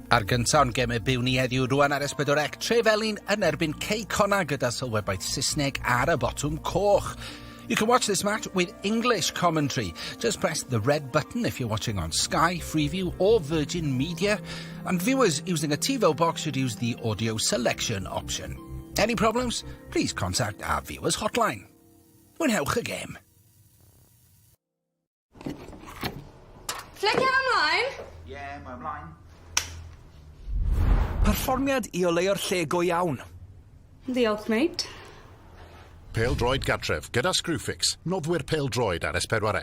A'r gyntaf o'n gemau byw ni heddiw rwan ar S4C, Trefelin yn erbyn Cei Connah gyda sylwebaeth Saesneg ar y botwm coch. You can watch this match with English commentary. Just press the red button if you're watching on Sky, Freeview or Virgin Media. And viewers using a TiVo box should use the audio selection option. Any problems? Please contact our viewers hotline. Mwynhewch y gêm. Flicio fe mlaen! Ie, yeah, mae ymlaen. Perfformiad i oleuo'r lle go iawn. Diolch, mate. Pêl-droed gartref gyda Screwfix, noddwyr pêl-droed ar S4C.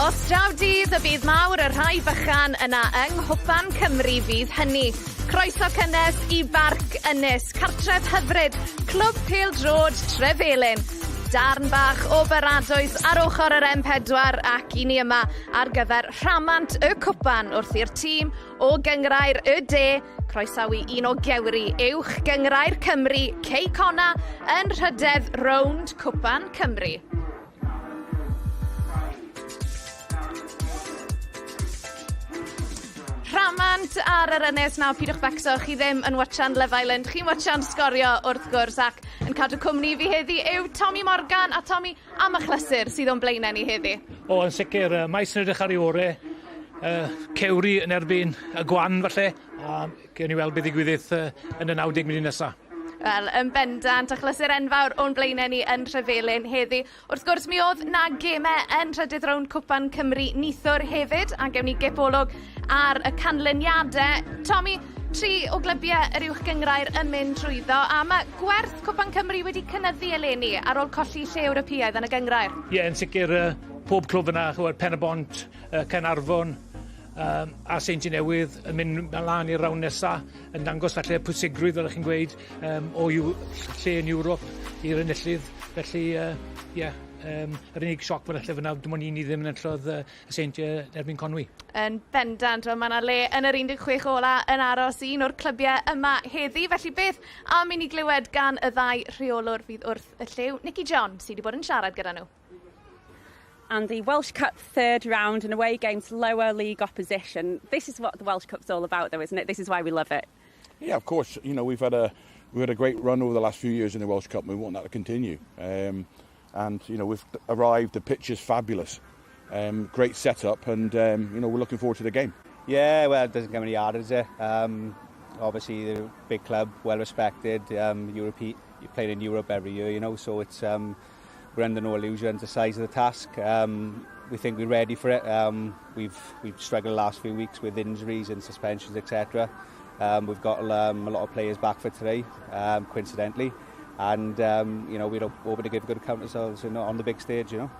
Os draw dydd y bydd mawr y rhai bychan yna yng Nghwpan Cymru fydd hynny. Croeso cynnes i Barc Ynys, cartref hyfryd Clwb Pêl-droed Trefelin. Darn bach o baradwys ar ochr yr M4 ac i ni yma ar gyfer rhamant y cwpan wrth i'r tîm o Gynghrair y De croesawu un o gewri uwch Gynghrair Cymru, Cei Connah, yn rhydedd rownd Cwpan Cymru. Rhamant ar yr ynys nawr, pidwch becso, chi ddim yn watchan Love Island, chi'n watchan sgorio wrth gwrs ac yn cadw cwmni fi heddi yw Tommy Morgan a Tommy am achlysur sydd o'n blaenau ni heddi. O, yn sicr, uh, maes yn edrych ar ei ore, uh, cewri yn erbyn y gwan falle, a gewn ni weld beth ddigwyddith uh, yn y 90 munud nesaf. Wel, yn bendant, achlysur enfawr o'n blaenau ni yn Trefelin heddi. Wrth gwrs, mi oedd 'na gemau yn trydydd rownd Cwpan Cymru nithwr hefyd, a gewn ni gipolwg ar y canlyniadau. Tommy, tri o glybiau yr Uwch Gynghrair yn mynd trwyddo, a mae gwerth Cwpan Cymru wedi cynyddu eleni ar ôl colli lle Ewropeaidd yn y gynghrair. Ie, yeah, yn sicr, uh, pob clwb yna, chywed, Pen-y-bont, uh, Caernarfon, um, a Seintiau Newydd yn mynd lan i'r rownd nesaf, yn dangos falle y pwysigrwydd, fel ych chi'n gweud, um, o lle yn Ewrop i'r enillydd. Felly, ie, uh, yeah, um, yr unig sioc falle fyna, dim ond un i ddim yn enllodd uh, y Seintiau erbyn Conwy. Yn bendant, wel mae yna le yn yr 16 ola yn aros i un o'r clybiau yma heddi. Felly beth am i ni glywed gan y ddau rheolwr fydd wrth y llyw? Nicky John sydd wedi bod yn siarad gyda nhw. Andy, Welsh Cup third round and away game to lower league opposition. This is what the Welsh Cup's all about though, isn't it? This is why we love it. Yeah, of course. You know, we've had a we've had a great run over the last few years in the Welsh Cup and we want that to continue. Um, and, you know, we've arrived, the pitch is fabulous. Um, great setup and, um, you know, we're looking forward to the game. Yeah, well, it doesn't come any harder, does it? Um, obviously, the big club, well respected. Um, Europe, you play in Europe every year, you know, so it's um, we're under no illusions the size of the task. Um, we think we're ready for it. Um, we've we've struggled the last few weeks with injuries and suspensions, etc. Um, we've got um, a lot of players back for today, um, coincidentally, and um, you know we're hoping to give a good account ourselves you know, on the big stage. You know.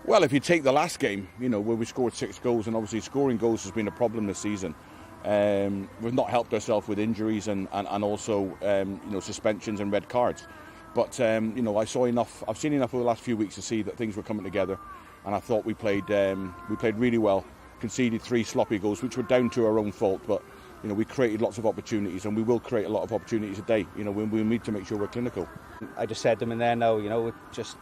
Well, if you take the last game, you know, where we scored six goals, and obviously scoring goals has been a problem this season. Um, we've not helped ourselves with injuries and, and, and also, um, you know, suspensions and red cards. But, um, you know, I saw enough, I've seen enough over the last few weeks to see that things were coming together. And I thought we played, um, we played really well, conceded three sloppy goals, which were down to our own fault. But, you know, we created lots of opportunities and we will create a lot of opportunities today. You know, we, we need to make sure we're clinical. I just said to them in there now, you know, just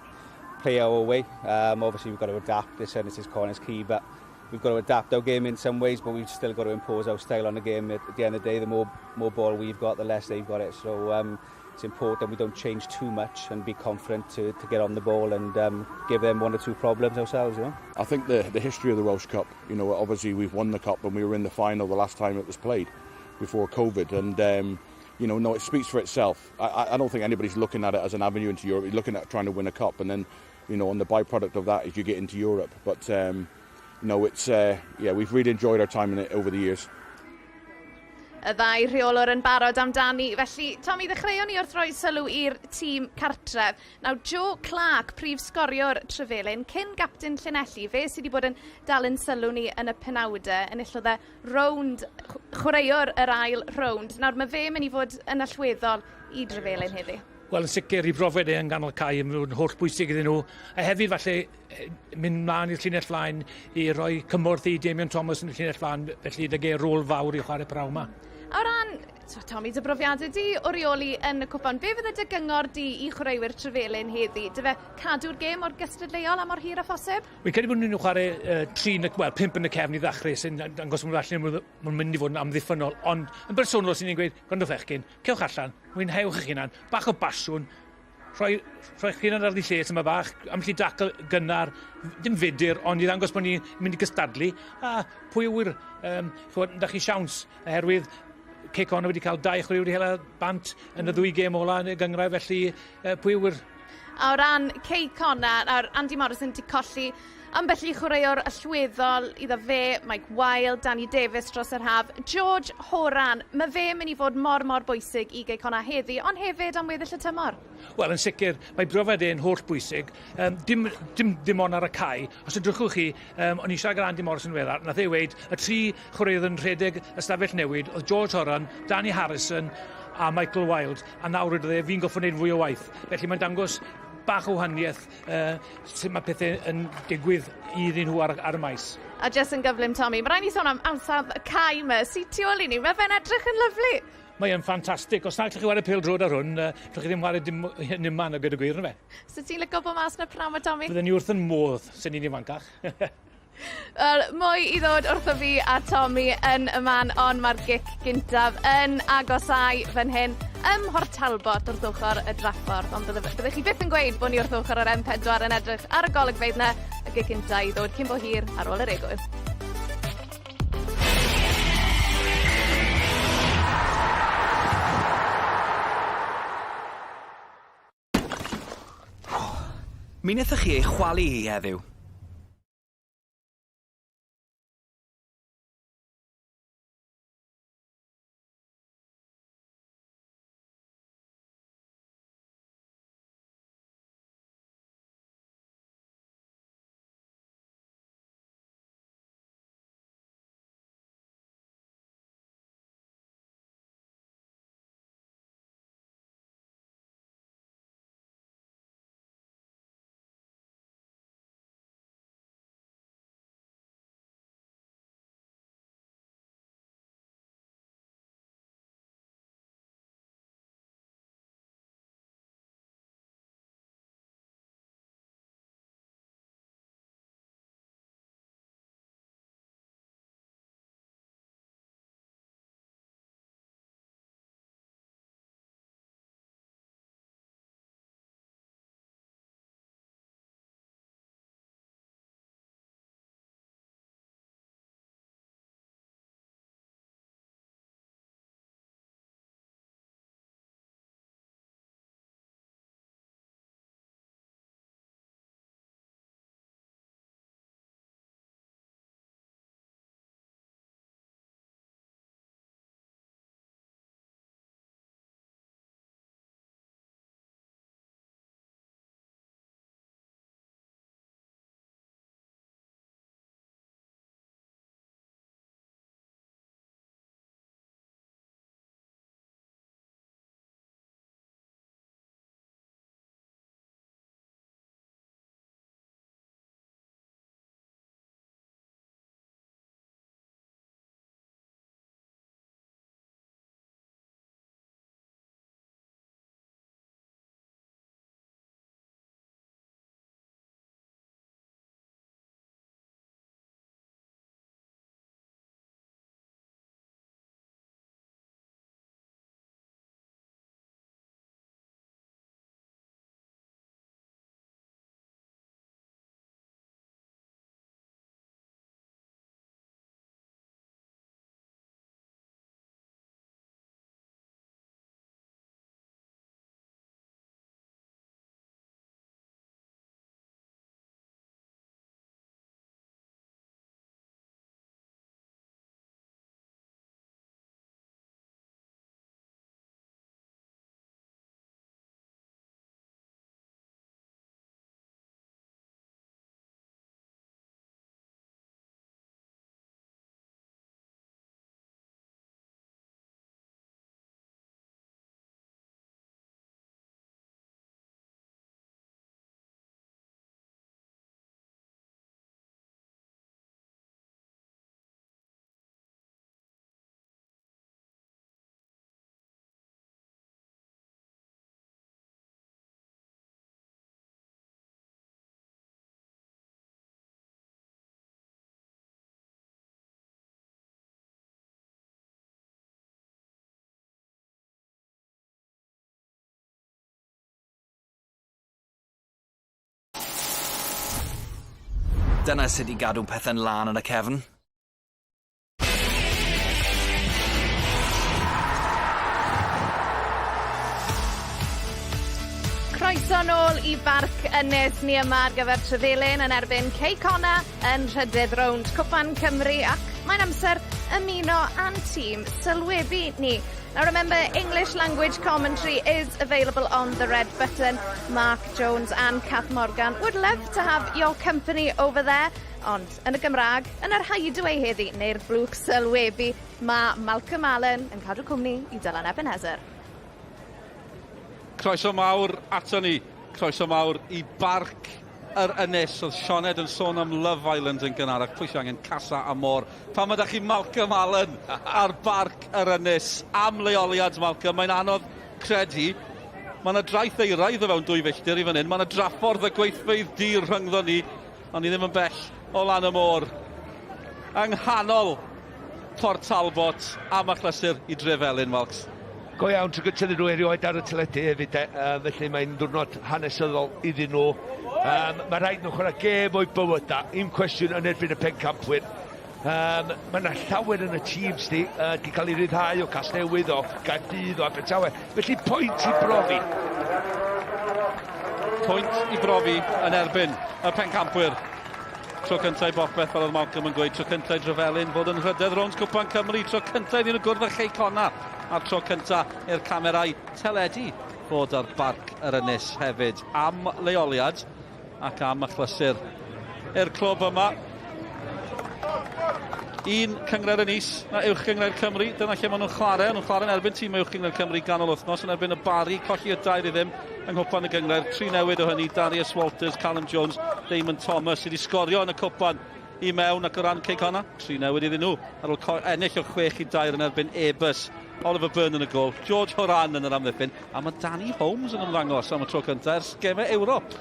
play our way. Um, obviously, we've got to adapt. This and this is corner's key, but we've got to adapt our game in some ways, but we've still got to impose our style on the game. At, at the end of the day, the more more ball we've got, the less they've got it. So um, it's important we don't change too much and be confident to, to get on the ball and um, give them one or two problems ourselves. You know? I think the, the history of the Welsh Cup, you know, obviously we've won the cup when we were in the final the last time it was played before COVID. And, um, you know, no, it speaks for itself. I, I don't think anybody's looking at it as an avenue into Europe. You're looking at trying to win a cup and then, you know, and the byproduct of that is you get into Europe. But, um, you know, it's, uh, yeah, we've really enjoyed our time in it over the years. Y ddau rheolwr yn barod amdani. Felly, Tommy, ddechreuon ni wrth roi sylw i'r tîm cartref. Nawr, Joe Clark, prif sgoriwr Trefelin, cyn gapten Llanelli, fe sydd wedi bod yn dal yn sylw ni yn y penawdau, enillodd e rownd, chwaraewr yr ail rownd. Nawr, mae fe mynd i fod yn allweddol i Drefelin heddi. Wel, yn sicr, i brofiad e yn ganol cae yn fod yn holl bwysig iddyn nhw. A hefyd, falle, mynd mlaen i'r llinell flaen i roi cymorth i Damien Thomas yn y llinell flaen, felly dyg e rôl fawr i chwarae praw yma. A o ran, so, Tommy, dy brofiadau di o reoli yn y cwpan, be fydde dy gyngor di i chwaraewyr Trefelin heddi? Dy fe cadw'r gêm mor gystadleuol a mor hir â phosib? Wi'n credu bod nhw'n chwarae tri, yn y, well, pump yn y cefn i ddechrau, sy'n dangos bod falle maen mynd i fod yn amddiffynol. Ond yn bersonol, sy'n ni'n gweud, gwrandwch fechgyn, cewch allan, mwynhewch eich hunan, bach o basiwn, rhoi eich hunan ar ei lle yma bach, ambell i dacl gynnar, dim fudur, ond i ddangos bod ni'n mynd i gystadlu. A pwy yw'r, ch'mod, da chi siawns, oherwydd Cei Connah wedi cael dau chwaraewr wedi hela bant yn y ddwy gêm ola yn y gynghrair, felly pwy yw'r. A o ran Cei Connah, nawr Andy Morrison 'di colli ambell i chwaraewr allweddol iddo fe, Mike Wilde, Danny Davies dros yr haf, George Horan, mae fe mynd i fod mor mor bwysig i Gei Connah heddi, ond hefyd am weddill y tymor. Wel, yn sicr, mae brofiad e'n holl bwysig. Dim ond ar y cae. Os edrychwch chi, o'n i siarad gyda Andy Morrison weddar, nath ei weud, y tri chwaraeodd yn rhedeg ystafell newid, oedd George Horan, Danny Harrison a Michael Wilde. A nawr wedodd e, fi'n goffo wneud fwy o waith. Felly mae'n dangos bach o wahaniaeth sut mae pethau yn digwydd iddyn nhw ar y maes. A jyst yn gyflym, Tommy, mae rhaid ni sôn am ansawdd y cae yma sy'n tu ôl i ni. Mae fe'n edrych yn lyfli. Mae e'n ffantastig. Os na allwch chi chwarae pêl-droed ar hwn, allwch chi ddim chwarae dim unman a gweud y gwir, na fe. So ti'n licio bod mas na pnawn 'ma, Tommy? Bydden ni wrth yn modd, sy'n ni'n ifancach. Wel, mwy i ddod wrtho fi a Tommy yn y man, ond mae'r gic gyntaf yn agosau fan hyn ym Mhort Talbot wrth ochr y draffordd. Ond byddech chi byth yn gweud bod ni wrth ochr yr M4 yn edrych ar y golygfeydd 'na, y gic gyntaf i ddod cyn bo hir ar ôl yr egwyl. Mi wnaethoch chi ei chwalu hi heddiw. Dyna sut i gadw pethau'n lân yn y cefn. Croeso nôl i Barc Ynys. Ni yma ar gyfer Trefelin yn erbyn Cei Connah yn nhrydydd rownd Cwpan Cymru ac mae'n amser ymuno â'n tîm sylwebu ni. Now remember, English language commentary is available on the red button. Mark Jones and Kath Morgan would love to have your company over there. Ond yn y Gymraeg, yn yr hideaway heddi, neu'r blwch sylwebu, mae Malcolm Allen yn cadw cwmni i Dylan Ebenezer. Croeso mawr ato ni. Croeso mawr i Barc yr Ynys. Oedd Sioned yn sôn am Love Island yn gynharach. Pwy sy'n angen Casa Amor? Pan mae chi Malcolm Allen ar Barc yr Ynys am leoliad, Malcolm, mae'n anodd credu. Mae yna draeth euraidd o fewn 2 filltir i fan hyn. Mae yna draffordd y gweithfeydd dir rhyngddo ni, ond ni ddim yn bell o lan y môr. Yng nghanol Port Talbot am achlysur i Drefelin, Malcs. Go iawn, tro gyntaf iddyn nhw erioed ar y teledu hefyd, e. Felly mae'n diwrnod hanesyddol iddyn nhw. Mae rhaid nhw chwarae gêm o'i bywyda, un cwestiwn yn erbyn y pencampwyr. Mae yna llawer yn y tîm sti, di cael ei ryddhau o Casnewydd, o Gaerdydd, o Abertawe. Felly pwynt i brofi. Pwynt i brofi yn erbyn y pencampwyr. Tro cyntaf i bopeth, fel oedd Malcolm yn gweud, tro cyntaf i Drefelin fod yn nhrydedd rownd Cwpan Cymru, tro cyntaf iddyn nhw gwrdd â Chei Connah, a'r tro cyntaf i'r camerau teledu fod ar Barc yr Ynys hefyd am leoliad ac am achlysur i'r clwb yma. Un cynghrair yn is na Uwch Gynghrair Cymru, dyna lle maen nhw'n chwarae. Nhw'n chwarae'n erbyn tîm Uwch Gynghrair Cymru ganol wythnos, yn erbyn y Barri, colli o 2-0 yng Nghwpan y Gynghrair. Tri newid o hynny, Darius Walters, Callum Jones, Damon Thomas sydd wedi sgorio yn y cwpan i mewn ac o ran Cei Connah, tri newid iddyn nhw ar ôl ennill o 6-3 yn erbyn Airbus. Oliver Byrne yn y gol, George Horan yn yr amddiffyn, a mae Danny Holmes yn ymddangos am y tro cyntaf ers gemau Ewrop.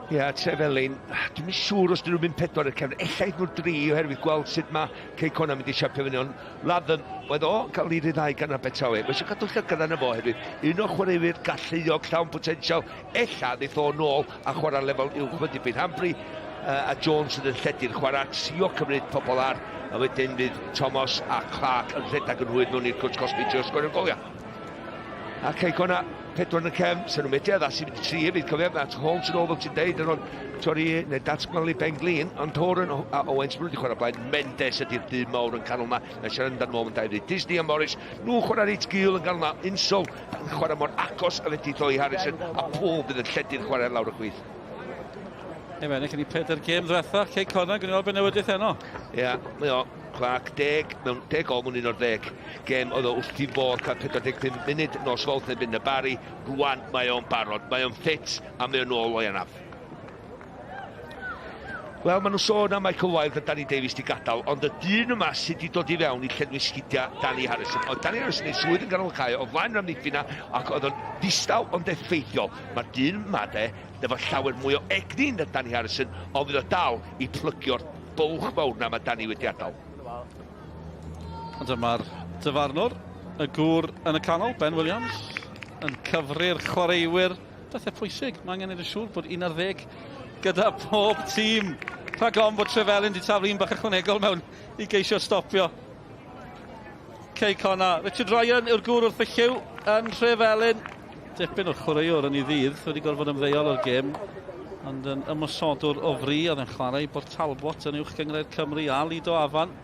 Ie, yeah, Trefelin, dwi'n siŵr os dyn nhw'n mynd pedwar y cefn, ella nhw'n dri oherwydd gweld sut mae Cei Connah mynd i siapio fyny, ond Latham, oedd o cael ei ryddhau gan Abertawe. Mae eisiau cadw llygad arno fo hefyd. Un o chwaraewyr galluog, llawn potensial, ella ddeith o nôl a chwarae lefel uwch fyny bydd Hanbury a Jones sydd yn lledu'r chwarae, trio cymryd pobl ar, a wedyn fydd Thomas a Clark yn rhedeg yn rhwydd mewn i'r cwrt cosbi trio sgorio goliau. A Cei Connah, pedwar yn y cefn, sy'n nhw'n medru addasu mynd i tri hefyd, cofio, mae Holmes yn ôl fel ti'n deud, yn torri, neu datgmalu ben glin, ond Horan a Owens, maen nhw wedi chwarae blaen, Mendes ydy'r dyn mawr yn canol na, na siarad amdano fo yn dau Disney a Morris, nhw'n chwarae reit gul yn ganol na, Insall yn chwarae mor agos a fedri i Harrison, a Paul bydd yn lledu'r chwarae lawr y chwith. Ei ennill ni pedair gêm ddwetha, Cei Connah, gwni weld be heno. Ie, yeah, mae o, Clark, 10, mewn 10 gol mewn 11 gêm oedd o wrth i fod cael 45 munud nos Fawrth yn y Barri. Rwan mae o'n barod, mae o'n ffit a mae o'n ôl o'i anaf. Wel, maen nhw'n sôn am Michael Wilde a Danny Davies di gadael, ond y dyn yma sydd wedi dod i fewn i llenwi sgidiau Danny Harrison. Oedd Danny Harrison ei swydd yn ganol y cae o flaen yr amddiffyn na, ac oedd o'n ddistaw ond effeithiol. Mae'r dyn yma de, efo llawer mwy o egni na Danny Harrison, ond fydd o dal i plygio'r bwlch mawr na mae Danny wedi adael. A dyma'r dyfarnwr, y gŵr yn y canol, Ben Williams, yn cyfri'r chwaraewyr. Bethau pwysig, mae angen neud yn siŵr bod 11 gyda pob tîm. Rhag ofn bod Trefelin wedi taflu un bach ychwanegol mewn i geisio stopio. Cei Connah. Richard Ryan yw'r gŵr wrth y llyw yn Trefelin. Dipyn o chwaraewr yn ei ddydd, wedi gorfod ymddeol o'r gêm. Ond yn ymosodwr o fri, oedd yn chwarae i Bort Talbot yn Uwch Gynghrair Cymru a Lido Afan.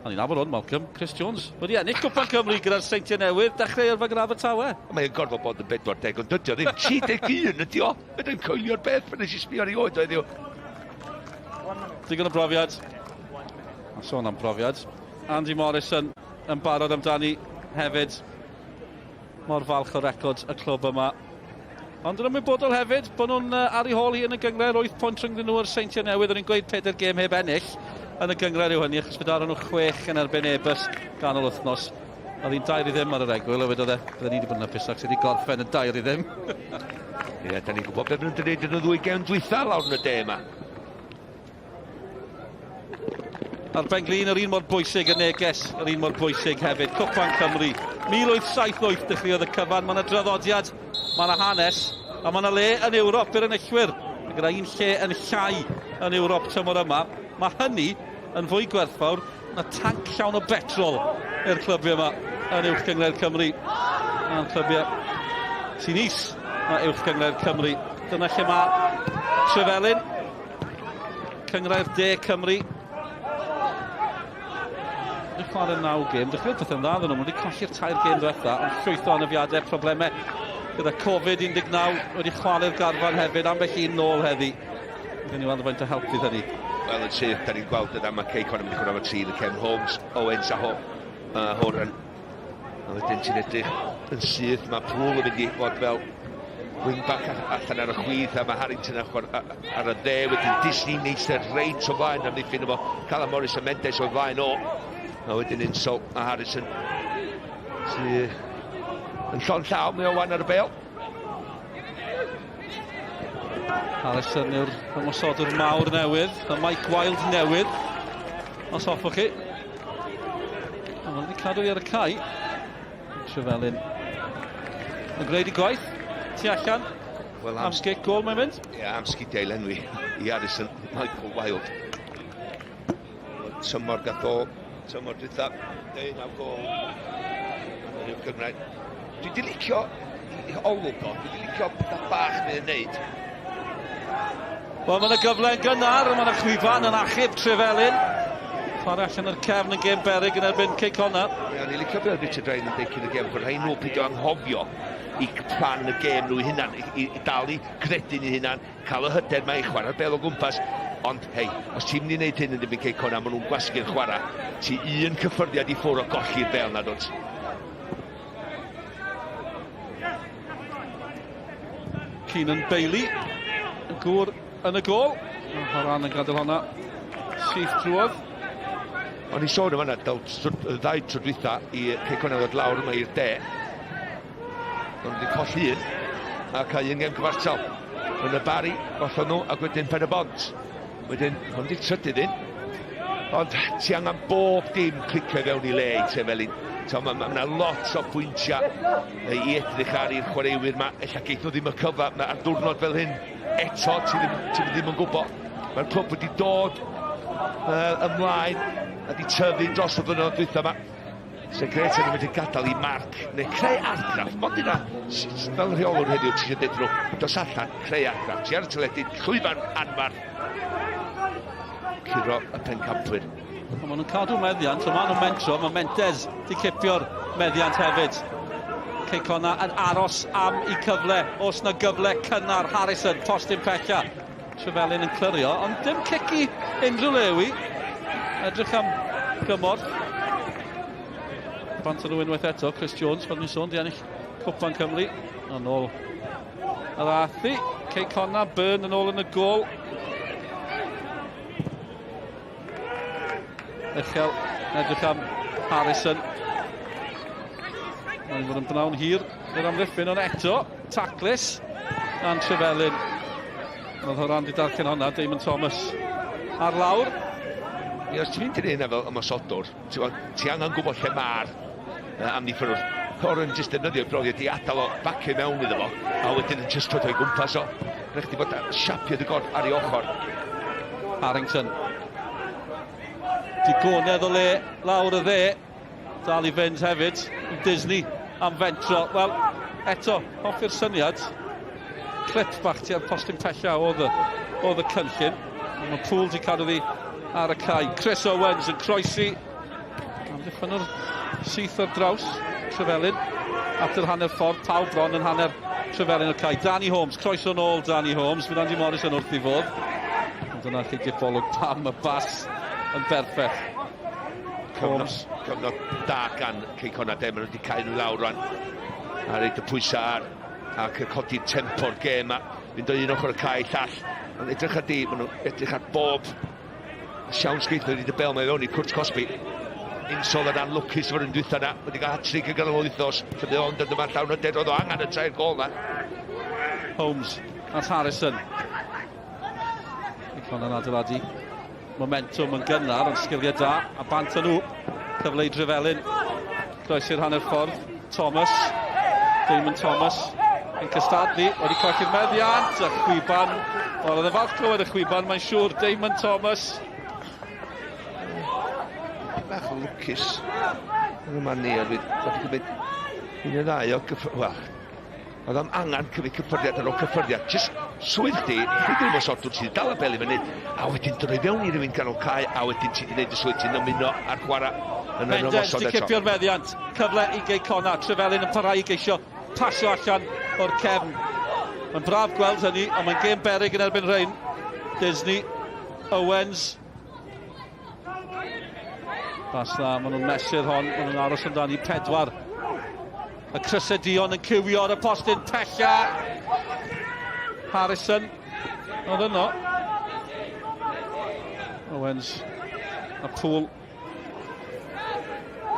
A ni'n nabod hwn, Malcolm, Chris Jones wedi ennill Cwpan Cymru gyda'r Seintiau Newydd, dechrau yrfa gyda Abertawe. Mae'n gorfod bod yn 40, ond dydy o ddim 31 ydy o. Mae'n coelio'r beth pan nes i sbio ar ei oed o heddiw. Digon o brofiad. A sôn am brofiad. Andy Morrison yn barod amdani hefyd. Mor falch o record y clwb yma. Ond yn ymwybodol hefyd bod nhw'n ar ei hôl hi yn y gynghrair, 8 pwynt rhyngddyn nhw a'r Seintiau Newydd. O'n i'n gweud pedair gêm heb ennill yn y gynghrair yw hynny, achos fe daron nhw 6 yn erbyn Airbus ganol wythnos. Oedd hi'n 2-0 ar yr egwyl, a wedodd e, bydden ni wedi bod yn hapusach sydd wedi gorffen yn 2-0. Ie, yeah, da ni'n gwybod beth maen nhw'n gwneud yn y ddwy gêm dwytha lawr yn y de yma. A'r ben-glin yr un mor bwysig, y neges, yr un mor bwysig hefyd. Cwpan Cymru, 1878 dechreuodd y cyfan. Mae yna draddodiad, mae yna hanes, a mae yna le yn Ewrop i'r enillwyr. A gyda un lle yn llai yn Ewrop tymor yma. Mae hynny yn fwy gwerthfawr na tanc llawn o betrol i'r clybiau yma yn Uwch Gynghrair Cymru. A'r clybiau sy'n is na Uwch Gynghrair Cymru. Dyna lle mae Trefelin, Cynghrair De Cymru. Wedi chwarae naw gêm, dechreuodd pethau'n dda ddyn nhw, wedi colli'r tair gêm ddiwetha, ond llwyth o anafiadau, problemau gyda Covid-19 wedi chwalu'r garfan hefyd, ambell un nôl heddi. Gawn ni weld faint o help fydd hynny. Wel, yn syth, da ni'n gweld yna, mae Cei Connah yn mynd i chwarae efo tri yn y cefn, Holmes, Owens a Ho Horan. A wedyn ti'n edrych yn syth, mae Poole yn mynd i fod fel wing-back allan ar y chwith, a mae Harrington ar, ar y dde, wedyn Disney neistedd reit o flaen amddiffyn efo Callum Morris a Mendes o flaen o. A wedyn Insole a Harrison sydd yn llond llaw, mae o wan ar y bel. Harrison yw'r ymosodwr mawr newydd, y Mike Wild newydd, os hoffwch chi. A maen wedi cadw i ar y cae. Trefelin yn gwneud i gwaith, tu allan. Wel, am sgic gol mae'n mynd. Ie, yeah, am sgidiau lenwi i Harrison, Michael Wild. Tymor gath o, tymor dwytha, 19 gol yn y Gymraeg. Dwi wedi licio i olwg o, dwi wedi licio pethau bach mae'n neud. Wel, mae yna gyfle yn gynnar, mae yna chwifan yn achub Trefelin. Chwarae allan yr cefn yn gêm berig yn erbyn Cei Connah. Ie, o'n i'n licio beth Richard Ryan yn deud cyn y gêm, bod rhaid nhw peidio anghofio i plan y gêm nhw hunan, i, i, i dal i credu'n eu hunan, cael y hyder mae i chwarae'r bel o gwmpas. Ond, hei, os ti'n mynd i wneud hyn yn erbyn Cei Connah, maen nhw'n gwasgu'r chwarae. Ti un cyffyrddiad i ffwrdd o golli'r bel na, dwt. Keenan Bailey, y gŵr yn y gôl. Mae Horan yn gadael honna syth drwodd. O'n i sôn yma del y ddau tro dwytha i Cei Connah ddod lawr yma i'r de. Ond wedi colli un a cael un gem cyfartal. Yn y Bari, gollon nhw ac wedyn Pen y Bont. Wedyn, hwn di'r trydydd un. Ond ti angen bob dim clicio i fewn i le i Trefelin. Mae ma, ma lot o bwyntiau i edrych ar i'r chwaraewyr yma. Ella geith nhw ddim y cyfle ma, ar ddwrnod fel hyn. Eto, ti ddim, ti ddim yn gwybod. Mae'r clwb wedi dod ymlaen a di tyfu dros y blynyddoedd dwytha yma. Sy'n gret yn mynd i gadael i Marc neu creu argraff. Mond yna, fel rheolwr heddiw, ti eisiau dweud nhw, dos allan, creu argraff. Ti ar y teledu, llwyfan anfarth. Curo y pencampwyr. Ond maen nhw'n cadw meddiant, ond maen nhw'n mentro, mae Mentes di cipio'r meddiant hefyd. Cei Connah yn aros am i cyfle, os na gyfle cynnar, Harrison, postyn pella. Trefelin yn clirio, ond dim cic i unrhyw le yw i. Edrych am gymorth. Bant nhw unwaith eto, Chris Jones, fel ni'n sôn, di ennill Cwpan Cymru. Yn ôl yr athi. Cei Connah, Byrne yn ôl yn y gôl. Uchel, edrych am Harrison. Mae'n fod yn bnawn hir i'r amddiffyn, ond eto, taclus gan Trefelin. Roedd Horan di darllen hwnna, Damon Thomas ar lawr. Ie, os ti'n mynd i'r hynna fel ymosodwr, ti, ti angen gwybod lle mae'r amddiffynwr. Horan jyst defnyddio brofiad i adael o bacio mewn iddo fo, a wedyn yn jyst dod o'i gwmpas o. Rhaid chdi fod siapio dy gorff ar ei ochr. Harrington. Digonedd o le lawr y dde. Dal i fynd hefyd i Disney am fentro. Wel, eto, hoffi'r syniad. Clip bach tua'r postyn pella oedd y, oedd y cynllun. Mae Poole di cadw ddi ar y cae. Chris Owens yn croesi. Amddiffynnwr syth ar draws Trefelin at yr hanner ffordd. Pawb bron yn hanner Trefelin o'r cae. Danny Holmes, croeso nôl Danny Holmes. Fydd Andy Morris yn wrth i fod. Ond dyna chi gipolwg pam y bas yn berffaith. Cyfnod, cyfnod da gan Cei Connah de, maen nhw wedi cael nhw lawr rwan. A reid y pwysau ar ac y codi tempo'r gêm a fynd o un ochr y cae llall. Ond edrych ar di, maen nhw'n edrych ar bob siawns geith nhw wedi bel mae fewn i Cwrt Cosby. Insol yn anlwcus fo'r un dwytha na, wedi cael hat-trick yn ganol wythnos, lle bydd o'n dod yma llawn hyder, oedd o angen y tair gol na. Holmes at Harrison. Conan adeiladu momentum yn gynnar, ond sgiliau da, a bant â nhw. Cyfle i Drefelin. Croesi'r hanner ffordd. Thomas. Damon Thomas. yn cystadlu, wedi colli'r meddiant, a chwiban. Wel, oedd e falch clywed y chwiban, mae'n siŵr, Damon Thomas. Bach o lwcus yn y man ni, oedd wedi cymryd un neu ddau o gyff... Wel, oedd am angen cymryd cyffyrddiad ar ôl cyffyrddiad. Just swydd chdi, chdi ddim o sort ti dal y bel i fyny, a wedyn droi fewn i rywun ganol cae, a wedyn ti wedi gwneud y swydd ti'n ymuno a'r chwarae yn yr ymosod eto. Cipio'r meddiant, cyfle i Gei Connah, Trefelin yn parhau i geisio pasio allan o'r cefn. Mae'n braf gweld hynny, ond mae'n gêm beryg yn erbyn rhain. Disney, Owens. Bas dda, maen nhw'n mesur hon, maen nhw'n aros amdani pedwar. Y crysau duon yn cywio ar y postyn pella. Harrison, oedd yno. Owens a Poole.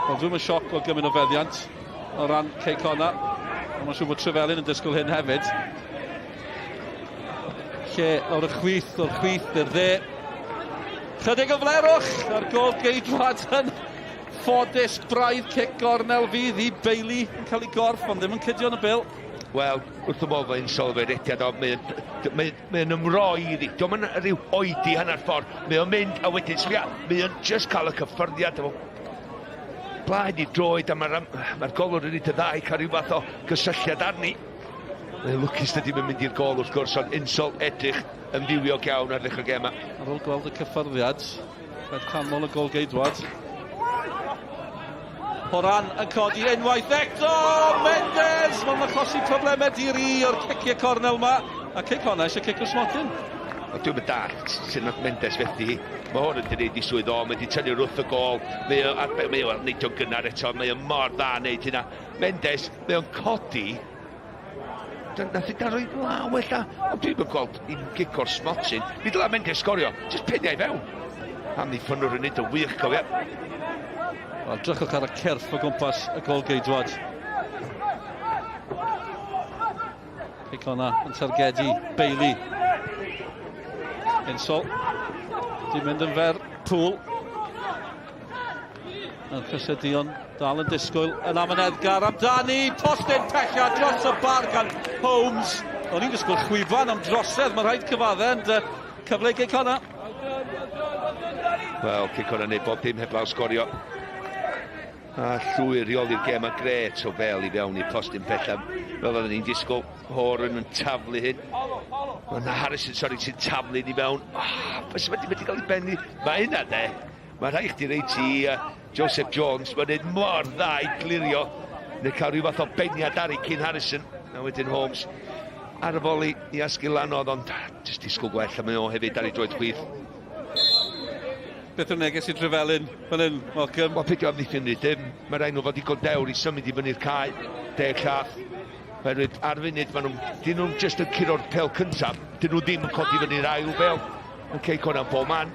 Wel, dwi'n yn sioc o gymaint o feddiant o ran Cei Connah. Ond mae'n siŵr bod Trefelin yn disgwyl hyn hefyd. Lle o'r chwith, o'r chwith i'r dde. Chydig o flerwch a'r gol geidwad yn ffodus braidd cic gornel fydd i Bailey yn cael ei gorff ond ddim yn cydio yn y bil. Wel, wrth y modd mae'n sylwi rediad o, mae'n mae, mae ymroi iddi. Diolch yn rhyw oedi hanner ffordd. Mae o'n mynd a wedyn sbia, mae o'n just cael y cyffyrddiad efo blaen i droed a mae'r mae golwr yn eitha dda i cael rhyw fath o gysylltiad arni. Mae'n lwcus dydy yn mynd i'r gol wrth gwrs, ond Insol edrych yn fywiog iawn ar ddechrau gem. Ar ôl gweld y cyffyrddiad, rhaid canmol y gol geidwad. Horan yn codi unwaith eto! Mendes! Mae'n achosi problemau di-ri o'r ciciau cornel yma. A cic honna eisiau cic o'r smotyn. Ond dwi'n mynd dallt sut nath Mendes fethu hi. Mae hwn yn gwneud i swydd o, mae wedi tynnu wrth y gol, mae o, mae o'n neud o'n gynnar eto, mae o mor dda wneud hynna. Mendes, mae o'n codi, nath i daro i law ella, ond dwi'n mynd gweld un gic o'r smotyn. Mi ddyla Mendes sgorio, jyst peniau i fewn. Amddiffynnwr yn neud yn wych, cofia. Wel, drychwch ar y cyrff o gwmpas y gol geidwad. Cic honna yn targedu Bailey. Insol. Di mynd yn fer. Poole. A'r crysau duon dal yn disgwyl yn amyneddgar amdani. Postyn pella dros y bar gan Holmes. O'n i'n disgwyl chwifan am drosedd, mae rhaid cyfadde, ond cyfle i Gei Connah. Wel, Cei Connah neud bob dim heblaw sgorio. A llwyr reoli'r gêm a gret o fel i fewn i'r postyn pella. Fel oedden ni'n disgwyl, Horan yn taflu hyn. Mae yna Harrison, sori, sy'n taflu hyn i fewn. Oh, bys wedi wedi cael ei benni. Mae hynna, de. Mae rhaid chdi reit i Joseph Jones. Mae'n neud mor dda i glirio. Neu cael rhyw fath o beniad ar ei cyn Harrison. A wedyn Holmes ar y foli i asgu lanodd, ond jyst disgwyl gwell, a mae o hefyd ar ei droed chwith. Beth yw'r neges i Drefelin fan hyn, Malcolm? Wel, peidio amddiffyn ni dim. Mae rhaid nhw fod digon dewr i symud i fyny'r cae, deg llath. Oherwydd ar funud, maen nhw'n... Dyn nhw'n jyst yn curo'r pel cyntaf. Dyn nhw ddim yn codi fyny'r ail bel. Yn cei Connah bob man.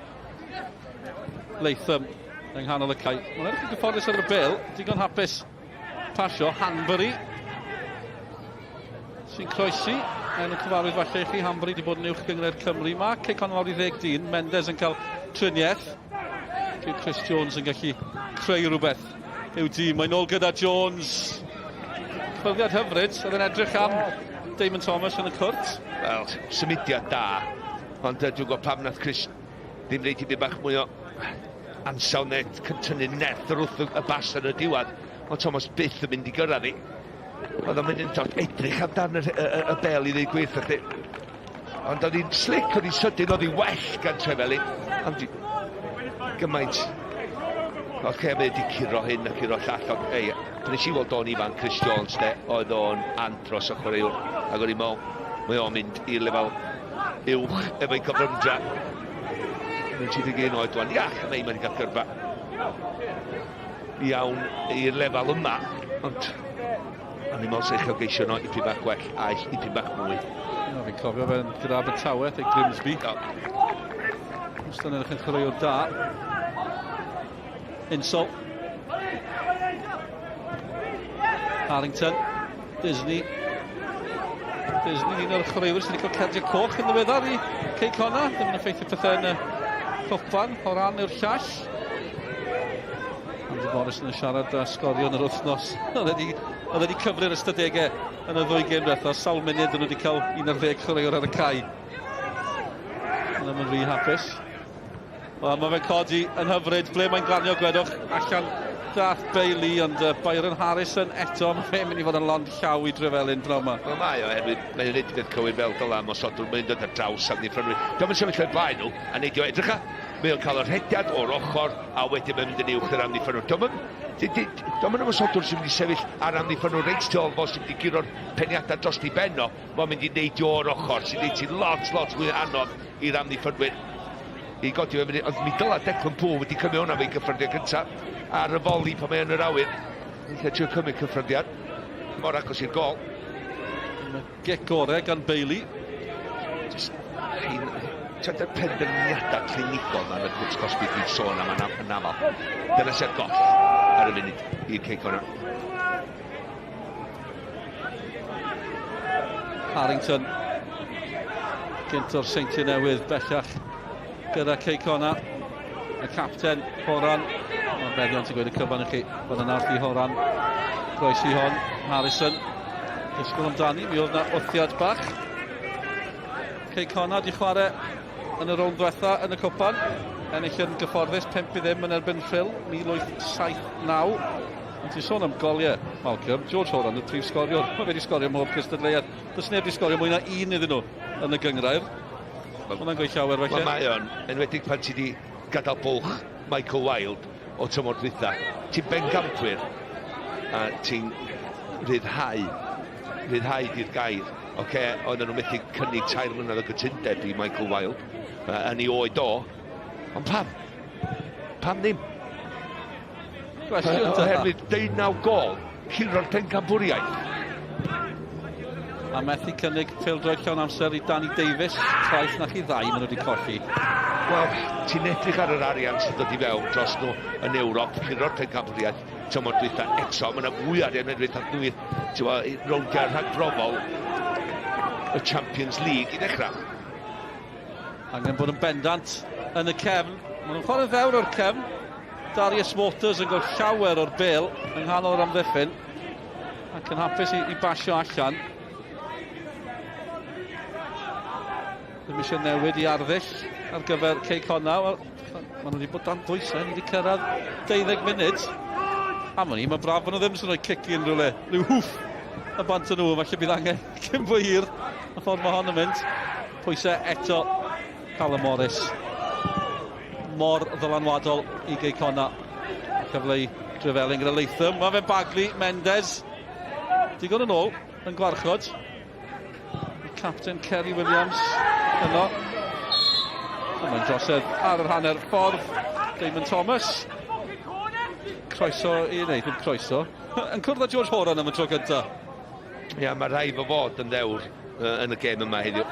Latham yng nghanol y cae. Mae'n edrych yn gyfforddus ar y bel, digon hapus pasio. Hanbury sy'n croesi. Enw cyfarwydd falle i chi, Hanbury wedi bod yn uwch gynghrair Cymru. Mae Cei Connah lawr i ddeg dyn, Mendes yn cael triniaeth. Dyw Chris Jones yn gallu creu rhywbeth i'w dîm. Mae'n ôl gyda Jones. Cyfyrddiad hyfryd, oedd yn edrych am Damon Thomas yn y cwrt. Wel, symudiad da, ond dwi'n gwybod pam nath Chris ddim reid i bach mwy o ansawdd neu tynnu nerth wrth y bas yn y diwedd. Ond Thomas byth yn mynd i gyrraedd hi. Oedd o'n mynd yn dod edrych amdan y, y, y, y bel i ddweud gwir chdi. Ond oedd hi'n slic, oedd hi'n sydyn, oedd hi'n well gan Trefelin. Ond gymaint. Oce, okay, mae wedi curo hyn a curo llall, ond ei, pan nes i weld o'n ifanc Chris Jones, de, oedd o'n andros o chwaraewr. Ac o'n i'n meddwl, mae o'n mynd i lefel uwch efo'i cyflymdra. Mae'n 31 oed wan, iach, mae wedi cael gyrfa iawn i'r lefel yma, ond o'n i'n meddwl sy'n uchelgeisio nhw ipyn bach gwell a ipyn bach mwy. No, fi'n cofio fe'n gyda Abertawe, neu Grimsby. Wastad yn edrych yn chwaraewr da. Insol. Harrington. Disney. Disney, un o'r chwaraewyr sydd wedi cael cardiau coch yn ddiweddar i Cei Connah. Ddim yn effeithio pethau yn y cwpan o ran yw'r llall. Andy Morrison yn siarad a sgorio yn yr wythnos. Oedd wedi Oedd wedi cyfri'r ystadegau yn y ddwy gêm diwetha. Sawl munud yn nhw wedi cael 11 chwaraewr ar y cae. Ond ddim yn rhy hapus. Wel, mae fe'n codi yn hyfryd. Ble mae'n glanio, gwedwch, allan dath Bailey, ond Byron Harrison eto, mae fe'n mynd i fod yn lond llaw i Drefelin pnawn yma. Wel mae o, oherwydd mae'n gwneud y peth cywir fel dyla ymosodwr, mae'n dod ar draws amddiffynwyr. Dio'm yn sefyll o'i blaen nhw, a neidio, edrycha, mae o'n cael y rhediad o'r ochr, a wedyn mae'n mynd yn uwch na'r amddiffynwr. Dio'm yn, dio'm yn ymosodwr sy'n mynd i sefyll ar amddiffynwr reit tu ôl fo sy'n mynd i guro'r peniadau dros ei ben o, mae'n mynd i neidio o'r ochr, sy'n neud ti'n lot, lot fwy anodd i'r amddiffynwyr i godi fe fyny, ond mi dyla Declan Poole wedi cymryd hwnna fe'i gyffyrddiad cyntaf ar y foli pan mae yn yr awyr. Weithiau trio cymryd cyffyrddiad mor agos i'r gol. Gic gorau gan Bailey. Just hein, ti'n y penderfyniadau clinigol na yn y cwrt cosbi dwi'n sôn am yn aml. Dyna sy'n goll ar y munud i'r ceic hwnna. Harrington gynt o'r Seintiau Newydd bellach gyda Cei Connah. Y capten Horan. Mae'r meddiant yn gweud y cyfan i chi. Bod yna wrth i Horan groesi hon. Harrison. Disgwyl amdani. Mi oedd yna wthiad bach. Cei Connah di chwarae yn y rownd ddiwetha yn y cwpan. Ennill yn gyfforddus 5-0 yn erbyn Rhyl 1879. Ond ti'n sôn am goliau, Malcolm. George Horan, y prif sgoriwr. Mae fe wedi sgorio mhob cystadleuaeth. Does neb wedi sgorio mwy na un iddyn nhw yn y gynghrair. Hwnna'n gweud llawer felly. Wel mae o'n, enwedig pan ti wedi gadael bwlch Michael Wilde o tymor dwytha. Ti'n bencampwyr a ti'n rhyddhau, rhyddhau di'r gair. Oce, okay, oedden nhw methu cynnig 3 mlynedd o gytundeb i Michael Wilde yn ei oed o. Ond pam? Pam ddim? Cwestiwn da. Oherwydd 19 gol, curo'r pencampwriaeth. A methu cynnig pêl-droed llawn amser i Danny Davies, traeth na chi ddau maen nhw wedi colli. Wel, ti'n edrych ar yr arian sy'n dod i fewn dros nhw yn Ewrop, curo'r pencampwriaeth tymor dwytha eto, mae yna fwy arian yn edrych nhw i'r rowndiau rhagbrofol y Champions League i ddechrau. Angen bod yn bendant yn y cefn. Maen nhw'n chwarae ddewr o'r cefn. Darius Waters yn gweld llawer o'r bêl yng nghanol yr amddiffyn ac yn hapus i, i basio allan. Ddim eisiau newid i arddull ar gyfer Cei Connah. Wel, maen nhw wedi bod dan bwysau, ni wedi cyrraedd 12 munud. Am o'n i, mae'n braf bod nhw ddim sy'n rhoi cic i unrhyw le. Rhyw hwff y bant yn nhw, falle bydd angen cyn bo hir. Y ffordd mae hon yn mynd. Pwysau eto Callum Morris. Mor ddylanwadol i Gei Connah. Cyfle i Drefelin gyda Latham. Mae fe'n baglu Mendes. Digon yn ôl yn gwarchod. Captain Kerry Williams yno. A mae'n drosedd ar yr hanner ffordd. Damon Thomas. Croeso i wneud, ddim croeso. Yn cwrdd â George Horan am y tro gyntaf. Ia, mae rhaid fo fod yn ddewr yn y gêm yma heddiw,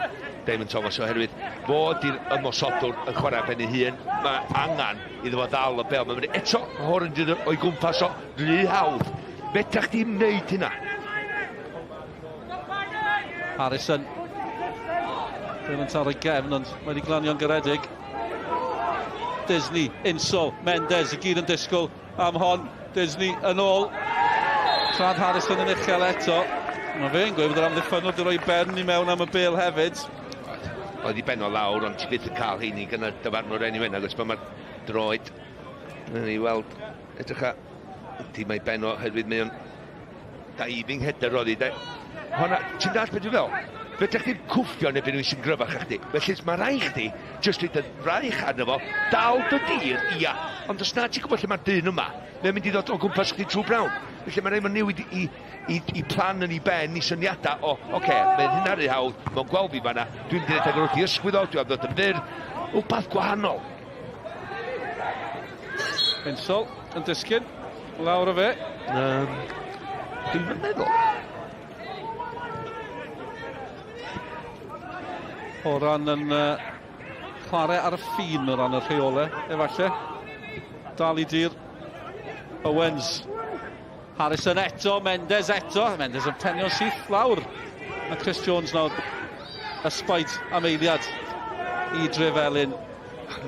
Damon Thomas, oherwydd fod i'r ymosodwr yn chwarae ben ei hun, mae angen iddo fo ddal y bel. Mae'n mynd eto, mae Horan di o'i gwmpas o, rhy hawdd. Fedra chdi'm wneud hynna. Harrison. Ddim yn taro gefn, ond mae wedi glanio'n garedig. Disney, Insol, Mendes, i gyd yn disgwyl am hon. Disney yn ôl. Trad Harrison yn uchel eto. Mae fe'n gweud bod yr amddiffynnwr wedi rhoi ben i mewn am y bêl hefyd. Oedd i ben o lawr, ond ti byth yn cael heini gan y dyfarnwr anyway, nag oes, pan mae'r droed. Nawn ni weld, edrych a, ydy mae ben o, oherwydd mae o'n diving header oedd hi, de. Honna, ti'n dall beth dwi'n fel? Fedra chdi'm cwffio neb unrhyw sy'n gryfach na chdi. Felly mae rai chdi, jyst rhaid y fraich arno fo, dal dy dir, ia. Ond os na ti'n gwybod lle mae'r dyn yma, mae'n mynd i ddod o gwmpas chdi trwy brawn. Felly mae rhaid mae'n newid i, i, i plan yn ei ben, i syniadau o, oce, okay, mae'n hynna rhy hawdd, mae'n gweld fi fanna, dwi'n mynd i redeg wrth i ysgwydd o, dwi'n am ddod yn fyr, wbath gwahanol. Pensol yn disgyn, lawr o fe. Dwi'n meddwl. Horan yn chwarae ar y ffin o ran y rheolau, efallai. Dal i dir. Owens. Harrison eto, Mendes eto. Mendes yn penio syth lawr. A Chris Jones nawr ysbaid am eiliad i Drefelin.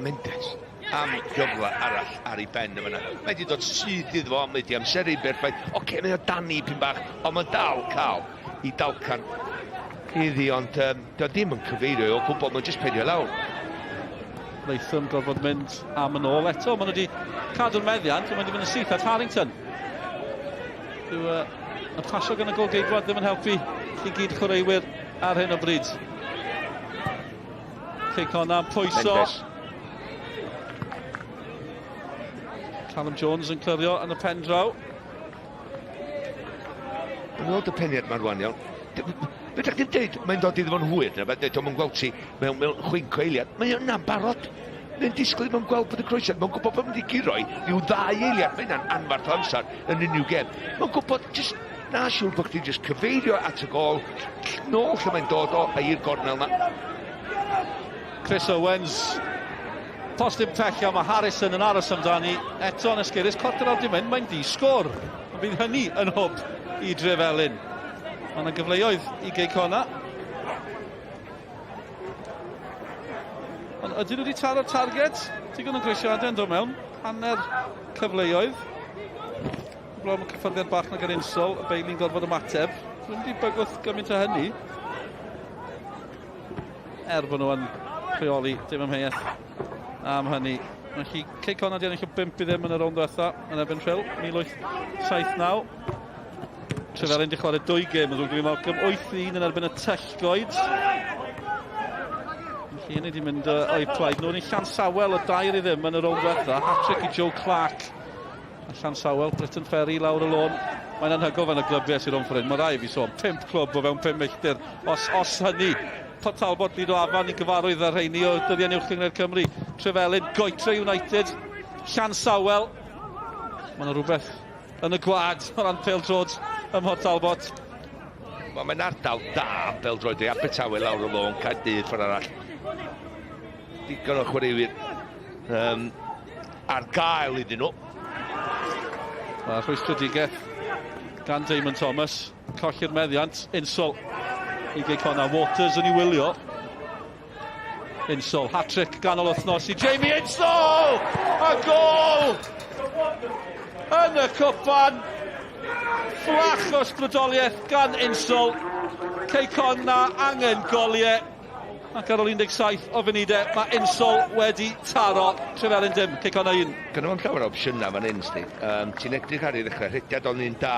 Mendes. am gyfle arall ar ei ben yma. Mae wedi dod syth iddo fo, mae wedi amseru berffaith. Oce, mae o dani pyn bach, ond mae'n dal cael i dalcan iddi, ond dio ddim yn cyfeirio o gwbl, mae'n jyst penio lawr. Latham gorfod mynd am yn ôl eto. Maen nhw wedi cadw'r meddiant, ond mae'n wedi mynd yn syth at Harrington. Dyw y pasio gan y golgeidwad ddim yn helpu i gyd chwaraewyr ar hyn o bryd. Cei Connah pwyso. Mendes. Callum Jones yn clirio yn y pen draw. Mae'n weld y peniad ma'n rwan iawn. Fedra chdi'm deud mae'n dod iddo fo'n hwyr na beth, dio'm yn gweld ti mewn mewn chwinc o eiliad. Mae yna'n barod. Mae'n disgwyl mae'n gweld bod y croesiad, mae'n gwybod bod mynd i guro i ryw ddau eiliad. Mae hynna'n anfarth o amser yn unrhyw gêm. Mae'n gwybod jyst na siŵr bod chdi'n jyst cyfeirio at y gôl, nôl lle mae'n dod o, a i'r gornel na. Chris Owens. Postyn pella, mae Harrison yn aros amdani. Eto yn esgeulus, cwarter awr di mynd, mae'n di sgôr. Ond bydd hynny yn hwb i Drefelin. Mae yna gyfleoedd i Gei Connah. Ond ydyn nhw wedi taro'r targed? Digon o groesiadau yn dod mewn. Hanner cyfleoedd. Blaw am y cyffyrddiad bach na gan Insol, y Bailey'n gorfod ymateb. Dwi'n wedi bygwth gymaint o hynny. Er bod nhw yn rheoli, dim amheuaeth am hynny. Felly, Cei Connah di ennill o 5-0 yn y rownd ddiwetha yn erbyn Rhyl, 1879. Trefelin di chwarae dwy gêm yn ddrwg i fi Malcolm, 8-1 yn erbyn y Tyllgoed. Felly hynny di mynd o'i plaid nhw. Ni Llansawel o 2-0 yn y rownd ddiwetha. Hat-trick i Joe Clark. A Llansawel, Britain Ferry lawr y lôn. Mae'n anhygoel fan y glybiau sydd o'n ffrind. Mae rai fi sôn, 5 clwb o fewn 5 milltir. Os, os hynny, Port Talbot, Lido Afan i gyfarwydd â'r rheini o dyddiau Uwch Gynghrair Cymru. Trefelin, Goetre United, Llansawel. Mae yna rhywbeth yn y gwlad o ran pêl-droed ym Mhort Talbot. Wel, mae'n ardal da am bêl-droed, Abertawe lawr y lôn, Caerdydd ffordd arall. Digon o chwaraewyr ar gael iddyn nhw. Mae rhwystredigaeth gan Damon Thomas. Colli'r meddiant, Insol i Gei Connah. Waters yn ei wylio. Insol, hat-trick ganol wythnos i Jamie Insall! A gol! Yn y cwpan! Fflach o ysbrydoliaeth gan Insol. Cei Connah angen goliau. Ac ar ôl 17 o funudau, mae Insol wedi taro. Trefelin dim, Cei Connah 1. Gynno fo'm llawer o opsiynau fan hyn, sdi. Ti'n edrych ar ei ddechrau, rhediad o'n un da,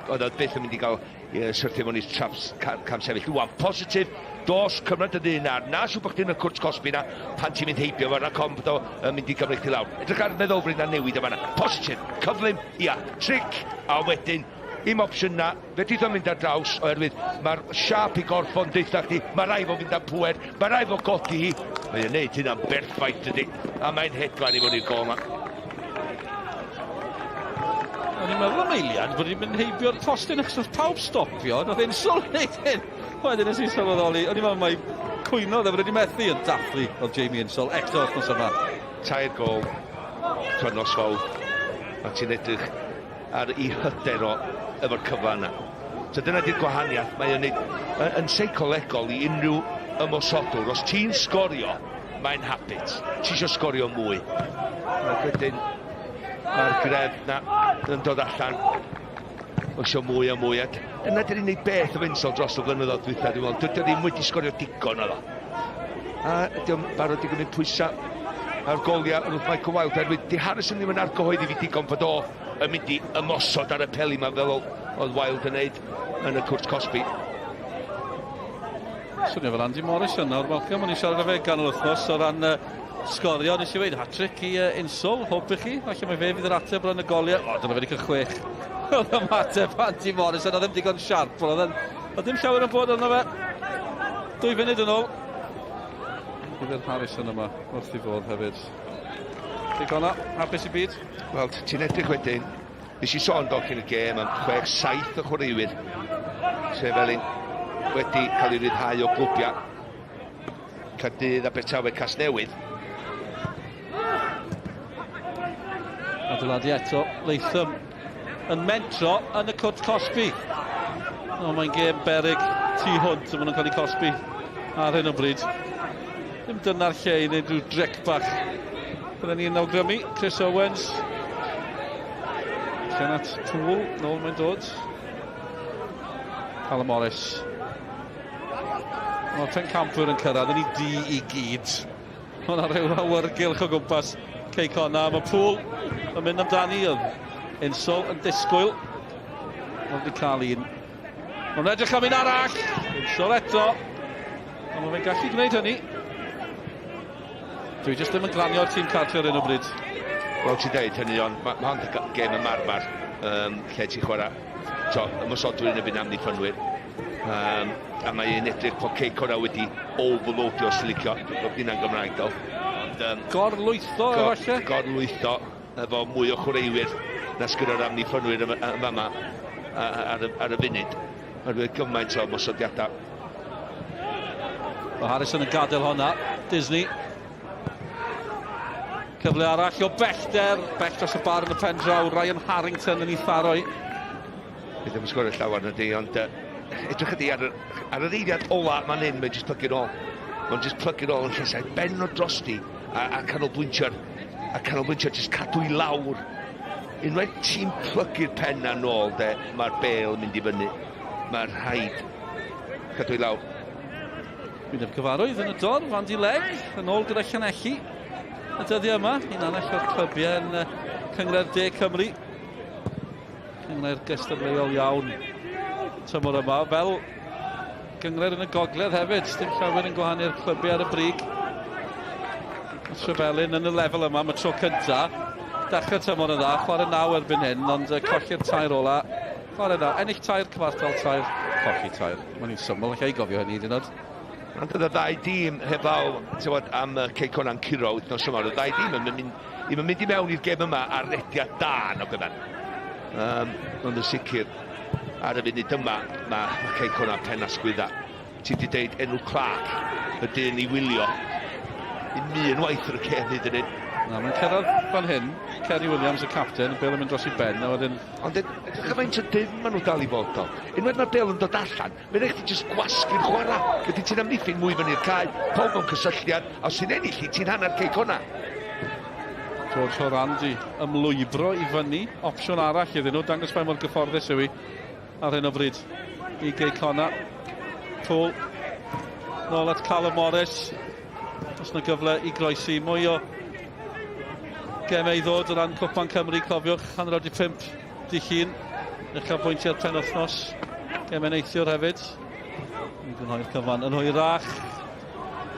oedd o byth yn mynd i gael syrthio mewn i traps cam sefyll. Rwan, positif, dos, cymryd y ddyn ar. Na, siw bod chdi'n y cwrt cosbi na, pan ti'n mynd heibio fo, rhaid con bod o yn mynd i gymryd chdi lawr. Edrych ar meddylfryd na newid yma na. Positif, cyflym, ia, tric, a wedyn, im opsiwn na, fedrith o'n mynd ar draws, oherwydd mae'r siâp i gorff o'n deutha chdi, mae rai fo fynd am pwer, mae rai fo godi hi. Mae'n neud hynna'n berffaith dydy, a mae'n hedfan i fod i'r gol yma. O'n i'n meddwl am eiliad bod hi'n mynd heibio'r postyn achos oedd pawb stopio, nath Insol wneud hyn. Wedyn nes i sylweddoli, o'n i'n meddwl mai cwyno oedd e fod wedi methu yn dathlu oedd Jamie Insall eto wythnos yma. 3 gôl, tw'n nos fawr, a ti'n edrych ar ei hyder o efo'r cyfle yna. So dyna di'r gwahaniaeth, mae o'n neud yn seicolegol i unrhyw ymosodwr. Os ti'n sgorio, mae'n habit. Ti isio sgorio mwy. Ac wedyn, mae'r gref na yn dod allan. Mae isio mwy a mwy. A dyna di'r unig beth o Insol dros y blynyddoedd dwytha, dwi'n meddwl. Dydy o ddim wedi sgorio digon o ddo. A ydy o'n barod i gymryd pwysau ar goliau wrth Michael Wilde. Oherwydd di Harrison ddim yn argyhoeddi fi digon fod o yn mynd i ymosod ar y peli yma fel oedd Wilde yn neud yn y cwrt cosbi. Swnio fel Andy Morris yna o'r Malcolm, o'n i'n siarad â fe ganol wythnos o ran sgorio, nes i weud hat-trick i Insol, hwb i chi, falle mae fe fydd yr ateb ran y goliau. O, dyna fe wedi cael 6. Oedd ymateb Andy Morris, oedd ddim digon siarp, ond oedd ddim llawer yn bod arno fe. 2 funud yn ôl. Bydd yr Harrison yma wrth i fod hefyd. Cei Connah, hapus i byd? Wel, ti'n edrych wedyn, nes i sôn do cyn y gêm am 6-7 o chwaraewyr Trefelin wedi cael ei ryddhau o glwbiau Caerdydd, Abertawe, Casnewydd. Adeiladu eto, Latham yn mentro yn y cwrt cosbi. O, mae'n gêm beryg tu hwnt, maen nhw'n cael eu cosbi ar hyn o bryd. Ddim dyna'r lle i wneud rhyw dric bach Byddwn ni'n awgrymu Chris Owens. Allan at Poole, nôl mae'n dod. Callum Morris. Mae'r pencampwyr yn cyrraedd yn ei di i gyd. Mae yna rhyw awyrgylch o gwmpas Cei Connah. Mae Poole yn mynd amdani. Oedd Insall yn disgwyl. Mae wedi cael un. Mae'n edrych am un arall. Insall eto. Ond mae fe'n gallu gwneud hynny. Dwi jyst ddim yn glanio'r tîm cartre ar hyn o bryd. Wel, ti'n deud hynny, ond mae ma hwn gêm ymarfer lle ti'n chwarae to, ymosodwyr yn erbyn amddiffynwyr. A mae'n edrych bod Cei Connah wedi overloadio os ti'n licio. Dwi'n gwybod hynna'n Gymraeg dol. Ond, Gorlwytho, efallai? Gorlwytho efo mwy o chwaraewyr na sgynno'r amddiffynwyr yn fama ar y funud. Mae'n gymaint o ymosodiadau. Mae Harrison yn gadael honna. Disney. Cyfle arall o bellter. Bell dros y bar yn y pen draw. Ryan Harrington yn ei tharo i. Fi ddim yn sgorio llawer na di, ond edrych ydi ar yr eiliad ola ma'n hyn, mae'n just plygu'n ôl. Mae'n just plygu'n ôl yn llesau. Ben o drosti a canolbwyntio, a canolbwyntio just cadw i lawr. Unwaith ti'n plygu'r pen na nôl, de, mae'r bel yn mynd i fyny. Mae'r rhaid cadw i lawr. Wyneb cyfarwydd yn y dorf, Andy Legg, yn ôl gyda Llanelli. Y dyddiau yma, un arall o'r clybiau yn Cynghrair De Cymru. Cynghrair gystadleuol iawn tymor yma, fel gynghrair yn y gogledd hefyd. Dim llawer yn gwahanu'r clybiau ar y brig. Trefelin yn y lefel yma am y tro cynta. Dechrau tymor yn dda, chwarae 9 erbyn hyn, ond colli'r tair ola. Chwarae 9, ennill tair, cyfartal tair, colli tair. Mae'n i'n syml, allai gofio hynny hyd yn oed. Ond oedd y ddau dîm heblaw, ti'n am Cei Connah'n curo wythnos yma, oedd y ddau dîm yn mynd i mewn i'r gêm yma ar rediad da yn ogystal. Ond yn sicr, ar y funud yma, mae Cei Connah pen asgwydda. Ti wedi deud enw Clark, y dyn i wylio, un waith ar y cên hyd yn hyn. Na, mae'n cyrraedd fan hyn, Kerry Williams, y captain, y bel yn mynd dros i ben, a wedyn... Ond edrych gymaint o dim maen nhw dal i fod o. Unwaith mae'r bel yn dod allan, mae'n rhaid chdi jyst gwasgu'r chwarae. Gyda ti'n amddiffyn mwy fyny'r cae, pob mewn cysylltiad, a os ti'n ennill i, ti'n hanner Cei Connah. George Horan di ymlwybro i fyny, opsiwn arall iddyn nhw, dangos pa mor gyfforddus yw hi ar hyn o bryd i Gei Connah. Poole, nôl at Callum Morris. Os yna gyfle i groesi, mwy o gemau i ddod o ran Cwpan Cymru, cofiwch, 4:30 dydd Llun, uchafbwyntiau'r penwythnos, gemau neithiwr hefyd. Ni'n gwneud cyfan yn hwyrach.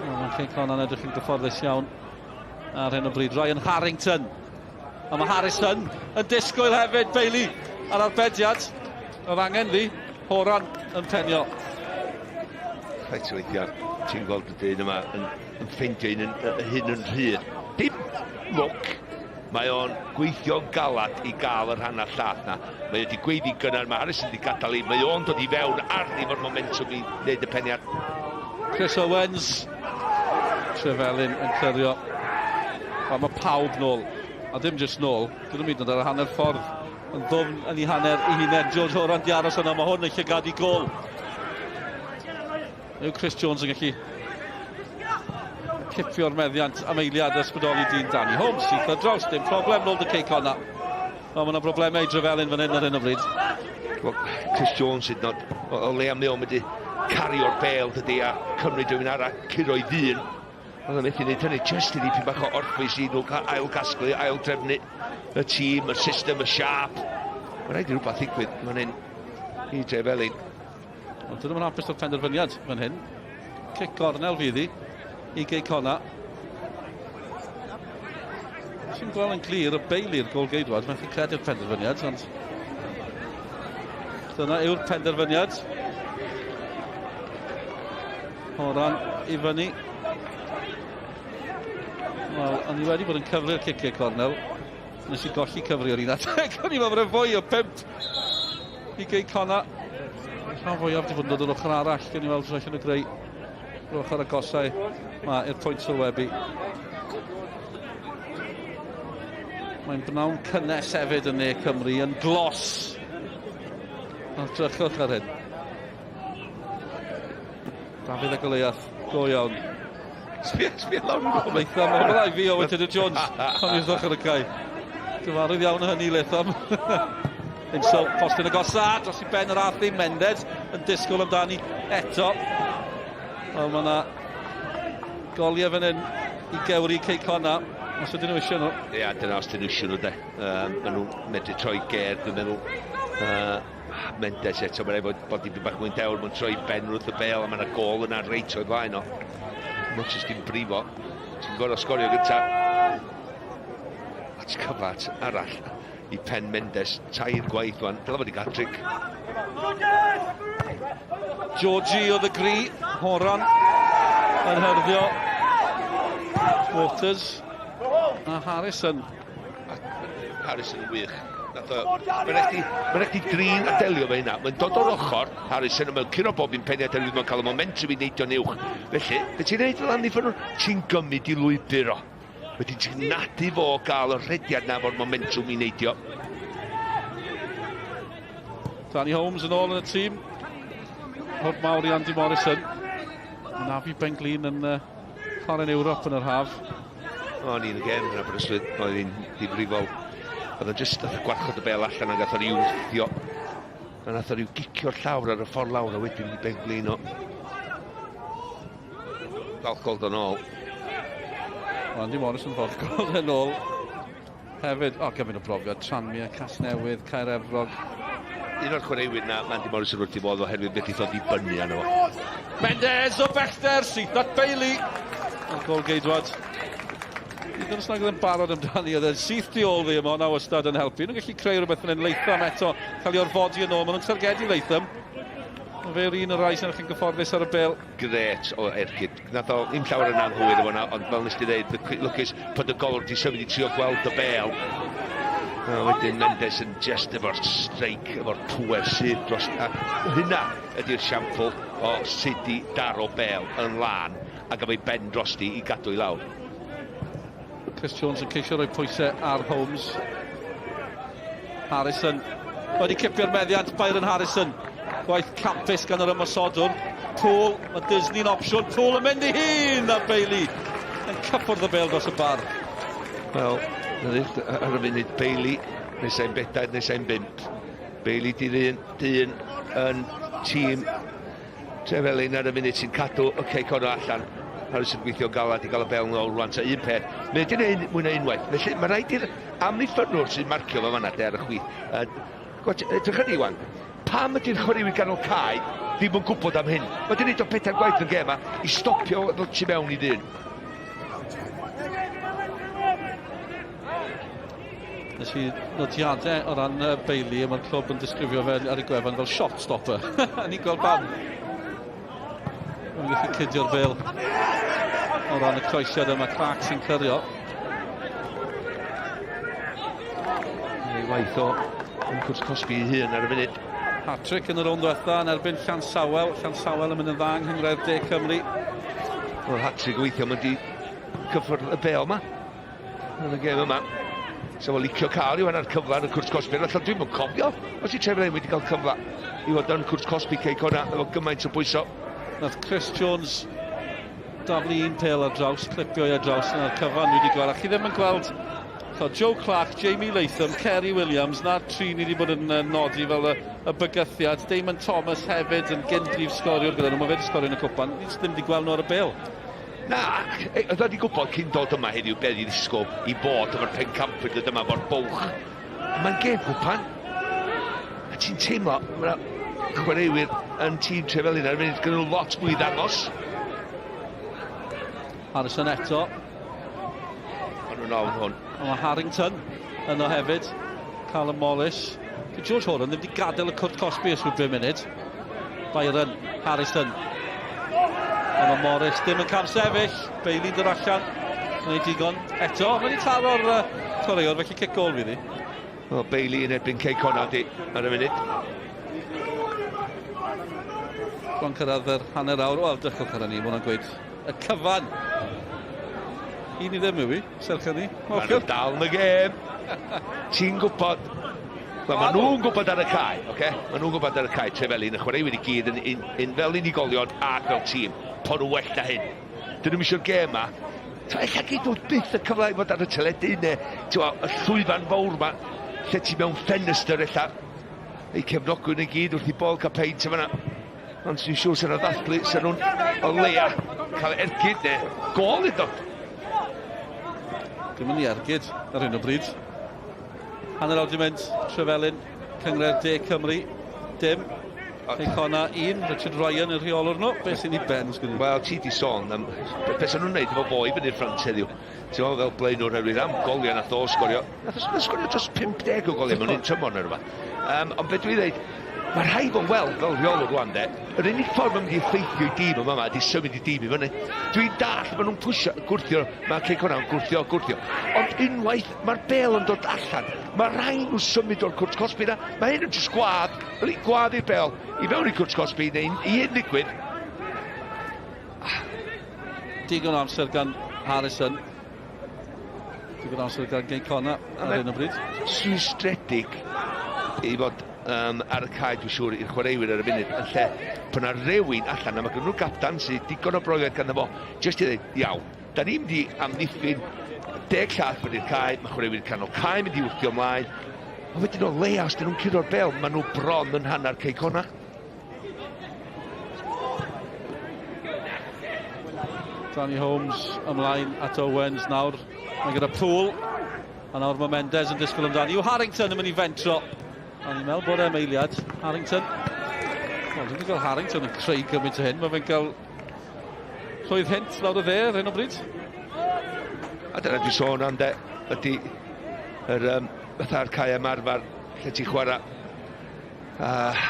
Mae Cei Connah'n edrych yn gyfforddus iawn ar hyn o bryd. Ryan Harrington. A mae Harrison yn disgwyl hefyd, Bailey ar arbediad. Oedd angen ddi, Horan yn penio. Rhaid weithiau, ti'n gweld y dyn yma yn ffeindio hyn yn rhydd. Dim lwc, mae o'n gweithio'n galad i gael y rhan a'r llath na. Mae wedi gweiddi gynnar, mae Harrison wedi gadael i, mae o'n dod i fewn arni fo'r momentum i wneud y peniad. Chris Owens, Trefelin yn clirio. A mae pawb nôl, a dim jyst nôl, dyn nhw'n mynd ar y hanner ffordd yn ddwfn yn ei hanner ei hunain. George Horan di aros yna, mae hwn yn llygad i gôl. Yw Chris Jones yn gallu cipio'r meddiant am eiliad ysbrydoli dyn Danny Holmes sydd ar draws, dim problem, nôl dy Cei Connah. Ond mae yna broblemau i Trefelin fan hyn ar hyn o bryd. Well, Chris Jones hyd yn oed, o leia mae o'n mynd i cario'r bel dydy a cymryd rhywun arall, curo i ddyn. Ond o'n methu wneud hynny, jyst i ddipyn bach o orffwys i nhw cael ail gasglu, ail drefnu y tîm, y system, y siâp. Mae'n rhaid i rhywbeth ddigwydd fan hyn i Trefelin. Ond dyn nhw'n hapus o'r penderfyniad fan hyn. Cic gornel fydd hi i Gei Connah. Ti'n gweld yn glir y Bailey'r gôl-geidwad, mae'n chi credu'r penderfyniad, ond dyna yw'r penderfyniad. Horan i fyny. Wel, o'n i wedi bod yn cyfri'r ciciau cornel. Nes i golli cyfri o'r un adeg. O'n i'n meddwl bod e'n fwy o 5 i Gei Connah. Rhan fwyaf wedi bod yn dod o'r ochr arall. Gewn ni weld os allan nhw greu o'r ochr agosau ma i'r pwynt sylwebu. Mae'n bnawn cynnes hefyd yn Ne Cymru, yn glos. Ond drychwch ar hyn. Dafydd a Goliath, go iawn. Sbia, sbia lawr yn gofyn. Latham, o fel fi o Richard Jones. Pan i'n ddochr y cae. Gyfarwydd iawn o hynny, Latham. Insel, postyn agosa, dros i ben yr Arthur Mendes yn disgwyl amdani eto. Wel, mae yna goliau fan hyn i gewri Cei Connah, os ydyn nhw eisiau nhw. Ie, yeah, dyna os ydyn nhw eisiau nhw, de. Um, maen nhw'n medru troi ger, dwi'n meddwl. Uh, Mendes eto, mae'n rhaid bod, bod dipyn bach mwy'n dewr, mae'n troi ben wrth y bel, a mae'n gol yna reit o'i flaen o. Mae'n jyst dim brifo. Ti'n gorfod sgorio gyntaf. Atgyfat arall i Pen Mendes, tair gwaith wan. Dyle fod i gael tric. Georgie oedd y gri, Horan yn hyrddio. Waters a Harrison. Harrison yn wych. Nath o... Mae'n rhaid chdi, mae'n rhaid chdi drin a delio efo hynna. Mae'n dod o'r ochr, Harrison, a mae'n curo bob un peniad oherwydd mae'n cael y momentum i neidio'n uwch. Felly, be ti'n neud fel amddiffynnwr? Ti'n gymryd i lwybr o. Wedyn ti'n nadu fo gael y rhediad na fo'r momentum i neidio. Danny Holmes yn ôl yn y tîm. Hwb mawr i Andy Morrison. Mae'n afu Ben Glin yn uh, chwarae'n Ewrop yn yr haf. O'n i'n y gêm yn Aberystwyth, oedd hi'n ddifrifol. Oedd o'n jyst nath o gwarchod y bel allan a gath o'n i'w wthio. A nath o'n i'w gicio'r llawr ar y ffordd lawr a wedyn i ben glin o. Falch gweld o'n ôl. Andy Morris yn falch gweld o'n ôl. Hefyd, o, gymaint o brofiad, Tranmere, Casnewydd, Caerefrog. Un o'r chwaraewyr na, Andy Morris yn wrth i fodd oherwydd beth i ddod i fyny arno fo. Mendes o bellter, syth at Bailey. A'r gol geidwad. Hyd yn os nag oedd yn barod amdani, oedd e'n syth tu ôl fi, a mae hwnna wastad yn helpu. Nhw'n gallu creu rhywbeth fan hyn, Latham eto, cael ei orfodi yn ôl, maen nhw'n targedu Latham. Mae fe yw'r un o'r rai sy'n edrych yn gyfforddus ar y bel. Gret o ergyd. Nath o ddim llawer yn anghywir efo hwnna, ond fel nes di ddeud, lwcus bod y golwr di symud i trio gweld y bel. A wedyn Mendes yn just efo'r streic, efo'r pŵer sydd dros... A hynna ydy'r siampl o sut i daro bel yn lân ac efo'i ben drosti i gadw i lawr. Chris Jones yn ceisio rhoi pwysau ar Holmes. Harrison wedi cipio'r meddiant, Byron Harrison. Gwaith campus gan yr ymosodwr. Poole, mae Disney'n opsiwn. Poole yn mynd i hun a Bailey yn cyffwrdd y bel dros y bar. Wel, ar y funud Bailey, nesau'n bedair, nesau'n bump. Bailey di'r un dyn yn tîm Trefelin ar y funud sy'n cadw y Cei Connah allan. Harris yn gweithio galad i gael y bel nôl rwan. Ta un peth. Mae wedi gwneud mwy na unwaith. Felly mae rhaid i'r amddiffynnwr sy'n marcio fo fanna de ar y chwith. Uh, edrych yn Iwan. Pam ydy'r chwaraewyr ganol cae ddim yn gwybod am hyn? Mae wedi gwneud o pedair gwaith yn gêm i stopio ddod tu mewn i ddyn. Nes i nodiadau o ran uh, Bailey, a mae'r clwb yn disgrifio fe ar ei gwefan fel shot stopper. A ni'n gweld pam. Mae'n gallu cydio'r bel o ran y croesiad yma, Clark sy'n clirio. Ei waith o yn cwrs cosbi ei hun ar y funud. Hat-trick yn y rownd ddiwetha yn erbyn Llansawel. Llansawel yn mynd yn dda yng Nghynghrair De Cymru. Wel, hat-trick weithio, mae'n di cyffwrdd y bel yma. Yn y gêm yma. So fo licio cael rhywun ar cyfle ar y cwrt cosbi. Felly dwi'n yn cofio os i Trevor wedi cael cyfle i fod yn cwrt cosbi Cei Connah efo gymaint o bwyso. Nath Chris Jones daflu un pel ar draws, clipio i ar draws yna'r cyfan dwi wedi gweld. A chi ddim yn gweld so Joe Clark, Jamie Latham, Kerry Williams, na'r tri ni wedi bod yn nodi fel y, y bygythiad. Damon Thomas hefyd yn gyn-brif sgoriwr gyda nhw. Mae fe wedi sgorio yn y cwpan. Ni ddim wedi gweld nhw ar y bel. Na, oedd wedi gwybod cyn dod yma heddiw beth i ddisgwyl i fod efo'r pencampwyr dod yma efo'r bwlch. Mae'n gêm gwpan. A ti'n teimlo, mae chwaraewyr yn tîm Trefelin ar y funud, gyda nhw lot mwy i ddangos. Harrison eto. Maen nhw'n ofn hwn. Ond mae Harrington yno hefyd. Callum Morris. Di George Horan ddim wedi gadael y cwrt cosbi ers rhyw 5 munud. Byron Harrison. Ond mae Morris ddim yn camsefyll. Bailey'n dod allan. Gwneud digon eto. Mae wedi taro'r uh, chwaraewr, felly cic gol fydd hi. Wel, Bailey yn erbyn Cei Connah di ar y funud. Bron cyrraedd yr hanner awr. Wel, dechrau cyrraedd ni, mae hwnna'n gweud y cyfan. Un i ddim yw i, serch hynny. Maen nhw dal yn y gêm. Ti'n gwybod... Wel, maen nhw'n gwybod ar y cae, oce? Okay? Maen nhw'n gwybod ar y cae, Trefelin, y chwaraewyr i gyd yn, in, in, fel unigolion ac fel tîm, po nhw well na hyn. Dyn nhw'm isio'r gêm 'ma. T'mo' ella gei nhw byth y cyfle i fod ar y teledu ne' t'mo' y llwyfan fowr 'ma lle ti mewn ffenestr ella. Eu cefnogwyr nhw i gyd wrth 'u bodd ca'l peint yn fan 'na. Ond sy'n siŵr sy'n ddathlu, sy'n nhw'n o leia cael ergyd neu gol iddo. Dim yn ei ergyd ar hyn o bryd. Hanner awr di mynd, Trefelin, Cynghrair De Cymru, dim. Cei Connah 1, Richard Ryan y rheolwr nhw. Beth sy'n ei ben, sgwn i? Wel, ti di sôn am beth sy'n nhw'n neud efo fo i fyny'r ffrant heddiw. Ti'n meddwl fel blaenwr herwydd am goliau nath o sgorio. Nath o sgorio dros 50 o goliau mewn un tymor neu rhywbeth. Um, ond beth dwi'n dweud, mae rhaid fo'n weld fel rheolwr rwan de, yr unig ffordd mae'n mynd i effeithio i dîm yma yma ydy symud i dîm i fyny. Dwi'n dall, maen nhw'n pwysio, gwrthio, mae Cei Connah yn gwrthio, gwrthio. Ond unwaith mae'r bel yn dod allan, mae rhaid nhw symud o'r cwrt cosbi na. Mae hyn yn jyst gwad, yr un gwad i'r bel, i mewn i cwrt cosbi, neu i hyn ddigwydd. Digon o amser gan Harrison. Digon o amser gan Gei Connah ar hyn o bryd. Rhwystredig i fod um, ar y cae, dwi'n siŵr, i'r chwaraewyr ar y funud, yn lle bod yna rewyn allan, a mae gen nhw gaptan sydd digon o brofiad ganddo fo, jyst i ddweud, iawn, da ni'n mynd i amddiffyn deg llath fyny'r cae, mae chwaraewyr canol cae mynd i wthio ymlaen, ond wedyn o leia, os dyn nhw'n curo'r bel, maen nhw bron yn hanner Cei Connah. Danny Holmes ymlaen at Owens nawr. Mae gyda Poole. A nawr mae Mendes yn disgwyl amdani. Yw Harrington yn mynd i fentro. A ni'n meddwl bod e'n eiliad. Harrington. Wel, dwi'n gweld Harrington yn creu gymaint o hyn. Mae fe'n cael llwydd hynt lawr y dde ar hyn o bryd. A dyna dwi'n sôn am de, ydy yr um, fatha'r cae ymarfer lle ti'n chwarae. Uh,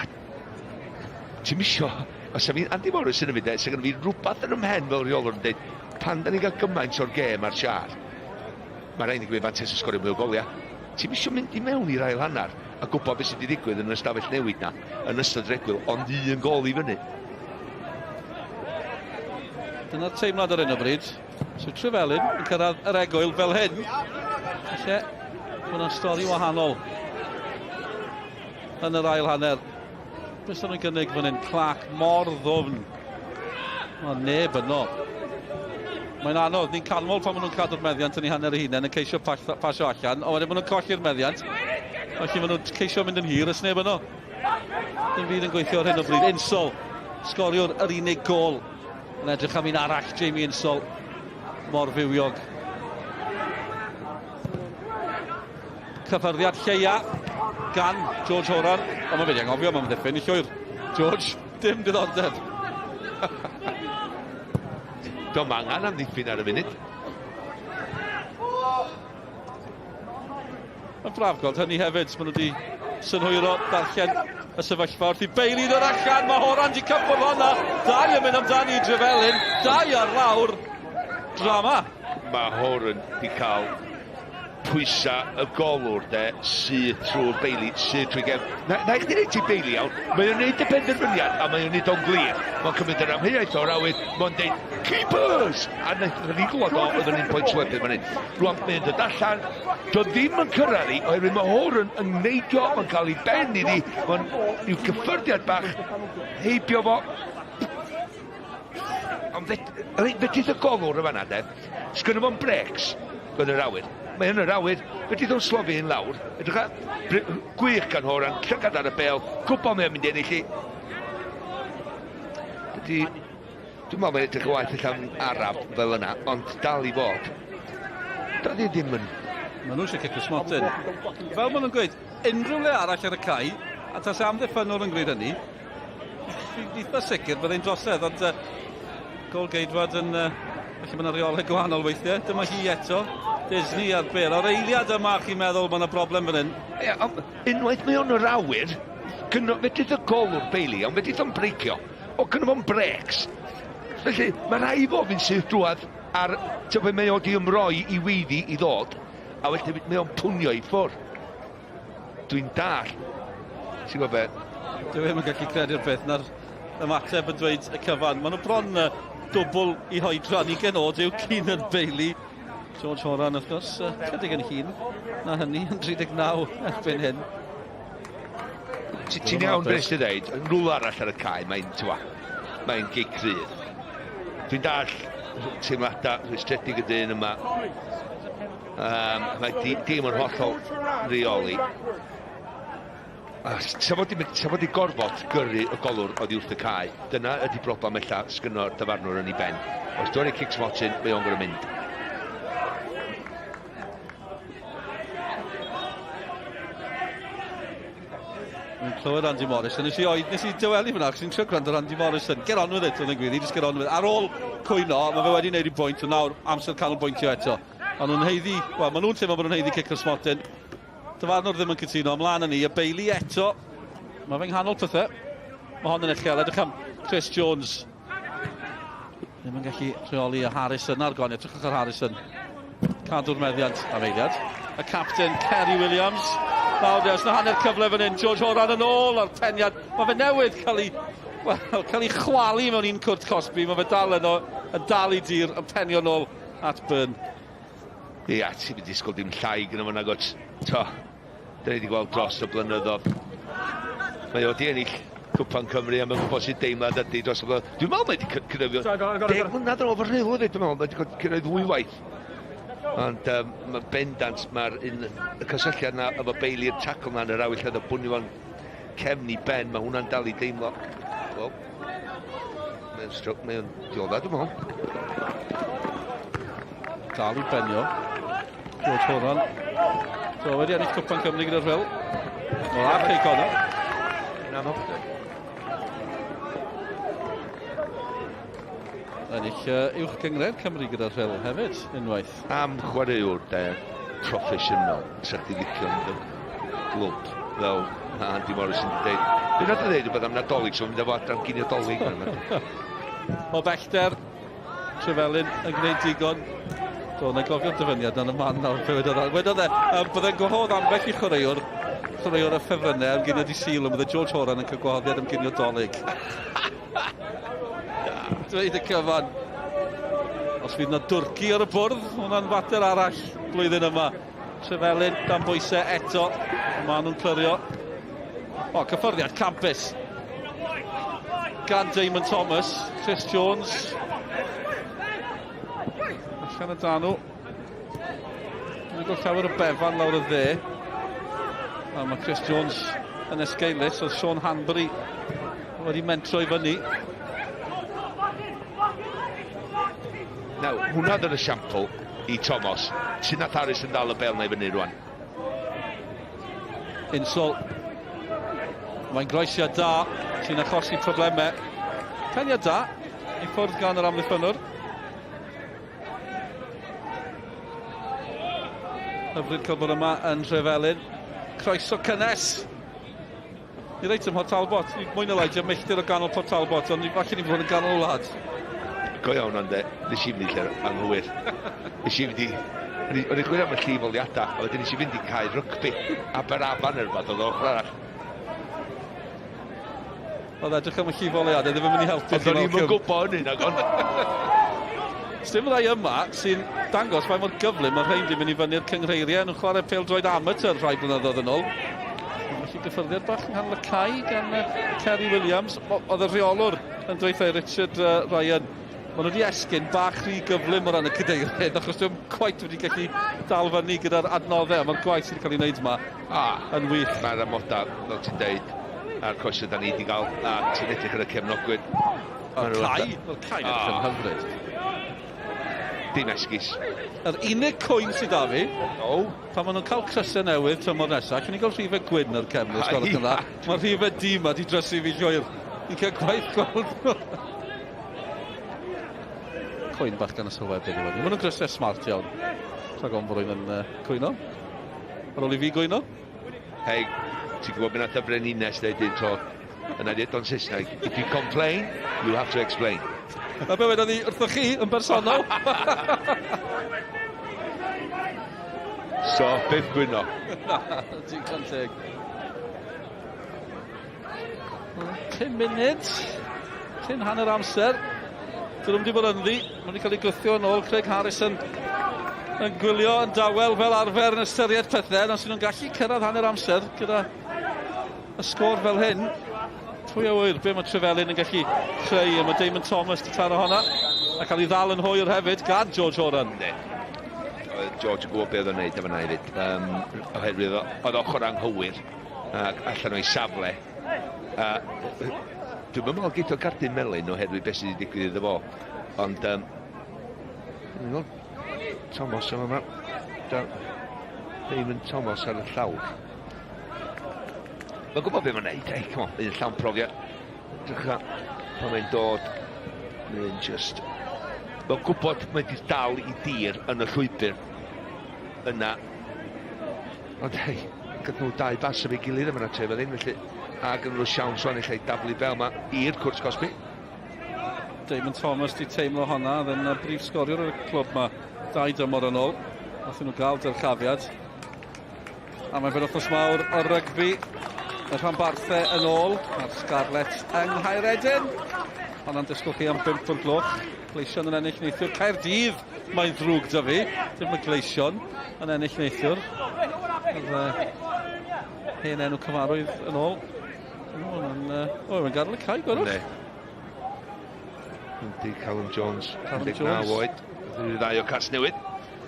Ti'm isio, os fi'n Andy Morris yn y fyd, se gynno fi rhywbeth yn 'y mhen fel rheolwr yn deud, pan da ni'n cael gymaint o'r gêm ar siâr, mae rhaid ni gymryd fantais o sgorio mwy o goliau. Ti'm isio mynd i mewn i'r ail hanner a gwybod beth sydd wedi digwydd yn yr ystafell newid na, yn ystod yr egwyl, ond un gol i fyny. Dyna'r teimlad ar hyn o bryd. So Trefelin yn cyrraedd yr egwyl fel hyn. Felly, mae yna stori wahanol yn yr ail hanner. Beth sy'n gynnig fan hyn? Clark mor ddwfn. Mae neb yno. Mae'n anodd, ni'n canmol pan maen nhw'n cadw'r meddiant yn eu hanner eu hunain yn ceisio pasio allan, ond wedyn maen nhw'n colli'r meddiant. Felly maen nhw'n ceisio mynd yn hir, ys neb yno. Dim byd yn gweithio ar hyn o bryd. Insol, sgoriwr yr unig gol. Yn edrych am un arall, Jamie Insol. Mor fywiog. Cyffyrddiad lleia gan George Horan. Ond mae fe wedi anghofio am amddiffyn i llwyr. George, dim diddordeb. Do'n angen amddiffyn ar y funud. Mae'n braf gweld hynny hefyd. Maen nhw wedi synhwyro darllen y sefyllfa wrth i Bailey ddod allan. Mae Horan wedi cyffwrdd honna. Dau yn mynd amdani i Drefelin. Dau ar lawr. Drama. Mae Horan wedi cael pwysa y golwr de, syth trwy'r Bailey, syth trwy gefn. Na, na i chdi neud ti Bailey iawn, mae o'n neud y penderfyniad a mae o'n neud o'n glir. Mae'n cymryd yr amheuaeth o'r awyr, mae'n deud, keepers! A wnaethon ni glwad o, oedd o'n un pwynt wedyn fan hyn. Rwan mae'n dod allan, do ddim yn cyrraedd hi, oherwydd mae Horan yn neidio, mae'n cael ei ben iddi, mae'n rhyw gyffyrddiad bach heibio fo. Ond fedrith y golwr y fanna de, Sgynno fo'm brêcs yn yr awyr. Mae yn yr awyr. Fedrith o'n slofi hyn lawr. Edrych ar... Gwych gan Horan. Llygad ar y bel. Gwybod mae o'n mynd i ennill i. Dydy... Dwi'n meddwl mae'n edrych yn waeth allan araf fel yna, ond dal i fod. Doedd hi ddim yn... Maen nhw eisiau cicio smotyn. Fel maen nhw'n gweud, unrhyw le arall ar y cae, a tase amddiffynnwr yn gwneud hynny, Dwi'n eitha sicr byddai'n drosedd, ond uh, gol geidwad yn... Uh, felly mae yna reolau gwahanol weithiau. Dyma hi eto. Disney a'r bel. O'r eiliad yma, chi'n meddwl mae yna broblem fan hyn. Ie, ond unwaith mae o'n yr awyr, gynno, fedrith y golwr Bailey, ond fedrith o'n breicio. O, gynno fo'n brecs. Felly, mae rhaid i fo fynd syth drwad ar, ti'n gwybod, mae o di ymroi i weiddi i ddod, a wedyn mae o'n pwnio i ffwrdd. Dwi'n dall. Ti'n gwybod be? Dwi ddim yn gallu credu'r peth na'r ymateb yn dweud y cyfan. Maen nhw bron uh, dwbl i hoedran, 20 oed yw Keenan Bailey. George Horan, wrth gwrs, uh, chydig yn hŷn na hynny, yn 39 erbyn hyn. Ti'n iawn beth sy'n dweud, yn rhywle arall ar y cae, mae'n, mae'n gig cryf. Dwi'n dall teimladau rhwystredig y dyn yma. Mae dim yn hollol reoli. Sa fo 'di gorfod gyrru y golwr oddi wrth y cae. Dyna ydy broblem ella sgynno'r dyfarnwr yn ei ben. Os dwi'n ei cic smotyn, mae o'n gorfod mynd. Dwi'n clywed Andy Morrison. Nes i oed, nes i dywelu fyna, achos i'n trio gwrando ar Andy Morrison. Get on with it, oedd e'n gwyddi, just get on with it. Ar ôl cwyno, mae fe wedi gwneud i bwynt, ond nawr amser canolbwyntio eto. Ond nhw'n heiddi, wel, maen nhw'n teimlo bod nhw'n heiddi cic o'r smotyn. Dyfarnwr ddim yn cytuno, ymlaen â ni, a Bailey eto. Mae fe'n nghanol pethau. Mae hon yn uchel, edrych am Chris Jones. Ddim yn gallu rheoli y Harrison ar goniau, edrychwch ar Harrison. Cadw'r meddiant am eiliad. Y captain Kerry Williams. Nawr, oes na hanner cyfle fan hyn. George Horan yn ôl a'r peniad. Mae fe newydd cael ei, well, cael ei chwalu mewn un cwrt cosbi. Mae fe dal yno, yn dal i dir, yn penio nôl at Byrne. Ia, ti'n mynd disgwyl dim llai gyda fo nag o't. To, da ni wedi gweld dros y blynyddoedd. Mae o wedi ennill Cwpan Cymru a mae'n gwybod sut deimlad ydy dros y blynyddoedd. Dwi'n meddwl mae wedi cyrraedd 10 mlynedd yn ôl fy rhyl hefyd, dwi'n meddwl, mae wedi cyrraedd ddwywaith. Ond mae bendant, mae'r un, y cysylltiad yna efo Bailey'r tackle yna yn yr awyr lle oedd y bwnio fo'n cefn i ben, mae hwnna'n dal i deimlo. Wel, mae'n stroke, mae'n diodda, dwi'n meddwl. Dal i benio. George Horan. So, wedi ennill Cwpan Cymru gyda'r Rhyl. O, a Cei Connah. Na, no. Ennill uwch gynghrair Cymru gyda'r Rhyl hefyd, unwaith. Am chwaraewr de, proffesiynol, sa chdi licio mynd yn glwb, fel mae Andy Morrison wedi dweud. Fe nath o ddeud rhywbeth am Nadolig, so mynd â fo adran ginio Dolig. O bellter, Trefelin yn gwneud digon. Do, na i gofio'r dyfyniad yn y man nawr, be wedodd e. Wedodd e, byddai'n gwahodd ambell i chwaraewr, chwaraewr y ffefrynnau am ginio di Sul, ond bydde George Horan yn cael gwahoddiad am ginio Dolig. Dweud y cyfan. Os fydd yna dwrci ar y bwrdd, hwnna'n fater arall blwyddyn yma. Trefelin dan bwysau eto, maen nhw'n clirio. O, cyffyrddiad campus gan Damon Thomas, Chris Jones. Allan y dan nhw. Dwi'n gweld llawer o befan lawr y dde. A mae Chris Jones yn esgeulus, oedd Sean Hanbury wedi mentro i fyny. Nawr, hwnna oedd yr esiampl i Thomas. Sut nath Harris yn dal y bel na i fyny rwan? Insol. Mae'n groesiad da sy'n achosi problemau. Peniad da i ffwrdd gan yr amddiffynnwr. Hyfryd cael bod yma yn Nhrefelin. Croeso cynnes. Ni reit ym Mhort Talbot. Ni mwy na lai tua milltir o ganol Port Talbot, ond falle ni'n bod yn ganol wlad. Go iawn, ond nes i fynd i lle anghywir. Nes i fynd i... O'n i'n chwilio am y llifoliadau, a wedyn nes i fynd i cae rygbi, Aberafan neu rhywbeth, oedd o ochr arall. Oedd edrych am y llifoliadau, ddim yn mynd i helpu chi. Ond o'n i'm yn gwybod hynny, nag on. Sdim rai yma sy'n dangos faint mor gyflym mae rhain 'di mynd i fyny'r cynghreiriau. Nhw'n chwarae pêl-droed amateur rhai blynyddoedd yn ôl. Felly gyffyrddiad bach yng nghanol y cae gan Kerry Williams. Oedd y rheolwr yn dweud Richard Ryan, maen nhw wedi esgyn bach rhy gyflym o ran y cadeirydd, achos dwi'n quite wedi gallu dal fyny gyda'r adnoddau, a mae'r gwaith sydd wedi cael ei wneud yma yn wych. Mae'r amodau, fel ti'n deud, a'r coesau da ni wedi cael, a ti'n edrych ar y cefnogwyr. Mae'r cae, mae'r cae yn edrych yn hyfryd. Dim esgus. Yr unig cwyn sydd da fi, pan maen nhw'n cael crysau newydd tymor nesaf, cyn i gael rhifau gwyn ar cefn, os gwelwch yn dda. Mae'r rhifau du ma di drysu fi llwyr. Ni'n cael gwaith gweld nhw. Cwyn bach gan y sylwebydd i wedi. Maen nhw'n grysau smart iawn. Rhag ofn bod rhywun yn cwyno. Ar ôl i fi gwyno. Hei, ti'n gwybod beth nath y brenhines ddeud un tro? Yna dweud o'n Saesneg, if you complain, you have to explain. A be wedodd hi wrthoch chi yn bersonol? So, byth gwyno. Digon teg. 5 munud cyn hanner amser. Dyn nhw'm wedi bod ynddi. Mae wedi cael ei gwthio yn ôl. Craig Harrison yn gwylio yn dawel fel arfer yn ystyried pethau. Os nhw'n gallu cyrraedd hanner amser gyda y sgôr fel hyn, pwy a ŵyr be mae Trefelin yn gallu creu. A mae Damon Thomas di taro honna. A cael ei ddal yn hwyr hefyd gan George Horan. Yndi. Oedd George yn gwybod beth oedd o'n neud efo hefyd. Um, oherwydd oedd ochr anghywir ac allan o'i safle. A dwi'n meddwl geith o gardyn melyn oherwydd beth sydd wedi digwydd iddo fo. Ond um, Thomas yma yma. Damon Thomas ar y llawr. Mae'n gwybod beth mae'n neud. Hey, come on, un llawn profiad. Drycha pan mae'n dod. Mae'n just... Mae'n gwybod mae wedi dal i dir yn y llwybr yna. Ond hei, gyda nhw dau bas efo'i gilydd yma na Trefelin, felly a gyda nhw siawns o'n eich daflu fel yma i'r cwrt cosbi. Damon Thomas di teimlo honna, oedd yn brif sgoriwr y clwb ma dau dymor yn ôl. Nathyn nhw gael dyrchafiad. A mae'n benwythnos mawr o rygbi. Y rhanbarthau yn ôl, a'r Scarlets yng Nghaeredin. Honna'n disgwyl chi am 5 o'r gloch. Gleision yn ennill neithiwr. Caerdydd, mae'n ddrwg da fi. Dim y Gleision yn ennill neithiwr. Yr uh, hen enw cyfarwydd yn ôl. O, mae'n uh, oh, mae'n gadael y cae, gwelwch. Yndi, Callum Jones, Callum 19 Jones. oed. Rhyw ddau o Casnewydd.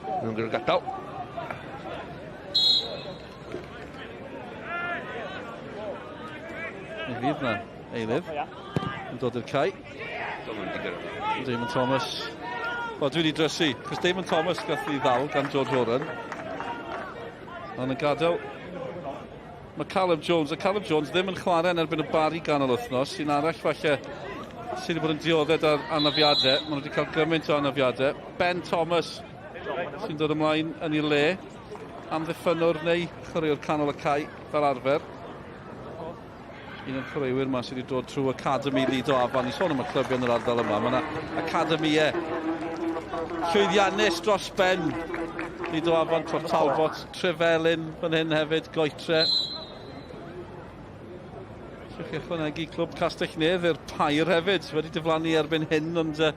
Nhw'n gyda'r gadael. Mi fydd na eilydd yn dod i'r cae. Damon Thomas. Wel, dwi wedi drysu, chos Damon Thomas gath ei ddal gan George Horan. Ond yn gadael Mae Caleb Jones, a Caleb Jones ddim yn chwarae yn erbyn y Bari ganol wythnos, sy'n arall falle sydd wedi bod yn diodded ar anafiadau. Maen nhw wedi cael gymaint o anafiadau. Ben Thomas sy'n dod ymlaen yn ei le. Amddiffynnwr neu chwaraewr canol y cae fel arfer. Un o'r chwaraewyr yma sydd wedi dod trwy Academy Lido Afan. Ni sôn am y clybiau yn yr ardal yma. Mae yna academïau llwyddiannus dros ben. Lido Afan, Port Talbot, Trefelin fan hyn hefyd, Goetre. Allwch chi ychwanegu clwb Castell Nedd i'r pair hefyd. Wedi diflannu erbyn hyn, ond uh,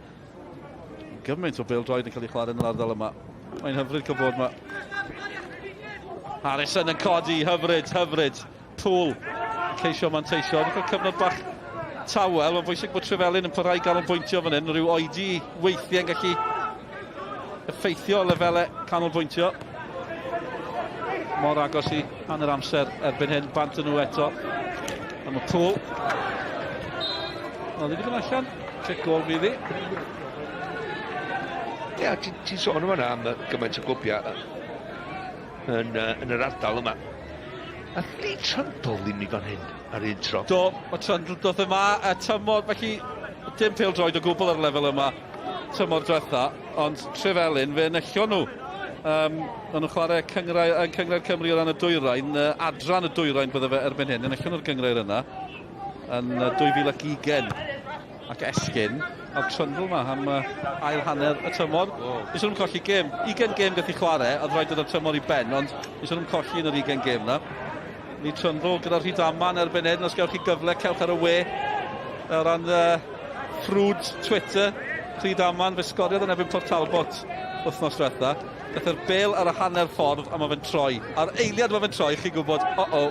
gymaint o bêl-droed yn cael ei chwarae yn yr ardal yma. Mae'n hyfryd cael bod yma. Harrison yn codi, hyfryd, hyfryd. Poole ceisio manteisio. Wedi cael cyfnod bach tawel, mae'n bwysig bod Trefelin yn parhau ganolbwyntio fan hyn. Rhyw oedi weithiau yn gallu effeithio lefelau canolbwyntio. Mor agos i hanner amser erbyn hyn, bant yn nhw eto. A mae Poole. O, ddim wedi bod allan. Cic gol fydd hi. Ie, yeah, ti'n ti sôn yma am gymaint o glwbiau yn, uh, yn yr ardal yma. A Lee Trundle ddim i fan hyn ar un tro. Do, mae Trundle doth yma y tymor, felly dim pêl droed o gwbl ar y lefel yma tymor diwetha, ond Trefelin fe enillon nhw. Um, maen nhw'n chwarae cyngrau, yn Cyngrair Cymru o ran y dwyrain, uh, adran y dwyrain bydde fe erbyn hyn, enillon nhw'r gyngrair yna yn uh, 2020 ac esgyn a'r Trundle ma am uh, ail hanner y tymor. Oh. Nes nhw'n colli gêm. 20 gêm gath i chwarae, oedd rhaid dod â'r tymor i ben, ond nes nhw'n colli yn yr 20 gêm na. Ni Trundle gyda'r Rhydaman erbyn hyn, os gewch chi gyfle, cewch ar y we o ran uh, ffrwd Twitter. Rhydaman, fe sgoriodd yn erbyn Port Talbot wythnos diwetha. Gath yr bel ar y hanner ffordd a mae fe'n troi. A'r eiliad mae fe'n troi, chi'n gwybod, o-o,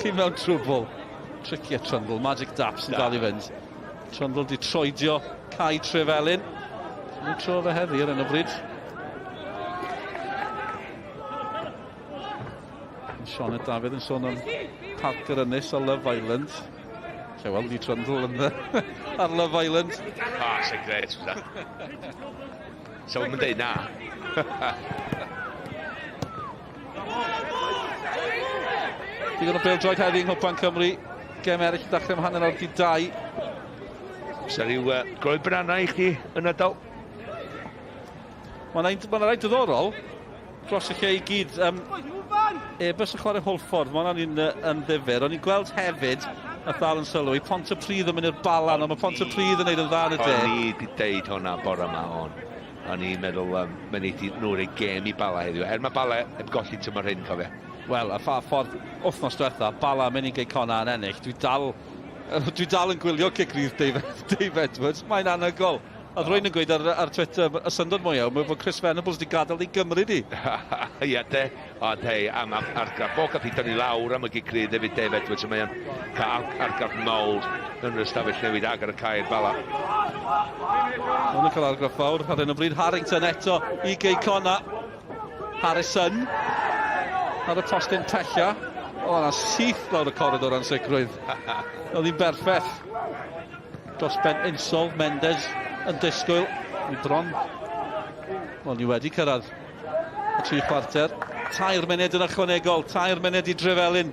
chi mewn trwbl. Tricky a Trundle, Magic Daps yn dal i fynd. Trundle di troedio Cae Trefelin. Mae'n tro fe heddi ar hyn o bryd. Sioned Dafydd yn sôn am Parc yr Ynys a Love Island. Lle weld Lee Trundle yn ar Love Island. Ah, sy'n gret, fysa. So, mae'n dweud na. Digon o bêl-droed heddi yng Nghwpan Cymru. Gem eraill yn dechrau am hanner awr di dau. Sa rhyw uh, groi banana i chdi yn adael? Mae'n ma rai diddorol dros y lle i gyd. Um, Ebus yn chwarae Hwlffordd, mae hwnna'n un yn ddifur. O'n i'n gweld hefyd, a ddal yn sylw, i Pontypridd yn mynd i'r Bala, ond mae Pontypridd yn neud yn dda yn y de. O'n i wedi deud hwnna bore yma, on. O'n i'n meddwl, um, mae'n neud nhw rei gêm i Bala heddiw. Er mae Bala heb golli tymor hyn, cofio. Wel, a pha ffordd wythnos diwetha, Bala mynd i'n Gei Connah yn ennill. Dwi dal, dwi dal yn gwylio cic rydd Dave, Dave Edwards. Mae'n anhygoel. Oedd rwy'n yn gweud ar Twitter, y syndod mwyaf, mae bod Chris Venables wedi gadael i Gymru di. Ia, de. Ond hei, am argraff. Bo gath i dynnu lawr am y gic rydd hefyd Dave Edwards, mae'n cael argraff mawr yn yr ystafell newid ag ar y cae i'r Bala. Ond yn cael argraff fawr ar hyn o bryd. Harrington eto i Gei Connah. Harrison ar y postyn pella. O, yna syth lawr y coridor ansicrwydd. Oedd hi'n berffaith. Dros ben Insol, Mendes yn disgwyl. Ni bron. Wel, ni wedi cyrraedd y 3/4. 3 munud yn ychwanegol, 3 munud i Drefelin.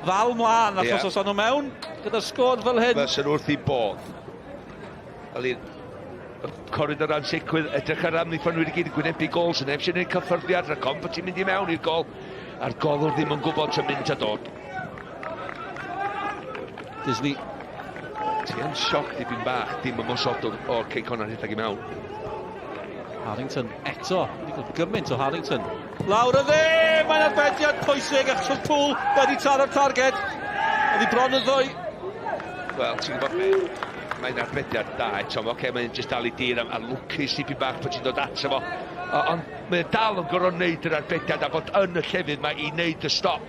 Ddal mlaen, achos os o'n nhw mewn gyda'r sgôr fel hyn. Fysen wrth i bodd. Wel, coridor ansicrwydd, edrych ar amddiffynwyr i gyd yn gwynebu gols yn neb sy'n gwneud cyffyrddiad, rhaid ofn bod ti'n mynd i mewn i'r gol, a'r golwr ddim yn gwybod sy'n mynd a dod. Disney. Ti yn sioc dipyn bach, dim ymosodwr o'r Cei Connah rhedeg i mewn. Harrington eto, wedi cael gymaint o Harrington. Lawr y dde, mae'n arbediad pwysig achos oedd Poole wedi taro'r targed. Oedd hi bron yn ddwy. Wel, ti'n gwybod be? Mae'n arbediad da eto. Oce, mae'n just dal i dir a lwcus dipyn bach bod ti'n dod ato fo. Ond mae'n dal yn gorfod wneud yr arbediad a bod yn y llefydd mae i wneud y stop.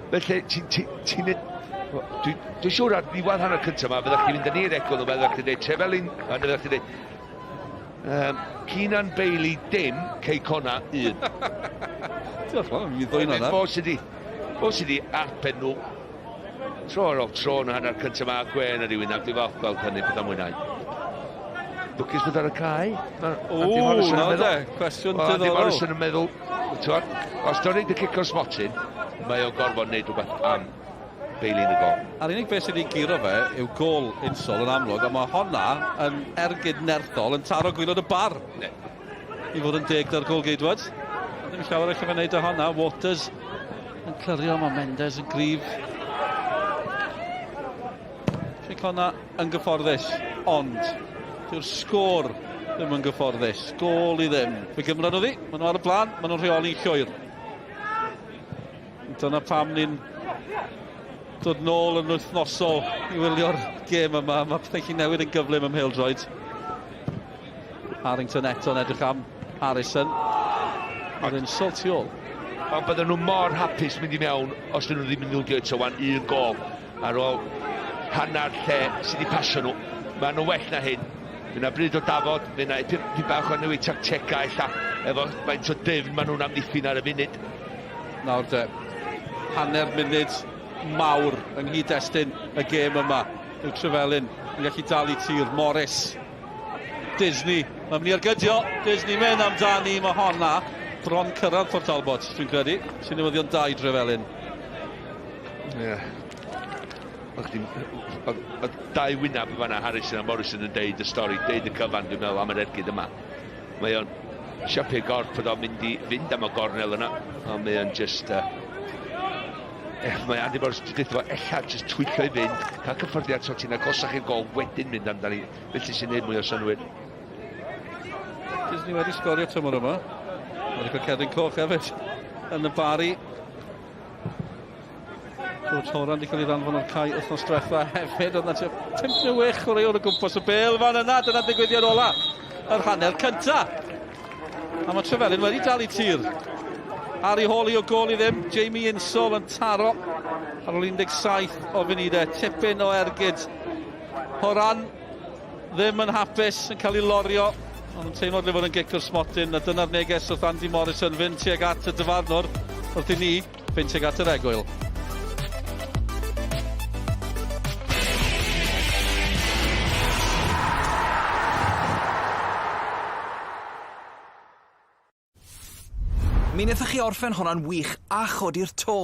Felly, ti'n dwi siŵr ar ddiwedd hanner cyntaf yma, fyddech chi'n mynd yn i'r egwyl, fyddech chi'n dweud Trefelin, a fyddech chi'n dweud Keenan Bailey dim, Cei Connah 1. Diolch, mi ddwy'n hwnna. Fo sydd wedi arbed nhw tro ar ôl tro yn hanner cyntaf yma, gwen ar rywun, a dwi'n falch gweld hynny, beth am mwynhau. Lwcus bod ar y cae. O, na de, cwestiwn diddorol. Andy Morrison yn meddwl, os dwi'n neud y cic o'r smotyn, mae o'n gorfod neud rhywbeth am Bailey yn y gol. A'r unig beth sydd wedi guro fe yw gôl Insol yn amlwg, a mae honna yn ergyd nerthol yn taro gwaelod y bar. Ne. I fod yn deg da'r gôl geidwad. Ddim llawer allan fe wneud o honna. Waters yn clirio, mae Mendes yn gryf. Cei Connah yn gyfforddus, ond dyw'r sgôr ddim yn gyfforddus. Gôl i ddim. Fe gymryd nhw ddi, maen nhw ar y blaen, maen nhw'n rheoli'n llwyr. Dyna pam ni'n dod nôl yn wythnosol i wylio'r gêm yma. Mae pethau chi'n newid yn gyflym ym mhêl-droed. Harrington eto'n edrych am Harrison. Mae'r Insol tu ôl. Ond bydden nhw mor hapus mynd i mewn os dyn nhw ddim yn ildio eto wan un gol ar ôl hanner lle sydd wedi pasio nhw. Maen nhw well na hyn. Fydd yna bryd o dafod, fydd yna dipyn bach o newid tactegau ella, efo faint o dyfn maen nhw'n amddiffyn ar y funud. Nawr de, hanner munud mawr yng nghyd-destun y gêm yma. Yw Trefelin yn gallu dal i tir. Morris, Disney, mae'n mynd i ergydio. Disney mynd amdani, mae honna bron cyrraedd Port Talbot, dwi'n credu. Sy'n newyddion da i Drefelin. Ie. Yeah. Oedd dau wyneb yn fanna, Harrison a Morrison yn deud y stori, deud y cyfan, dwi'n meddwl, am yr ergyd yma. Mae o'n siapio gorff bod o'n mynd i fynd am y gornel yna, ond mae o'n just... mae Andy Morris wedi dweud fo, ella just twyllo i fynd, cael cyffyrddiad so ti'n agosach i'r gol, wedyn mynd amdani, felly sy'n neud mwy o synwyr. Disney wedi sgorio tymor yma. Mae wedi cael cerdyn coch hefyd yn y Bari. George Horan wedi cael ei ddanfon o'r cae wythnos diwetha hefyd. Oedd na tua 5 neu 6 chwaraewr o gwmpas y bêl fan yna. Dyna ddigwyddiad ola yr hanner cynta. A mae Trefelin wedi dal i tir. Ar ei hôl i o gôl i ddim. Jamie Insall yn taro ar ôl 17 o funudau. Tipyn o ergyd. Horan ddim yn hapus, yn cael ei lorio. Ond yn teimlo dyle fod yn gic o'r smotyn. A dyna'r neges wrth Andy Morrison fynd tuag at y dyfarnwr wrth i ni fynd tuag at yr egwyl. Mi wnaethoch chi orffen honna'n wych a chodi'r to.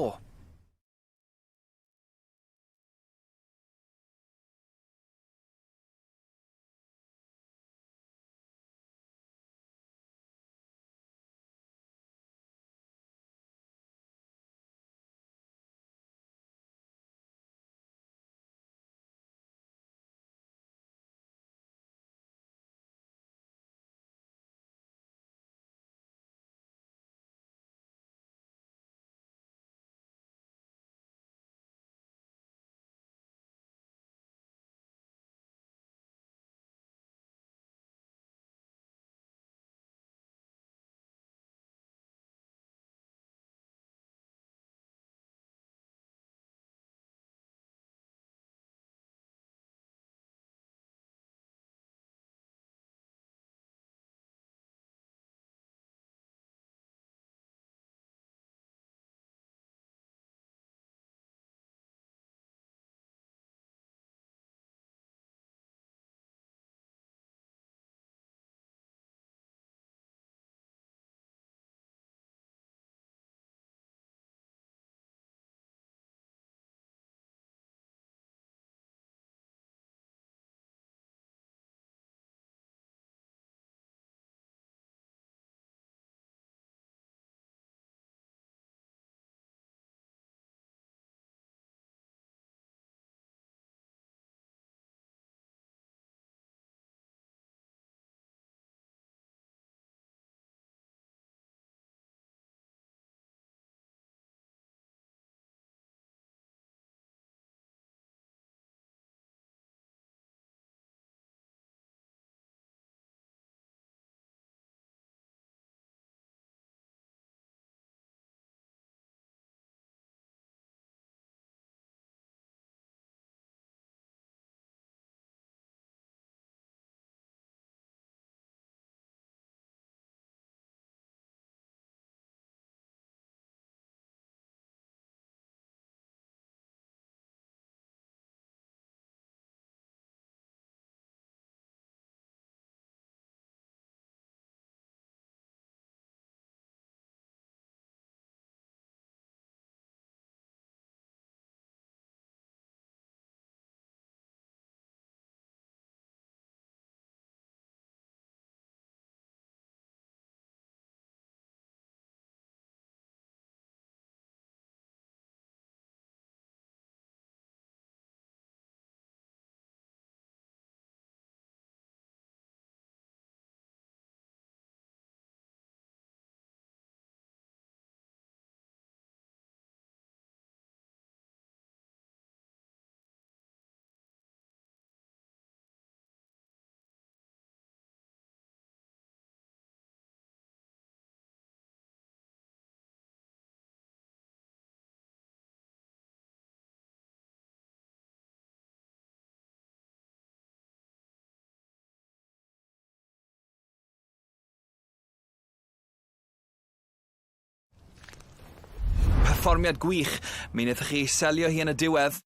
Perfformiad gwych. Mi wnaethoch chi selio hi yn y diwedd.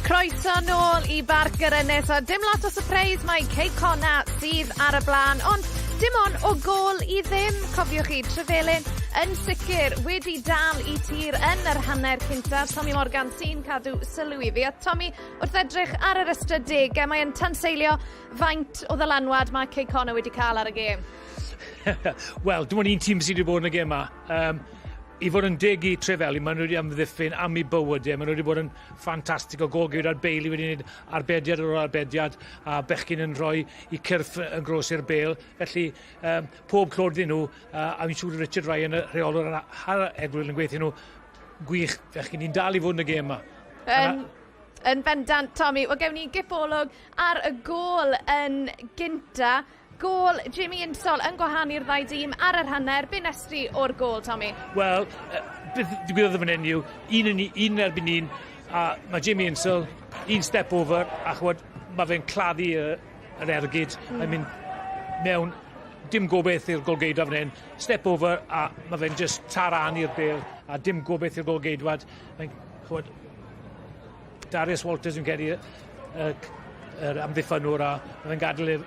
Croeso nôl i Barc yr Ynys a dim lot o surprise mae Cei Connah sydd ar y blaen ond dim ond o gôl i ddim cofiwch chi Trefelin yn sicr wedi dal i tir yn yr hanner cyntaf. Tommy Morgan sy'n cadw sylw i fi a Tommy wrth edrych ar yr ystadegau mae yn tanseilio faint o ddylanwad mae Cei Connah wedi cael ar y gêm. Wel, dim ond un tîm sydd wedi bod yn y gêm 'ma. Um, I fod yn deg i Trefelin, maen nhw wedi amddiffyn am eu bywydau, maen nhw wedi bod yn ffantastig o gol gyda'r Bailey wedi gwneud arbediad ar ôl arbediad a bechgyn yn rhoi i cyrff yn gros i'r bel. Felly, um, pob clod iddyn nhw, a fi'n siŵr Richard Ryan, y rheolwr ar egwyl yn gweithio nhw, gwych, bechgyn, ni'n dal i fod yn y gêm yma. Yn, yn bendant, Tommy. Wel, gewn ni gipolwg ar y gôl yn gynta. Gôl Jimmy Insall yn gwahanu'r ddau dîm ar yr hanner. Be nest ti o'r gôl, Tommy? Wel, beth ddigwyddodd fan hyn yw, un yn un erbyn un, a mae Jimmy Insall, un step over, a chwbod, mae fe'n claddu yr ergyd, mae'n mynd mewn, dim gobeith i'r golgeidwad fan hyn, step over, a mae fe'n just taranu'r bêl, a dim gobeith i'r golgeidwad. Mae'n, chwbod, Darius Walters yn credu yr amddiffynwr a mae fe'n gadael i'r...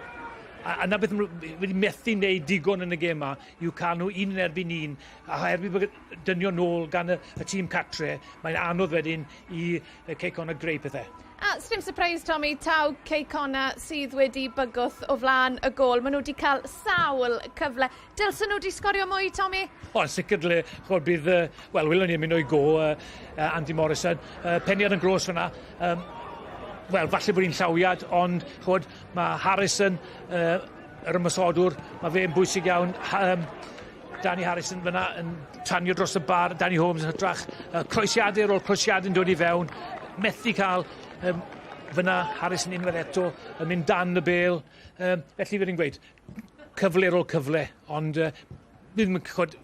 A 'na beth maen nhw wedi methu wneud digon yn y gêm 'ma yw cael nhw un yn erbyn un a oherwydd bod dynion nôl gan y, y tîm catre mae'n anodd wedyn i Cei Connah greu pethau. A sdim surprise Tommy, taw Cei Connah sydd wedi bygwth o flaen y gôl. Maen nhw wedi cael sawl cyfle. Dylsen nhw wedi sgorio mwy, Tommy? O, yn sicr dyle. Ch'mod bydd yy wel welwn ni yn mynd o'i go Andy Morrison. Peniad yn gros fyna. Wel, falle bod hi'n llawiad, ond ch'mod ma' Harrison yr ymosodwr, ma' fe'n bwysig iawn. Danny Harrison fyna yn tanio dros y bar, Danny Holmes yn hytrach. Croesiadau ar ôl croesiadau'n dod i fewn. Methu cael fyna Harrison unwaith eto yn mynd dan y bêl. Felly fe ni'n gweud, cyfle ar ôl cyfle, ond fi ddim yn ch'od,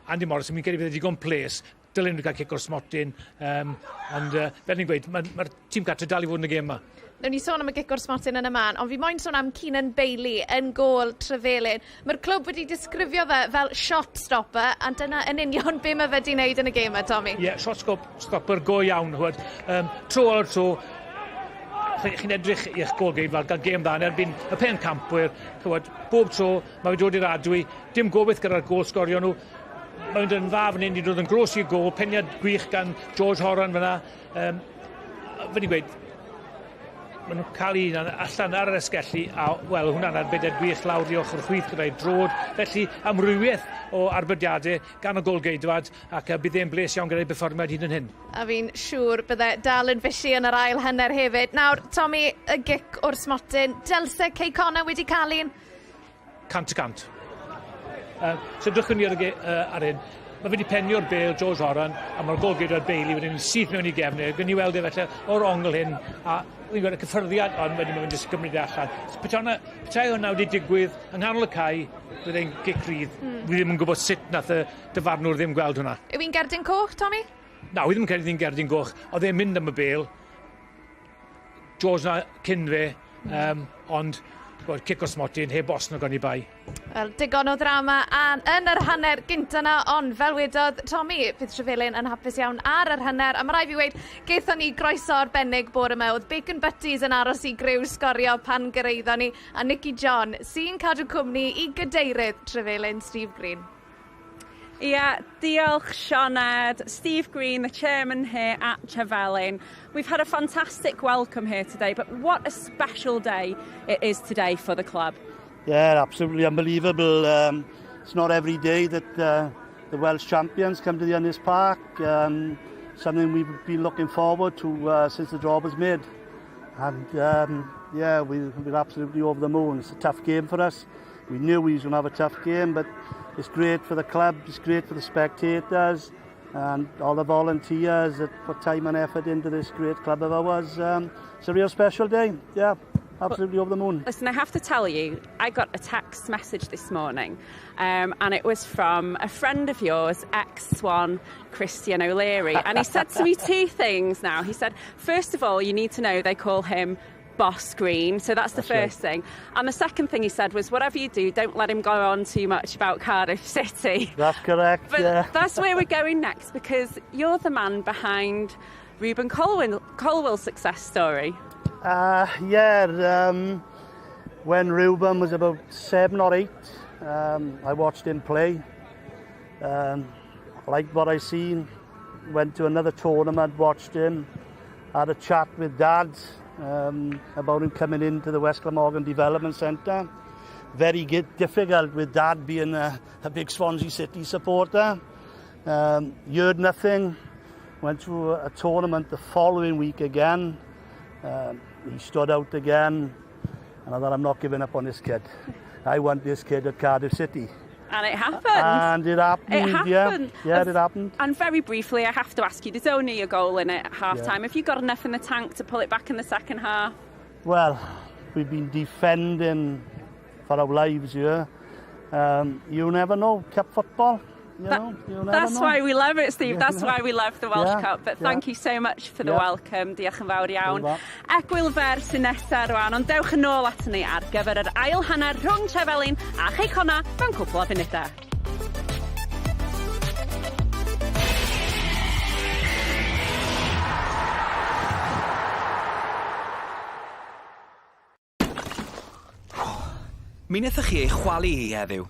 Andy Morrison, mi'n credu bydd e digon ples. Dylen nhw cael cic o'r smotyn, ond fel ni'n gweud, mae'r ma tîm cartre dal i fod yn y gêm yma. Newn ni sôn am y gic o'r smotyn yn y man, ond fi moyn sôn am Keenan Bailey yn gôl Trefelin. Mae'r clwb wedi disgrifio fe fel shot stopper, a dyna yn union be mae fe wedi wneud yn y gêm yma, Tommy. Ie, yeah, shot stopper go iawn, ch'mod. Tro ar tro, chi'n edrych i'ch golgeidwad gael gêm dda yn erbyn y pencampwyr, ch'mod, bob tro mae fe dod i'r adwy, dim gobeith gyda'r gôl sgorio nhw. Mae'n mynd yn dda fan hyn, wedi dod yn gros i'r gôl, peniad gwych gan George Horan fyna. Fe ni'n gweud, maen nhw'n cael un allan ar yr esgelli, a wel, hwnna'n arbediad gwych lawr i ochr chwith gyda'i drod. Felly, amrywiaeth o arbediadau gan y golgeidwad, ac bydd e'n bles iawn gyda'i berfformiad hyd yn hyn. A fi'n siŵr bydde dal yn fishi yn yr ail hanner hefyd. Nawr, Tommy, y gic o'r smotyn, dylse Cei Connah wedi cael un? 100%. So drychwn ni ar, y, ar hyn. Mae fe wedi penio'r bêl, George Horan, a mae'r golgeidwad Bailey wedyn syth mewn i gefn e. Gwyn ni weld e felly o'r ongl hyn, a fi'n gweld y cyffyrddiad, ond wedyn mae'n jyst gymryd e allan. So, petai hwnna wedi digwydd yng nghanol y cae, byddai'n gic rydd. Fi ddim yn gwybod sut nath y dyfarnwr ddim gweld hwnna. Yw hi'n gerdyn coch, Tommy? Na, wi ddim yn credu hi'n gerdyn goch. Oedd e'n mynd am y bêl. George na cyn fe, ond gweld cic o'r smotyn, heb os na gan i bai. Wel, digon o ddrama yn yr hanner gynta na, ond fel wedodd Tommy, bydd Trefelin yn hapus iawn ar yr hanner, a mae rhaid fi weud, gaethon ni groeso arbennig bore yma, oedd Bacon Butties yn aros i griw sgorio pan gyraeddon ni, a Nicky John sy'n cadw cwmni i gadeirydd Trefelin, Steve Green. Yeah, diolch Sioned. Steve Green, the chairman here at Trefelin. We've had a fantastic welcome here today, but what a special day it is today for the club. Yeah, absolutely unbelievable. It's not every day that the Welsh champions come to the Ynys Park. Something we've been looking forward to since the draw was made. And yeah, we're absolutely over the moon. It's a tough game for us. We knew we was going to have a tough game, but it's great for the club, it's great for the spectators, and all the volunteers that put time and effort into this great club of ours. It's a real special day. Yeah, absolutely over the moon. Listen, I have to tell you, I got a text message this morning, and it was from a friend of yours, ex-Swan Christian O'Leary. And he said to me two things now. He said, first of all, you need to know they call him Boss Green. So that's the That's first thing. And the second thing he said was, whatever you do, don't let him go on too much about Cardiff City. That's correct, But yeah. that's where we're going next, because you're the man behind Rubin Colwill's success story. Yeah, when Reuben was about 7 or 8, I watched him play. Liked what I seen. Went to another tournament, watched him. Had a chat with Dad about him coming into the West Glamorgan Development Centre. Very difficult with Dad being a big Swansea City supporter. Heard nothing. Went to a tournament the following week again. He stood out again, and I thought, I'm not giving up on this kid. I want this kid at Cardiff City. And it happened. And it happened. It happened. Yeah, yeah, it happened. And very briefly, I have to ask you, there's only a goal in it at half-time. Yeah. Have you got enough in the tank to pull it back in the second half? Well, we've been defending for our lives here. You never know, cup football. You know, you never That's know. why we love it, Steve. That's why we love the Welsh Cup. But thank you so much for the welcome. Diolch yn fawr iawn. Egwyl fer sy'n nesaf rwan, ond dewch yn ôl aton ni ar gyfer yr ail hanner rhwng Trefelin a Chei Connah mewn cwpl o funudau. Mi wnaethoch chi ei chwalu hi heddiw.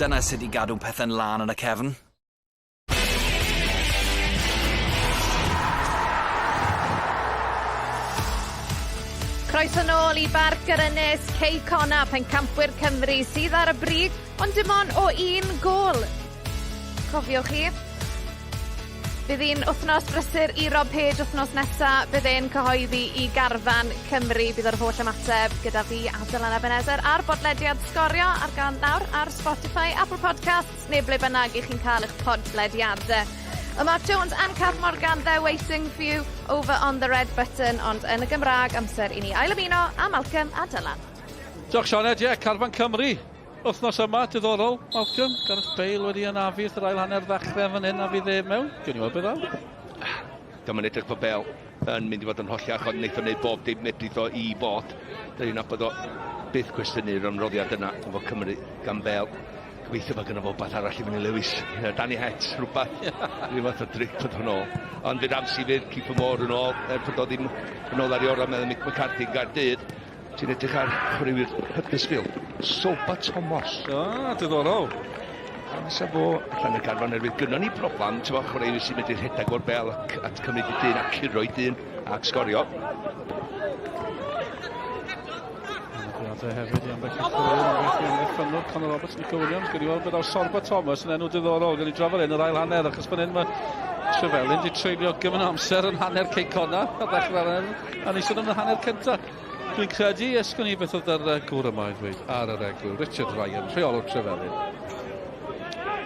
Dyna sut i gadw pethau'n lân yn y cefn. Croeso nôl i Barc yr Ynys, Cei Connah, pencampwyr Cymru sydd ar y brig, ond dim ond o un gôl. Cofiwch chi. Bydd hi'n wythnos brysur i Rob Page wythnos nesa. Bydd e'n cyhoeddi i garfan Cymru. Bydd yr holl ymateb gyda fi a Dylan Ebenezer ar bodlediad Sgorio ar gael nawr ar Spotify, Apple Podcasts neu ble bynnag i chi'n cael eich podlediadau. Y Mark Jones and Kath Morgan, they're waiting for you over on the red button, ond yn y Gymraeg amser i ni ailymuno â Malcolm a Dylan. Diolch Sioned, ie, Carfan Cymru wythnos yma, diddorol, Malcolm. Gareth Bale wedi anafu wrth yr ail hanner ddechrau fan hyn a fydd e mewn. Gewn ni weld beth ddaw. Dyma'n edrych bod Bale yn mynd i fod yn holliach, ond wneith o wneud bob dim medrith o i fod. Dyna ni'n nabod o byth cwestiynu'r ymroddiad yna efo Cymru gan Bale. Gobeithio bod gynno fo wbath arall i fyny Lewis. Danny Het, rhywbeth. Rhyw fath o dric bod o'n ôl. Ond fydd Ramsey fydd Kieffer Moore yn ôl, er bod o ddim yn ôl ar ei orau meddwl Mick McCarthy yn Gaerdydd. Ti'n edrych ar chwaraewyr Huddersfield. Soba Thomas. Ah, diddorol. A fysa fo allan y garfan erwydd gynnon ni broblem, ti'n fawr chwaraewyr sy'n medru rhedeg o'r bel ac at cymryd i dyn a curo i dyn ac sgorio. Anafiadau hefyd i ambell i chwaraewr, ambell i amddiffynnwr, Conor Roberts, Nico Williams, gyda i weld beth Sorba Thomas yn enw diddorol, gyda i drafod hyn yr ail hanner, achos fan hyn mae Trefelyn wedi treulio gymaint o amser yn hanner Cei Connah a ddechrau'r hanner, a ni sôn am y hanner cyntaf. Dwi'n credu, ysgwn i beth oedd yr gŵr yma i ddweud ar yr egwyl, Richard Ryan, rheolwr Trefelyn.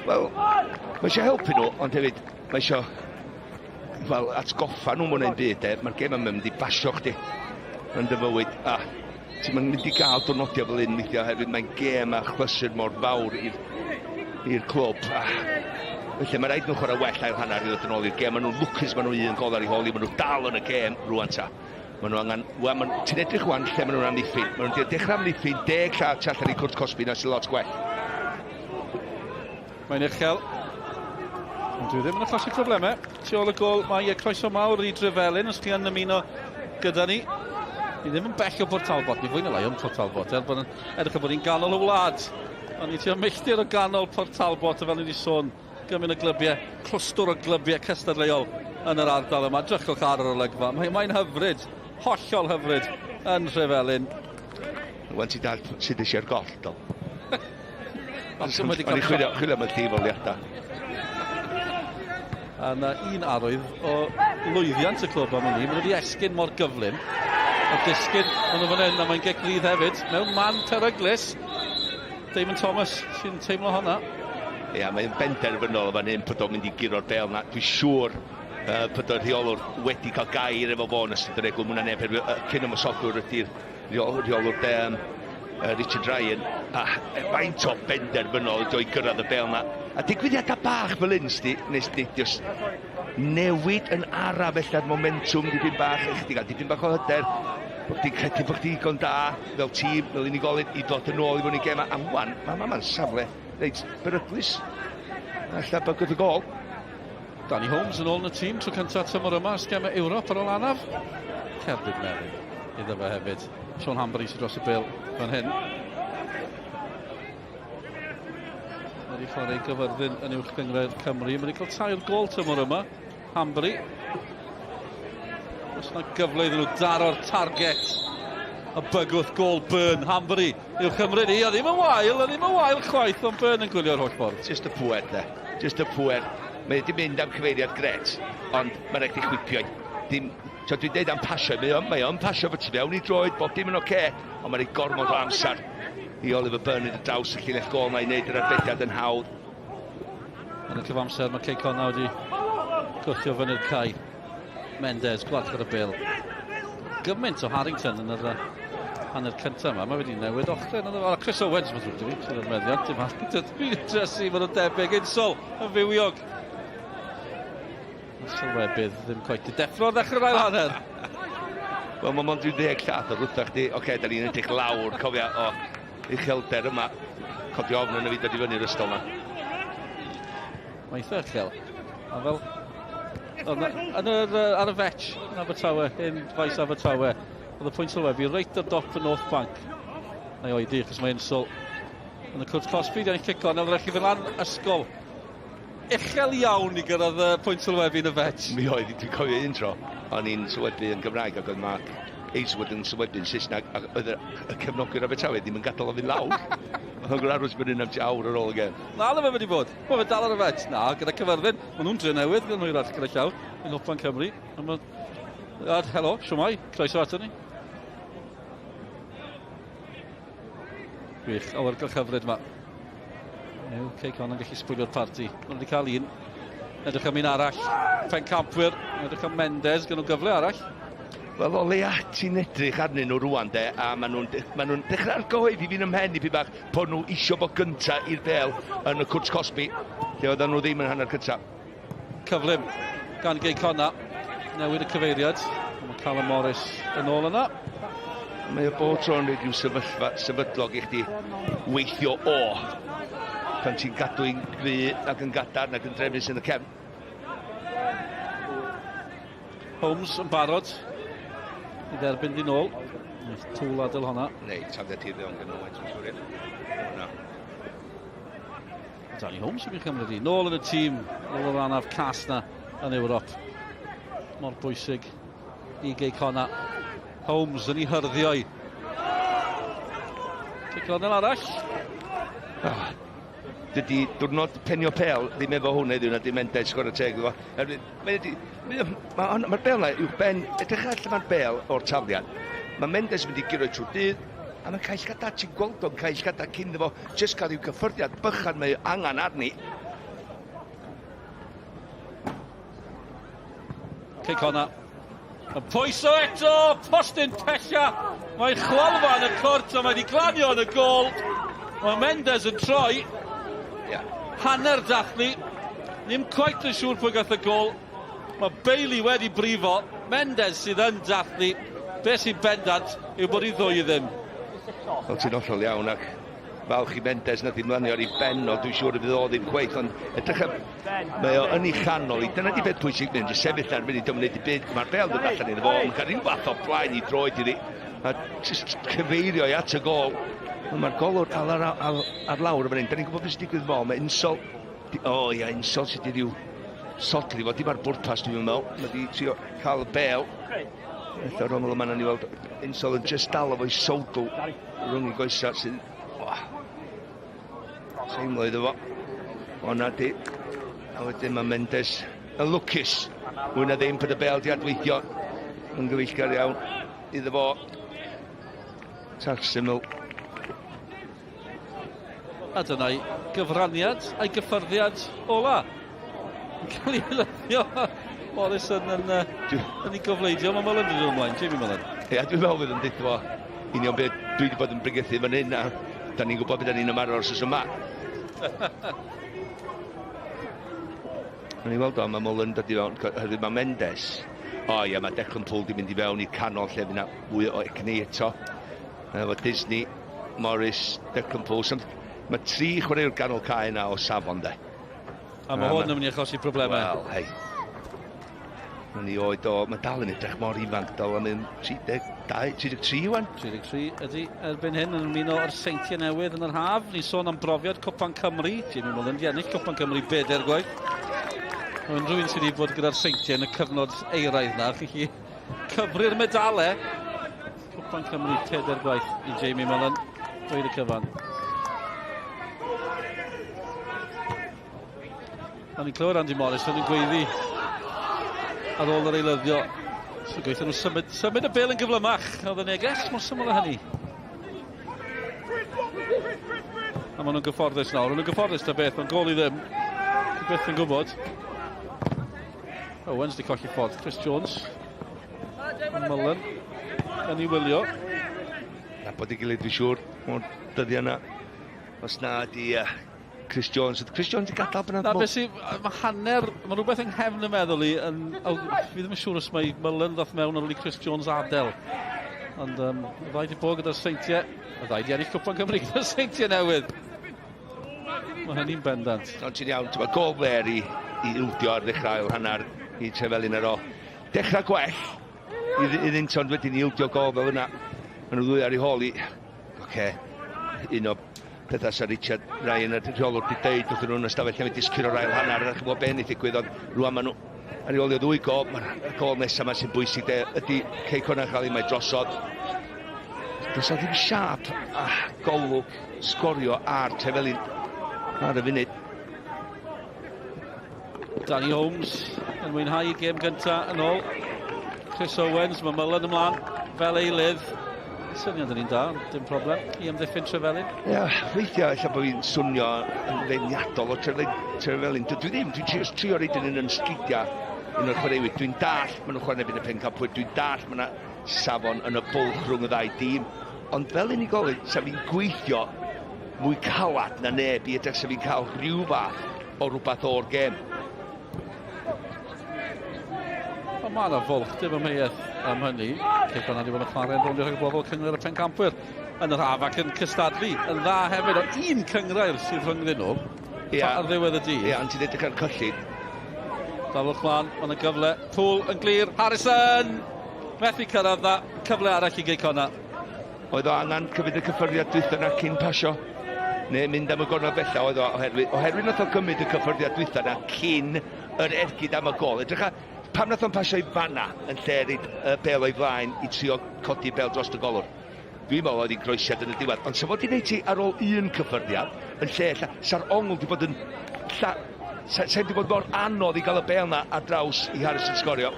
Wel, mae eisiau helpu nhw, ond hefyd mae eisiau wel, atgoffa nhw mwyn ein byd, e. Mae'r gêm yma'n mynd i basio chdi yn dy fywyd. A ti'n mynd i gael diwrnodiau fel un weithiau oherwydd mae'n gêm a chlysur mor fawr i'r clwb. A, felly mae rhaid nhw chwarae well ail hanner i ddod yn ôl i'r gêm. Maen nhw'n lwcus, maen nhw un gol ar ei hôl i, maen nhw dal yn y gêm rwan ta. Maen nhw angen... Wel, maen, ti'n edrych rwan lle maen nhw'n amddiffyn. Maen nhw'n dechrau amddiffyn, deg llath tu allan i cwrt cosbi na sy'n lot gwell. Mae'n uchel. Ond dwi ddim yn achosi problemau. Tu ôl y gol mae e croeso mawr i Drefelin os chi yn ymuno gyda ni. Ni ddim yn bell o Bort Talbot, ni fwy na lai o'n Port Talbot, er bod yn edrych bod ni'n ganol y wlad. Ond ni tua milltir o ganol Port Talbot, a fel ni wedi sôn, gymaint o glybiau, clwstwr o glybiau cystadleuol yn yr ardal yma. Drychwch ar yr olygfa, mae'n mae hyfryd, hollol hyfryd yn Nhrefelin. Wan ti dal sydd eisiau'r goll, do. Malcolm wedi cael... O'n i'n chwilio, chwilio am y llifoliadau. A yna un arwydd o lwyddiant y clwb am hynny. Maen nhw wedi esgyn mor gyflym. A disgyn, maen nhw fan hyn, a mae'n gic rydd hefyd. Mewn man peryglus. Damon Thomas sy'n teimlo hwnna. Ia, mae'n benderfynol fan hyn bod o'n mynd i guro'r bel na. Dwi'n siŵr bod y rheolwr wedi cael gair efo fo yn ystod yr egwyl. Mwna neb, cyn ymosodwr ydy'r rheolwr de, Richard Ryan. A faint o benderfynol ydy o'i gyrraedd y bel na. A digwyddiadau bach fel hyn, sti, nes di just newid yn araf ella'r momentwm dipyn bach, i chdi gael dipyn bach o hyder, bod chdi'n credu bod chdi digon da fel tîm, fel unigolyn, i ddod yn ôl i fyny gema. A wan, mae ma, ma safle reit beryglus. Alla bygwth y gol. Danny Holmes yn ôl yn y tîm tro cyntaf tymor yma, sgema Ewrop ar ôl anaf. Cerbyd melyn iddo fe hefyd. Sean Hanbury sydd dros y bêl fan hyn. Mae wedi chwarae i Gyfyrddin yn uwch gynghrair Cymru. Mae wedi cael tair gol tymor yma. Hanbury. Oes yna gyfle iddyn nhw daro'r target. A bygwth gol Byrne. Hanbury i'w chymryd hi. A ddim yn wael, a ddim yn wael chwaith, ond Byrne yn gwylio'r holl ffordd. Just y pŵer, de. Just y pŵer. Mae wedi mynd am cyfeiriad gret, ond mae'n rhaid i chwipio. Dim, so dwi'n deud am pasio, mae o'n, mae o'n pasio fo tu fewn i droed, bob dim yn oce, okay, ond mae'n rhaid gormod o amser i Oliver Byrne yn draws y llinell gol na i wneud yr arbediad yn hawdd. Yn y cyfamser mae Cei Connah wedi gwthio fyny'r cae. Mendes, gwarchod y bêl. Gymaint o Harrington yn yr hanner cyntaf yma. Mae wedi newid ochr. O, Chris Owens, mae'n ddrwg fi, sydd yn meddiant. Dim Harrington. Dwi'n drysu, maen nhw'n debyg. Insol, yn fywiog. Y sylwebydd ddim cweit i deffro ar ddechrau'r ail hanner. Wel, mae mond rhyw ddeg llath o rwtha chdi. Oce, okay, da ni'n edrych lawr, cofia, o uchelder yma. Codi ofn yn y fi dod i fyny'r ysgol yma. Mae eitha uchel. A fel... Yn yr, ar y fetch yn Abertawe, yn faes Abertawe, oedd y pwynt sylwebu reit ar dop y North Bank. Na i oedi, achos mae Insol Yn y cwrt cosbi, di ennill cic gornel, rhaid chi fynd lan ysgol uchel iawn i gyrraedd y pwynt sylwebu yn y fet. Mi oedd, dwi'n cofio un tro, o'n i'n sylwebu yn Gymraeg ac oedd Mark Aizwood yn sylwebu yn Saesneg ac oedd y, y cefnogwyr Abertawe ddim yn gadael o fynd lawr. Oedd o'n gorfod aros fan hyn am tua awr ar ôl y gêm. Na, na fe wedi bod. Mae fe dal ar y fet. Na, gyda Cyfyrddin. Maen nhw'n dre newydd gyda nhw i'r gyda llaw. Yn Nghwpan Cymru. A ma... A, helo, siwmai. Croeso ato ni. Gwych, awyrgylch hyfryd yma. Yw Cei Connah yn gallu sbwylio'r parti. Maen nhw wedi cael un. Edrych am un arall. Pencampwyr. Edrych am Mendes, gan nhw gyfle arall. Wel, o leia ti'n edrych arnyn nhw rwan de, a maen nhw'n ma nhw dechrau argyhoeddi fi'n ymhen i bach bod nhw isio bod gynta i'r bel yn y cwrt cosbi, lle oedden nhw ddim yn hanner cynta. Cyflym gan Gei Connah. Newid y cyfeiriad. Mae Callum Morris yn ôl yna. Mae o bob tro'n rhaid rhyw sefyllfa sefydlog i chdi weithio o pan ti'n gadw i'n gry ac yn gadarn ac yn drefnus yn y cefn. Holmes yn barod i dderbyn di nôl. Wnaeth Tŵl adael honna. Neu tafliad hir iawn gan Owen, dwi'n siŵr. Na. Danny Holmes yn cymryd i. Nôl yn y tîm, nôl o'r anaf cas na yn Ewrop. Mor bwysig i Gei Connah. Holmes yn ei hyrddio i. Cic cornel arall. Oh, dydy diwrnod penio pel ddim efo hwn heddiw na dim Mendes chwarae teg iddo fo. Mae'r ma, ma, ma bel na uwch ben, edrych ar lle mae'r bel o'r tafliad. Mae Mendes yn mynd i guro trwy'r dydd, a mae'n cael llgada, ti'n gweld o'n cael llgada cyn iddo fo, jyst cael rhyw gyffyrddiad bychan mae angen arni. Cic honna. Y pwyso eto, postyn pella. Mae chwalfa yn y cwrt a mae wedi glanio yn y gol. Mae Mendes yn troi. Yeah. Hanner dathlu. Ddim cweit yn siŵr pwy gath y gol. Mae Bailey wedi brifo. Mendes sydd yn dathlu. Be sy'n bendant yw bod i ddwy i ddim. Wel, ti'n hollol iawn ac falch i Mendes na ddim lanio ar ei ben o, dwi'n siŵr y fydd o ddim cweith, ond edrych am, mae o yn ei chanol i, dyna di beth pwysig mynd, jyst sefyll ar munud, dwi'n mynd i byd, mae'r bel dod allan iddo fo, mae'n cael rhyw fath o blaen i droed iddi, a jyst cyfeirio i at y gol. Mae'r golwr dal ar, ar, ar lawr fan hyn, da ni'n gwybod beth sy'n digwydd fo, mae Insol, o oh, ia, Insol sydd wedi rhyw sodli fo, dim ar bwrpas dwi'n meddwl, mae wedi trio cael y bel. Eitha Ronald yma, ni weld Insol yn just dal efo'i sowdl rhwng i goesa sy'n... Oh, teimlo iddo fo. O na di. A wedyn mae Mendes yn lwcus. Mwy na ddim bod y bel di adweithio. Yn gyfeillgar iawn iddo fo. Tach syml. A dyna'i gyfraniad a'i gyffyrddiad ola. Yn cael ei lyddio. Morrison yn, uh, yn ei gofleidio. Mae Mullen wedi dod ymlaen. Jamie Mullen. Ie, yeah, dwi'n meddwl fydd yn deud fo union beth dwi wedi bod yn brygethu fan hyn a da ni'n gwybod beth da ni'n ymarfer os yma. Mae'n i weld o, mae Mullen dod i fewn, oherwydd mae Mendes. O ia, mae Declan Poole di mynd i fewn i'r canol lle fydd yna fwy o egni eto. Efo Disney, Morris, Declan Poole. Sam, mae tri chwaraewr ganol cae yna o safon de. A mae hwn yn mynd i achosi problemau. Wel, hei. Mae'n i oed o, mae dal yn edrych mor ifanc dal, mae'n 32, 33 wan. 33 ydy erbyn hyn yn ymuno o'r Seintiau Newydd yn yr haf. Ni'n sôn am brofiad Cwpan Cymru. Jamie Mullen di ennill Cwpan Cymru bedair gwaith. Mae unrhyw un sydd wedi bod gyda'r Seintiau yn y cyfnod eiraidd na, chi'n chi cyfri'r medalau. Cwpan Cymru pedair gwaith i Jamie Mullen. Dweud y cyfan. A ni'n clywed Andy Morris yn gweiddi ar ôl yr eilyddio. So gweithio nhw symud, symud y bel yn gyflymach. Oedd y neges mor syml â hynny. A maen nhw'n gyfforddus nawr. Maen nhw'n gyfforddus ta beth, mae'n gol i ddim. Dwi byth yn gwybod. Owens di colli ffordd. Chris Jones. Mullen. Yn ei wylio. Nabod ei gilydd, dwi'n siŵr. O'r dyddiau yna. Os na, di uh, Chris Jones. Oedd Chris Jones yn gadael Na, beth sy'n... Mae hanner... Mae rhywbeth yng nghefn y meddwl i yn... Oh, fi ddim yn siŵr os mae Mullen ddoth mewn ar ôl i Chris Jones adael. Ond um, y ddau di bod gyda'r Seintiau. Y ddau di ennill Cwpan Cymru gyda'r Seintiau newydd. Mae hynny'n bendant. Ond ti'n iawn, ti'n gol fer i, i ildio ar ddechrau ail hanner i Trefelin ar ôl. Dechrau gwell iddynt ond wedyn i ildio gol fel yna. Maen nhw ddwy ar ei hôl i. Oce, okay. un o pethau sa Richard Ryan a'r rheolwr wedi deud wrthyn nhw'n ystafell newid disgwyl o'r ail hanner, a chi'n gwybod beth wneith ddigwydd, ond rwan maen nhw ar ôl i ddwy gol, mae'r gol nesaf yma sy'n bwysig de, ydy Cei Connah cael ei mae drosodd. Does ddim siap a golwg sgorio ar Trefelin ar y funud. Danny Holmes yn mwynhau y gêm gyntaf yn ôl. Chris Owens, mae Mullen ymlaen fel eilydd. Syniad yn un da, dim problem i amddiffyn Trefelin. Ie, yeah, weithiau ella bod fi'n swnio yn feirniadol o Trefelin. Trefelin. Dwi ddim, dwi'n trio, trio reid yn un yn sgidiau un o'r chwaraewyr. Dwi'n dall, maen nhw'n chwarae yn y pencampwyr, dwi'n dall, mae yna safon yn y bwlch rhwng y ddau dîm. Ond fel unigolyn, sa fi'n gweithio mwy calad na neb i edrych sa fi'n cael rhyw fath o rhywbeth o'r gêm. Ond mae yna fwlch, dim amheuaeth am hynny. Cei Connah wedi bod yn chwarae yn rownd i'r rhagbrofol cynghrair y pencampwyr yn yr haf ac yn cystadlu yn dda hefyd. Ond un cynghrair sydd rhyngddyn nhw Ia. ar ddiwedd y dydd. Ia, ond ti'n edrych ar cyllid. Daflwch mlaen, mae yna gyfle. Pŵl yn glir, Harrison! Methu cyrraedd dda, cyfle arall i Gei Connah. Oedd o angen cymryd y cyffyrddiad dwytha 'na cyn pasio? Neu mynd am y gornel bella oedd o oherwydd, oherwydd nath o gymryd y cyffyrddiad dwytha 'na cyn yr ergyd am y gol. Edrych ar, pam nath o'n pasio i fanna yn lle reid y bel o'i flaen i trio codi bel dros y golwr. Dwi'n meddwl oedd hi'n groesiad yn y diwedd, ond sa fo 'di neud ti ar ôl un cyffyrddiad yn lle ella, sa'r ongl 'di bod yn lla, sa, sa 'di bod mor anodd i gael y bel 'na ar draws i Harrison sgorio.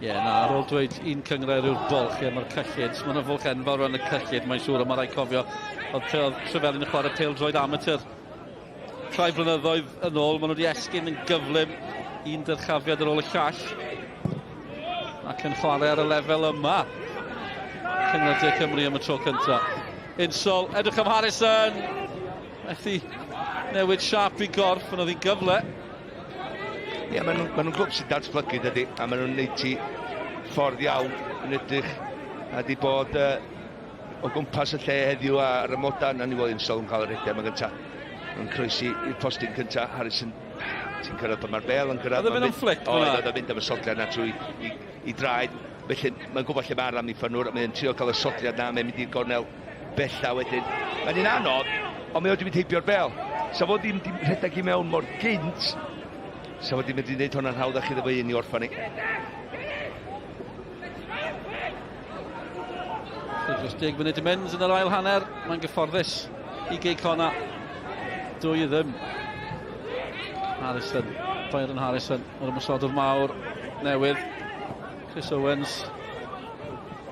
Ie, yeah, na, ar ôl dweud un cynghrair yw'r bwlch, ie, mae'r cyllid, mae yna fwlch enfawr yn y cyllid, mae'n siŵr, ond mae rhaid cofio, oedd pe oedd Trefelin yn chwarae pêl-droed amatur rhai blynyddoedd yn ôl, maen nhw wedi esgyn yn gyflym, un dyrchafiad ar ôl y llall, ac yn chwarae ar y lefel yma. Cynghrair De Cymru am y tro cyntaf. Insol, edrych am Harrison! Methu newid siap i gorff, ond oedd hi'n gyfle. Ie, maen nhw'n ma nhw glwb sy'n datblygu, dydy, a maen nhw'n neud ti ffordd iawn yn edrych a di bod uh, o gwmpas y lle heddiw a'r amodau na ni weld Insol yn cael yr rhediad yma gyntaf. Yn croesi i'r postyn cyntaf, Harrison ti'n cyrraedd pan mae'r bel yn cyrraedd. Oedd e'n mynd am fflic fyna? Oedd, oedd e'n mynd am y sodliad na trwy i, i draed. Felly mae'n gwybod lle mae'r amddiffynwr, mae'n trio cael y sodliad na, mae'n mynd i'r gornel bella wedyn. Mae'n un anodd, ond mae o wedi mynd heibio'r bel. Sa fo ddim di rhedeg i mewn mor gynt, sa fo wedi mynd i wneud hwnna'n hawdd iddo fo un i orffan i. Dros 10 munud i mynd yn yr ail hanner, mae'n gyfforddus i Gei Connah. 2-0. Harrison, Byron Harrison, yr ymosodwr mawr newydd. Chris Owens.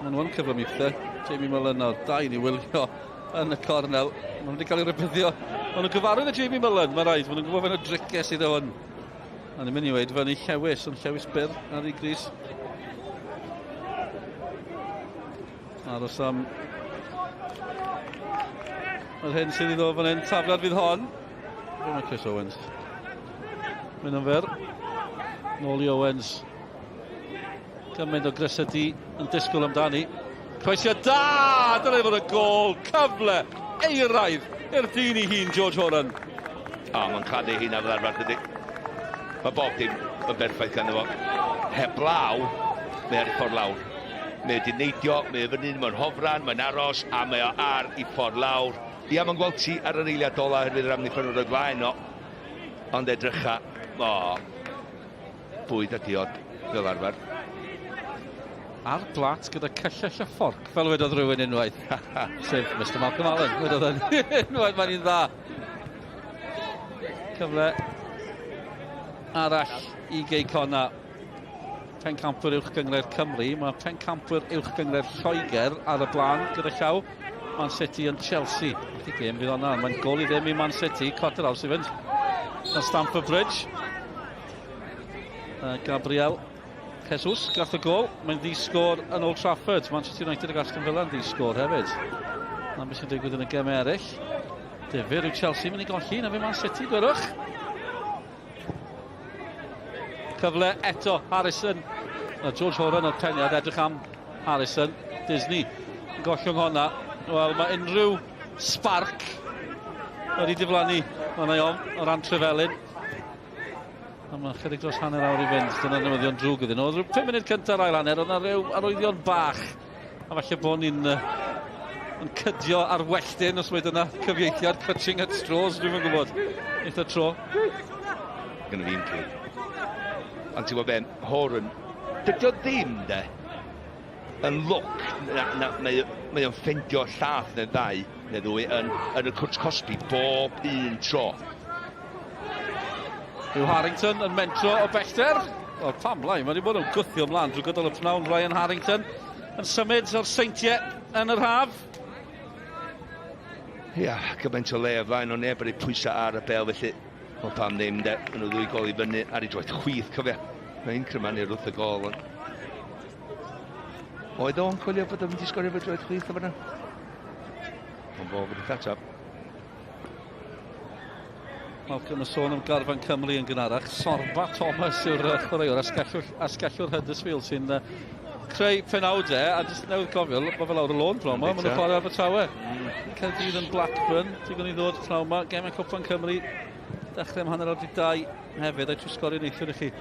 Maen nhw'n cyflymu pethau. Jamie Mullen nawr, da i ni wylio yn y cornel. Maen nhw wedi cael eu rhybuddio. Maen nhw'n gyfarwydd â Jamie Mullen, mae'n rhaid. Maen nhw'n gwybod faint o dricau sydd o hwn. A ni'n mynd i weid fyny llewis, ond llewis byr ar ei gris. Aros am yr hyn sydd i ddod fan hyn. Tafliad fydd hon. Dyma Chris Owens. Mynd yn fyr. Nôl i Owens. Gymaint o grysau du yn disgwyl amdani. Croesiad da! Dyna fod y gol! Cyfle eiraidd i'r dyn i hun, George Horan. O, oh, mae'n claddu hynna fel arfer, dydy. Mae bob dim yn berffaith ganddo fo. Heblaw, mae ar ei ffordd lawr. Mae wedi neidio, mae o fyny, mae'n hofran, mae'n aros, a mae o ar ei ffordd lawr. Ia, mae'n gweld ti ar yr eiliad ola oherwydd yr amddiffynwr o'i flaen o. Ond edrycha, o, bwyd a diod fel arfer. Ar blat gyda cyllell a fforc, fel wedodd rhywun unwaith. Sef Mr Malcolm Allen, wedodd yn unwaith, mae'n un dda. Cyfle arall i Gei Connah. Pencampwyr Uwch Gynghrair Cymru, mae pencampwyr Uwch Gynghrair Lloegr ar y blaen gyda llaw. Man City yn Chelsea. Felly gêm fydd honna, mae'n gol i ddim i Man City, cwarter awr sy'n fynd. Yn Stamford Bridge. Gabriel Jesus gath y gol. Mae'n ddi-sgôr yn Old Trafford. Manchester United ag Aston Villa yn ddi-sgôr hefyd. Na beth sy'n digwydd yn y gemau eraill. Difyr yw Chelsea mynd i golli, na fe Man City, gwelwch. Cyfle eto, Harrison. Na George Horan o'r peniad, edrych am Harrison. Disney yn gollwng honna. Wel, mae unrhyw sparc wedi diflannu. Mae'n ei ofn o ran Trefelin. A mae chydig dros hanner awr i fynd. Dyna'r newyddion drwg iddyn nhw. Rhyw 5 munud cyntaf ail hanner, oedd yna rhyw arwyddion bach. A falle bod ni'n Yn cydio ar welltyn, os mae dyna cyfieithiad, clutching at straws, dwi'm yn gwybod. Eitha tro. Gynna fi'n clyd. Ond ti'n gwybod be, Horan, dydy o ddim, de, yn lwc, na, na, mae, mae o'n ffendio llath neu ddau neu ddwy yn, yn y cwrt cosbi bob un tro. Yw Harrington yn mentro o bellter. O, pam lai, mae wedi bod yn gwthio ymlaen drwy gydol y pnawn. Ryan Harrington yn symud o'r Seintiau yn yr haf. Ia, gymaint o le o flaen o neb ar ei pwysau ar y bel, felly o pam ddim, de, maen nhw ddwy gol i fyny ar ei droed chwith, cofia. Mae Ingram wrth y gol. Ond... Oedd o'n coelio bod o'n mynd i sgorio fo droed chwith o fyna? Ond fo wedi ateb. Malcolm yn sôn am garfan Cymru yn gynharach. Sorba Thomas yw'r chwaraewr asgellwr, asgellwr Huddersfield sy'n creu penawdau, a jyst newydd gofio, mae fe lawr y lôn pnawn yma, maen nhw'n chwarae Abertawe. Caerdydd yn Blackburn, digon i ddod pnawn yma, Gemau Cwpan Cymru, dechrau am 2:30 hefyd, a'i trwy sgorio neithiwr i chi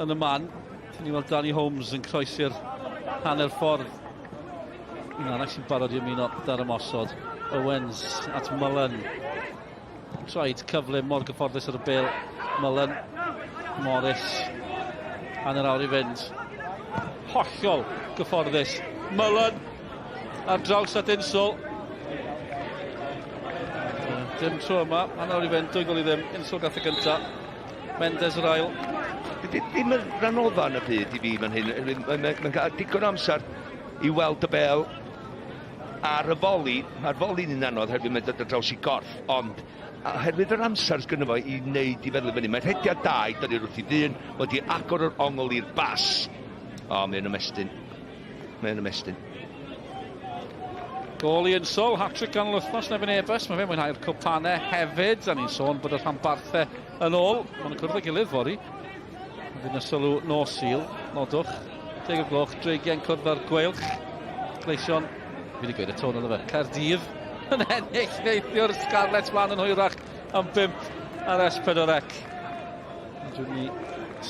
yn y man. Ti'n ni weld Danny Holmes yn croesi'r hanner ffordd. Un arall sy'n barod i ymuno dar ymosod. Owens at Mullen. Traed cyflym mor gyfforddus ar y bel. Mullen. Morris. Hanner awr i fynd. Hollol gyfforddus. Mullen ar draws at Insel. Dim tro yma. Hanner awr i fynd. 2 gol i ddim. Insel gath y gynta. Mendes yr ail. Ddim yn rhan yn y byd i fi fan hyn. Mae'n cael digon o amser i weld y bel ar y foli. Mae'r foli'n un anodd herwydd mae'n dod ar draws i gorff, ond oherwydd yr amser sgynno fo i wneud i feddwl fyny. Mae'n rhediad da i dynnu wrth i ddyn, wedi agor yr ongl i'r bas. O, mae'n ymestyn. Mae'n ymestyn. Gôl i Insel, hat-trick ganol wythnos yn erbyn Airbus. Mae fe'n mwynhau'r cwpanau hefyd. A ni'n sôn bod y rhanbarthau yn ôl. Maen nhw'n cwrdd â'i gilydd fory. Fydd yna sylw nos Sul, nodwch. 10 o gloch, Dreigiau'n cwrdd â'r Gweilch. Gleision, fi wedi gweud y tôn yna fe, Caerdydd yn ennill neithiwr. Scarlets mlaen yn hwyrach am 5 ar S4C. Dwi'n ni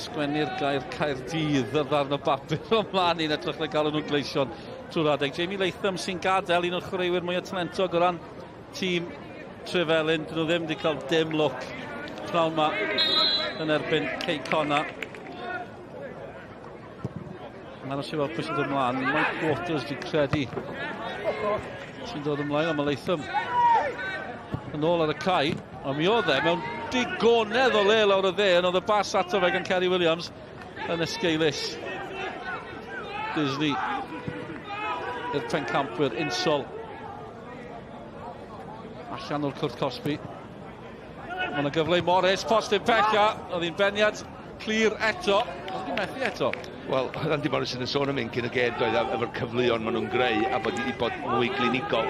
sgwennu'r gair Caerdydd ar ddarn o bapur o mlaen i'n edrych na gael nhw'n Gleision trwy'r adeg. Jamie Latham sy'n gadael, un o'r chwaraewyr mwyaf talentog o ran tîm Trefelin. Dyn nhw ddim wedi cael dim lwc pnawn ma yn erbyn Cei Connah. Mae'n aros i weld pwy sy'n dod ymlaen. Mike Waters dwi'n credu sy'n dod ymlaen, ond mae Latham yn ôl ar y cae. Ond mi oedd e mewn digonedd o le lawr y dde, yn oedd y bas ato fe gan Kerry Williams yn esgeulus. Disney i'r pencampwyr, Insol allan o'r cwrt cosbi. Mae yna gyfle i Morris, postyn pella, oedd hi'n beniad clir eto, oedd hi'n methu eto. Wel, oedd Andy Morris yn sôn am hyn cyn y gêm doedd, efo'r cyfleon maen nhw'n greu a bod i bod mwy glinigol.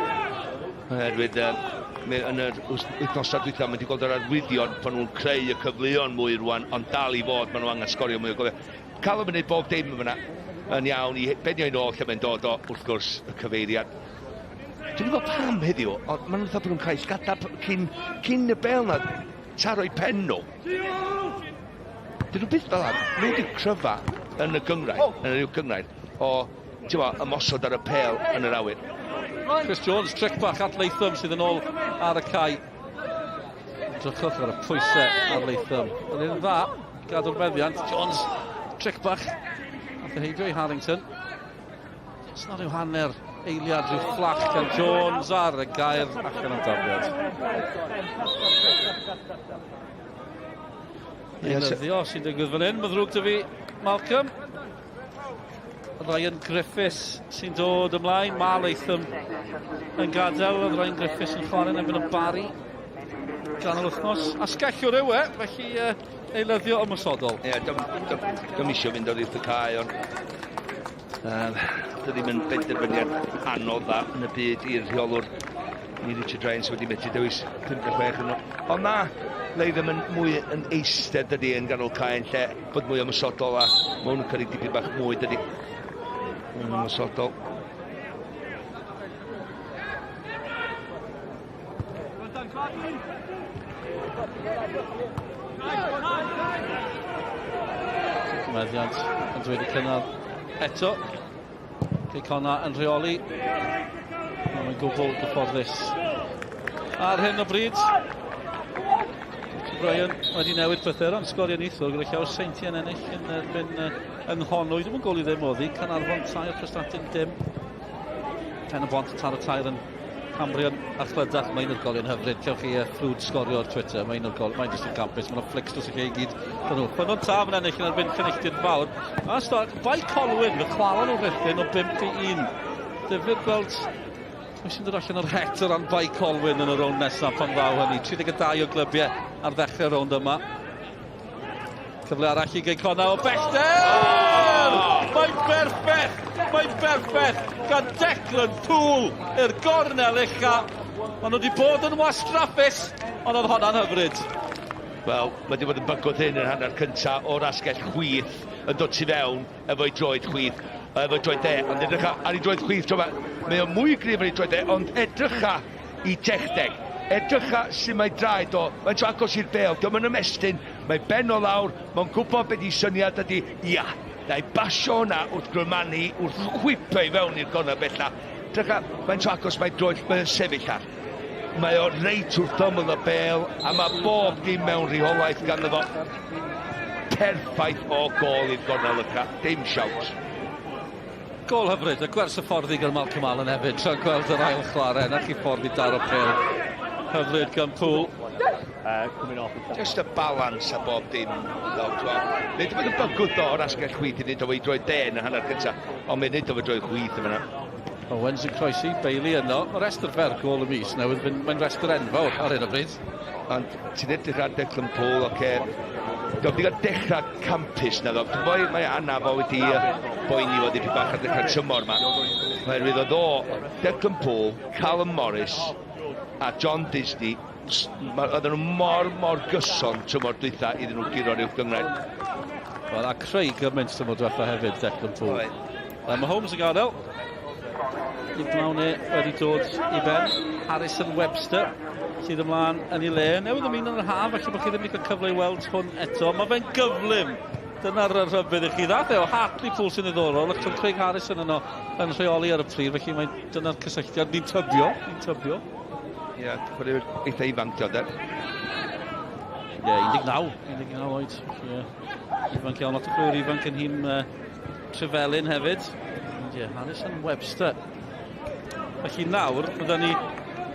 Oherwydd yn yr wythnosau dwytha, mae wedi gweld yr arwyddion bod nhw'n creu y cyfleon mwy rwan, ond dal i fod maen nhw angen sgorio mwy o goliau. Cael yn gwneud bob dim yma yn iawn i benio i'n ôl lle mae'n dod o, wrth gwrs, y cyfeiriad. Dwi'n gwybod pam heddiw, ond maen nhw'n fatha bod nhw'n cael llgada cyn, cyn y bel na taro'i pen nhw. Dyn nhw byth fel nhw wedi'r cryfa yn y gyngrair, yn yr uwch gyngrair, o ti'n bo, ymosod ar y pel yn yr awyr. Chris Jones, trick bach at Latham sydd yn ôl ar y cae. Drychwch ar y pwysau ar Latham. Yn un dda, gadw'r meddiant. Jones, trick bach. Ath e heibio i Harrington. Os na rhyw hanner eiliad, rhyw fflach gan Jones ar y gair allan am dafliad. Eilyddio sy'n digwydd fan hyn. Mae ddrwg dy fi, Malcolm. Ryan Griffiths sy'n dod ymlaen. Mae Latham yn gadael. Oedd Ryan Griffiths yn chwarae yn erbyn y Barry ganol wythnos. Asgellwr yw e, felly eilyddio ymosodol. Ie, yeah, eisiau fynd o'r wrth y cae, ond dy ddim yn benderfyniad anodd dda yn y byd i'r rheolwr i Richard Ryan sydd wedi methu dewis 56 yn. Ond na, Latham yn mwy yn eistedd dydy yn ganol cae yn lle bod mwy ymosodol a mae hwn yn cynnig dipyn bach mwy dydy. Yn ymosodol. Meddiant yn dweud y cynnar eto. Cei Connah yn rheoli. Mae'n gwbl gyfforddus ar hyn o bryd. Brian wedi newid pethau ran sgorio neithiwr gyda llawer Seintiau'n ennill yn erbyn yng Nghonwy. Ddim yn gol i ddim oedd hi. Caernarfon 3, Prestatyn dim. Pen y Bont taro 3 yn Cambrian a Chlydach. Mae'n o'r golion hyfryd. Cewch chi ffrwd sgorio ar Twitter. Mae'n o'r gol, mae'n jyst yn campus. Mae'n flics dros y lle i gyd. Dyn nhw. Ffynnon Taf yn ennill yn erbyn Llanilltud Fawr. A stor, Bae Colwyn, fe chwarae nhw Rhuthun o 5-1. Difyr gweld pwy sy'n dod allan o'r het o ran Bae Colwyn yn y rownd nesaf pan ddaw hynny. 32 o glybiau ar ddechrau'r rownd yma. Cyfle arall i Gei Connah o bellter! Mae'n berffaith! Mae'n berffaith gan Declan Poole i'r gornel ucha. Maen nhw wedi bod yn wastraffus, ond oedd honna'n hyfryd. Wel, mae wedi bod yn bygwth hyn yn hanner cyntaf o'r asgell chwith yn dod tu fewn efo'i droed chwith, efo'i droed dde, ond edrycha ar ei droed chwith tro 'ma, mae o mwy gryf ar ei droed dde, ond edrycha i techneg, edrycha sut mae draed o, mae'n tro agos i'r bêl, dio'm yn ymestyn, mae ben o lawr, mae'n gwybod be di syniad ydi, ia, na i basio hwnna wrth grymanu, wrth chwipio i fewn i'r gornel bella, edrycha, mae'n tro agos, mae droed, mae'n sefyll ar. Mae o reit wrth ymyl y bêl, a mae bob dim mewn rheolaeth ganddo fo. Perffaith o gôl i'r gornel ucha, dim siawns. Gôl hyfryd, a gwers y ffordd i gael Malcolm Allen hefyd, tra'n gweld yr ail chwarae, na chi ffordd i daro pêl. Hyfryd gan Poole. Just y balans a bob dim. Nid wedi bod yn bygwth o o'r asgell chwith i wneud o ei droed dde yn y hanner cyntaf, ond mae'n wneud o fe droed chwith yma. Owens yn croesi, Bailey yno. Mae restr fer gôl y mis newydd, mae'n restr enfawr ar hyn o bryd. Ond ti'n edrych ar Declan Poole, oce. Dio'm wedi cael dechrau campus na ddo. Mae, mae anaf o wedi boeni fo dipyn bach ar dechrau tymor yma. Oherwydd oedd o, Declan Poole, Callum Morris a John Disney, oedden nhw mor, mor gyson tymor dwytha iddyn nhw guro'r uwch gynghrair. Wel, a creu gymaint tymor diwetha hefyd, Declan Poole. Mae Holmes yn gadael. Nick Mlawn wedi dod i ben. Harrison Webster sydd ymlaen yn ei le. Newydd ymuno yn yr haf, felly bod chi ddim wedi cael cyfle i weld hwn eto. Mae fe'n gyflym. Dyna'r rhybudd i chi. Ddath e o Hartlepool sy'n ddiddorol. Achos Craig Harrison yno yn rheoli ar y pryd, felly mae dyna'r cysylltiad. Ni'n tybio. Ni'n tybio. Ie, yeah, chwaraewyr eitha ifanc, dio, de. Ie, yeah, 19. 19 oed. Ie. Ifanc iawn, lot o chwaraewyr ifanc yn nhîm Trefelin hefyd. Ie, yeah, Harrison Webster. Felly nawr, byddwn ni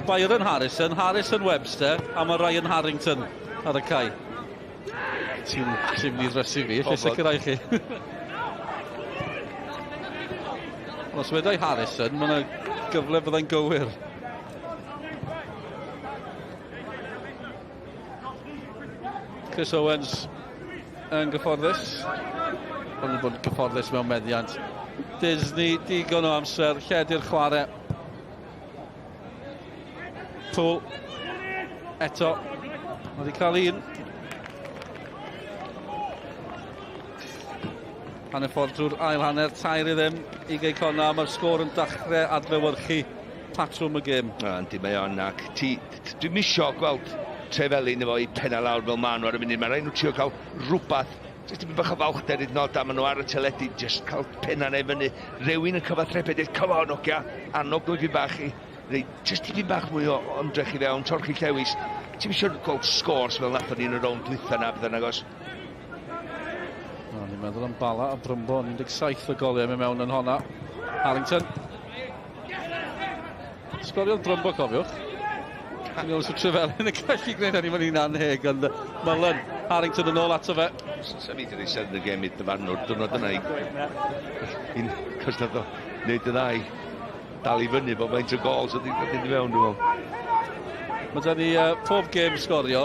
Byron Harrison, Harrison Webster a mae Ryan Harrington ar y cae. Ti'n ti mynd i ddrysu fi, lle sicrhau chi. Os wedai Harrison, mae yna gyfle byddai'n gywir. Chris Owens yn gyfforddus. Ond yn bod yn gyfforddus mewn meddiant. Disney, digon o amser, lledu'r chwarae. Poole. Eto. Mae wedi cael un. Hanner ffordd drwy'r ail hanner, 3-0 i Gei Connah. Mae'r sgôr yn dechrau adlewyrchu patrwm y gêm. Yndi, mae o'n ac ti, dwi'n misio gweld Trefelin efo i penna lawr fel maen nhw ar y munud. Mae rhaid nhw trio cael rhywbeth, jyst tipyn bach o falchder iddyn nhw, a maen nhw ar y teledu, jyst cael penna neu fyny. Rhywun yn cyfathrebu, dweud, come on, ogia, annog nhw dipyn bach i, neu jyst tipyn bach mwy o ymdrech i fewn, torchi llewis. Ti'n misio gweld scores fel nathon ni yn y rownd dwytha na, bydd yn agos. No, ni'n meddwl am Bala a Brymbo, 17 o goliau mewn mewn yn honna. Harrington. Sgoriodd Brymbo, cofiwch. Ni'n meddwl Trefelin yn gallu gwneud hynny, mae'n un anheg, ond Mullen, Harrington yn ôl ato fe. Sa fi wedi rhoi sedd yn y gêm i dyfarnwr diwrnod yna i... Cos nath o wneud y ddau dal i fyny bod faint o gols oedd wedi mynd i fewn, dwi'n meddwl. Mae da ni pob gêm sgorio.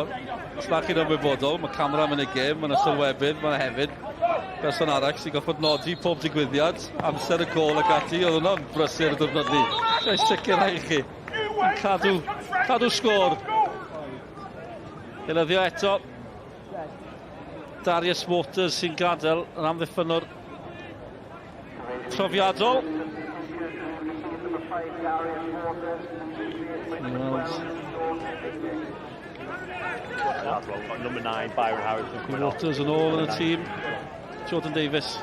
Os na chi'n ymwybodol, mae camera yn y gêm, mae yna sylwebydd, mae yna hefyd person arall sy'n gorfod nodi pob digwyddiad, amser y gôl ac ati, oedd hwnna'n brysur y diwrnod ni. Ga i sicrhau chi. Yn cadw, cadw sgôr. Eilyddio eto. Darius Waters sy'n gadael yr amddiffynnwr profiadol. Number 9, Byron Harrison. Waters yn ôl yn y tîm. Jordan Davis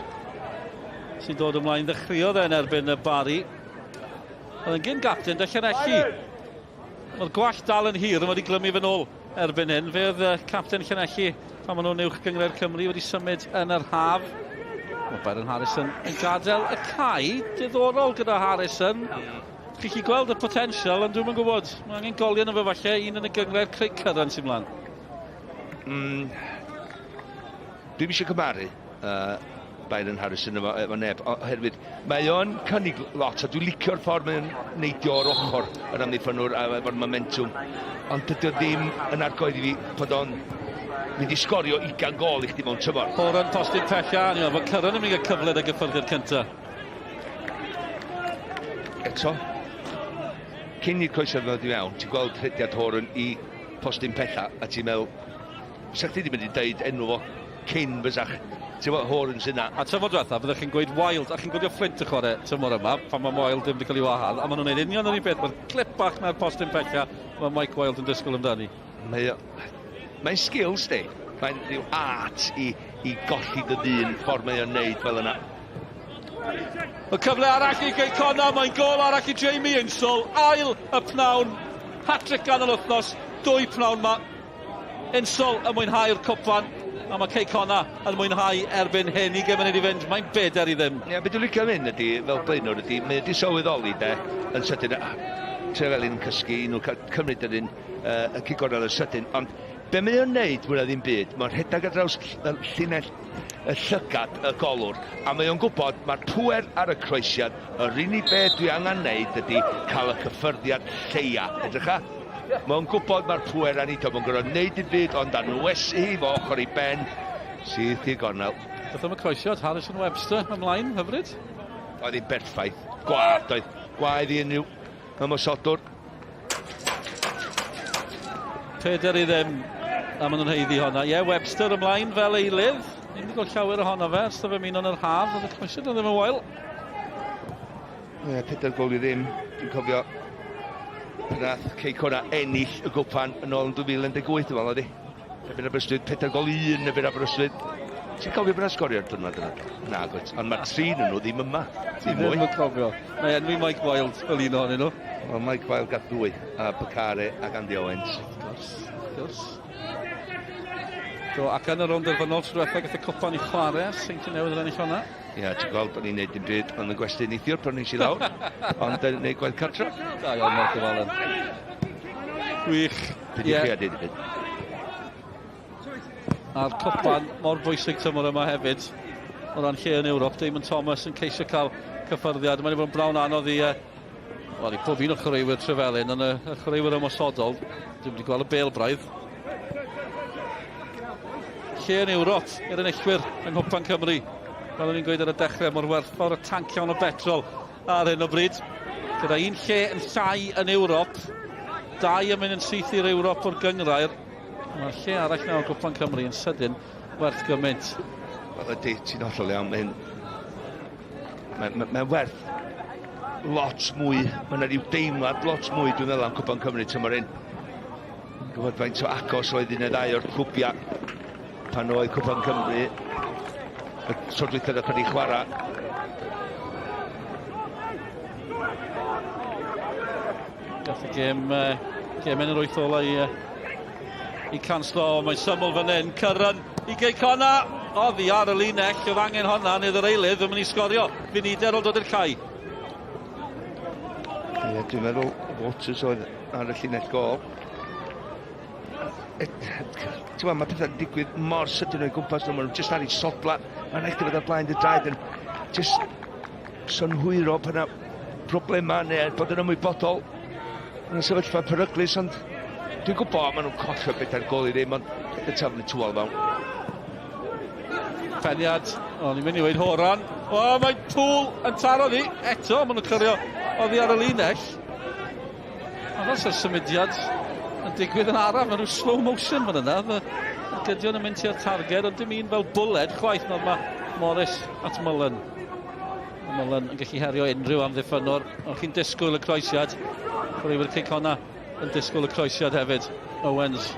sy'n dod ymlaen. Ddechreuodd e yn erbyn y Barry. Oedd yn gyn gapten 'da Llanelli. Mae'r gwallt dal yn hir, ond wedi glymu fy nôl erbyn hyn. Fe oedd capten Llanelli pan maen nhw'n uwch gynghrair Cymru wedi symud yn yr haf. Mae Byron Harrison yn gadael y cae. Diddorol gyda Harrison. Chi'n gallu gweld y potensial, ond dwi'm yn gwybod. Mae angen goliau yno fe falle, un yn y gynghrair Craig Curran sy'n mlaen. Dwi'm eisiau cymharu Byron Harrison efo neb, oherwydd mae o'n cynnig lot, a dwi'n licio'r ffordd mae'n neidio o'r ochr yr amddiffynwr a efo'r momentum, ond dydy o ddim yn argoeddi fi bod o'n mynd i sgorio 20 gol i chdi mewn tymor. Horan postyn pella, ni'n meddwl bod Curran yn mynd i gael cyfle yn y gyffyrddiad cyntaf. Eto, cyn i'r croesiad ddod i mewn, ti'n gweld rhediad Horan i postyn pella, a ti'n meddwl, sa chdi ddim wedi deud enw fo cyn fysach. Ti'n gwybod, Horan sy'n na. A tymor diwetha, byddech chi'n gweud Wild, a chi'n gwylio Flint y chwarae tymor yma, pan mae Wild ddim wedi cael ei wahardd, a maen nhw'n gwneud union yr un peth, mae'r clip bach na'r postyn pella, mae Mike Wild yn disgwyl amdani. Mae'n skills, di. Mae'n rhyw art i golli dy ddyn ffordd mae o'n neud fel yna. Y cyfle arall i Gei Connah, mae'n gol arall i Jamie Insall, ail y pnawn, hat-trick ganol wythnos, dwy pnawn ma. Insall yn mwynhau'r cwpan, a mae Cei Connah yn mwynhau erbyn hyn. 20 munud i fynd, mae'n 4-0. Ie, beth dwi'n licio am hyn ydy, fel blaenwr ydy, mae wedi sylweddoli de, yn sydyn, Trefelin yn cysgu, i nhw cael cymryd yr un y cic gornel yn sydyn, ond be mae o'n neud mwy na ddim byd, mae'n rhedeg ar draws y llinell y llygad y golwr, a mae o'n gwybod mae'r pŵer ar y croesiad, yr unig beth dwi angen neud ydy cael y cyffyrddiad lleia. Edrycha, mae'n gwybod mae'r pŵer ar nid o, mae'n gorfod neud dim byd, ond anwesu hi fo ochr i ben, syth i'r gornel. Beth am y croesiad, Harrison Webster ymlaen, hyfryd? Oedd hi'n berffaith, gwaed oedd, gwaed i unrhyw ymosodwr. 4-0, a maen nhw'n haeddu honna. Ie, Webster ymlaen fel eilydd. Ni'n wedi gweld llawer ohono fe, ers fe ymuno yn yr haf, oedd y croesiad ddim yn wael. Ie, 4-0. Dwi'n cofio nath Cei Connah ennill y gwpan yn ôl yn 2018, dwi'n meddwl, oedd hi. Erbyn Aberystwyth, 4-1 erbyn Aberystwyth. Ti'n cofio bod yna sgorio'r diwrnod yna? Na, gwyt. Ond mae'r tri nhw ddim yma. Ti ddim yn cofio. Mae enwi Mike Wild fel un ohonyn nhw. Wel, Mike Wild gath ddwy, a Bacare ac Andy Owens. Wrth gwrs, wrth gwrs. Do, ac yn y rownd derfynol tro diwetha gath y cwpan i chwarae, Seintiau Newydd yn ennill hwnna. Ie, ti'n gweld bod ni'n neud dim byd ond y gwesty neithiwr pan nes i lawr, ond yn neud gwaith cartre. Da iawn, Malcolm Allen. Gwych. Be di chi a deud y byd? A'r cwpan mor bwysig tymor yma hefyd, o ran lle yn Ewrop, Damon Thomas yn ceisio cael cyffyrddiad. Mae'n bod yn brawn anodd i, wel, i pob un o chwaraewyr Trefelin, ond y chwaraewyr ymosodol, dwi'n wedi gweld y bêl braidd. Lle yn Ewrop i'r enillwyr yng Nghwpan Cymru. Fel o'n i'n gweud ar y dechrau, mor werthfawr y tanc iawn o betrol ar hyn o bryd. Gyda un lle yn llai yn Ewrop, dau yn mynd yn syth i'r Ewrop o'r gynghrair. Mae'r lle arall nawr Gwpan Cymru yn sydyn werth gymaint. Wel ydy, ti'n hollol iawn. Mae'n mae werth lot mwy. Mae yna rhyw deimlad lot mwy, dwi'n meddwl, am Cwpan Cymru tymor hyn. Gwybod faint o agos oedd un neu ddau o'r clwbiau pan oedd Cwpan Cymru y tro dwytha nath ni chwarae. Gath y gêm yn yr wyth ola i canslo, mae'n syml fan hyn, Curran i Gei Connah, oddi ar y linell, oedd angen honna, neu yr eilydd yn mynd i sgorio, funudau ar ôl dod i'r cae. Ie, dwi'n meddwl Waters oedd ar y llinell gol. Ti'n gwbod, mae pethau'n digwydd mor sydyn o'i gwmpas nhw, maen nhw jyst ar eu sodla, mae'n rhaid i fod ar blaen dy draed yn jyst synhwyro pan yna problemau neu bod yn ymwybodol yn y sefyllfa peryglus, ond dwi'n gwybod maen nhw'n collio 4-0, ond y taflu tywal fewn. Peniad, o'n i'n mynd i weud Horan. O, mae Pŵl yn taro ddi, eto, maen nhw'n clirio oddi ar y linell. Ond os yw'r symudiad yn digwydd yn araf, mae rhyw slow motion fan yna. Y gydion yn mynd tua'r targed, ond dim un fel bwled chwaith. Nawr mae Morris at Mullen. Mae Mullen yn gallu herio unrhyw amddiffynnwr. Ond chi'n disgwyl y croesiad. Chwaraewyr Cei Connah yn disgwyl y croesiad hefyd. Owens.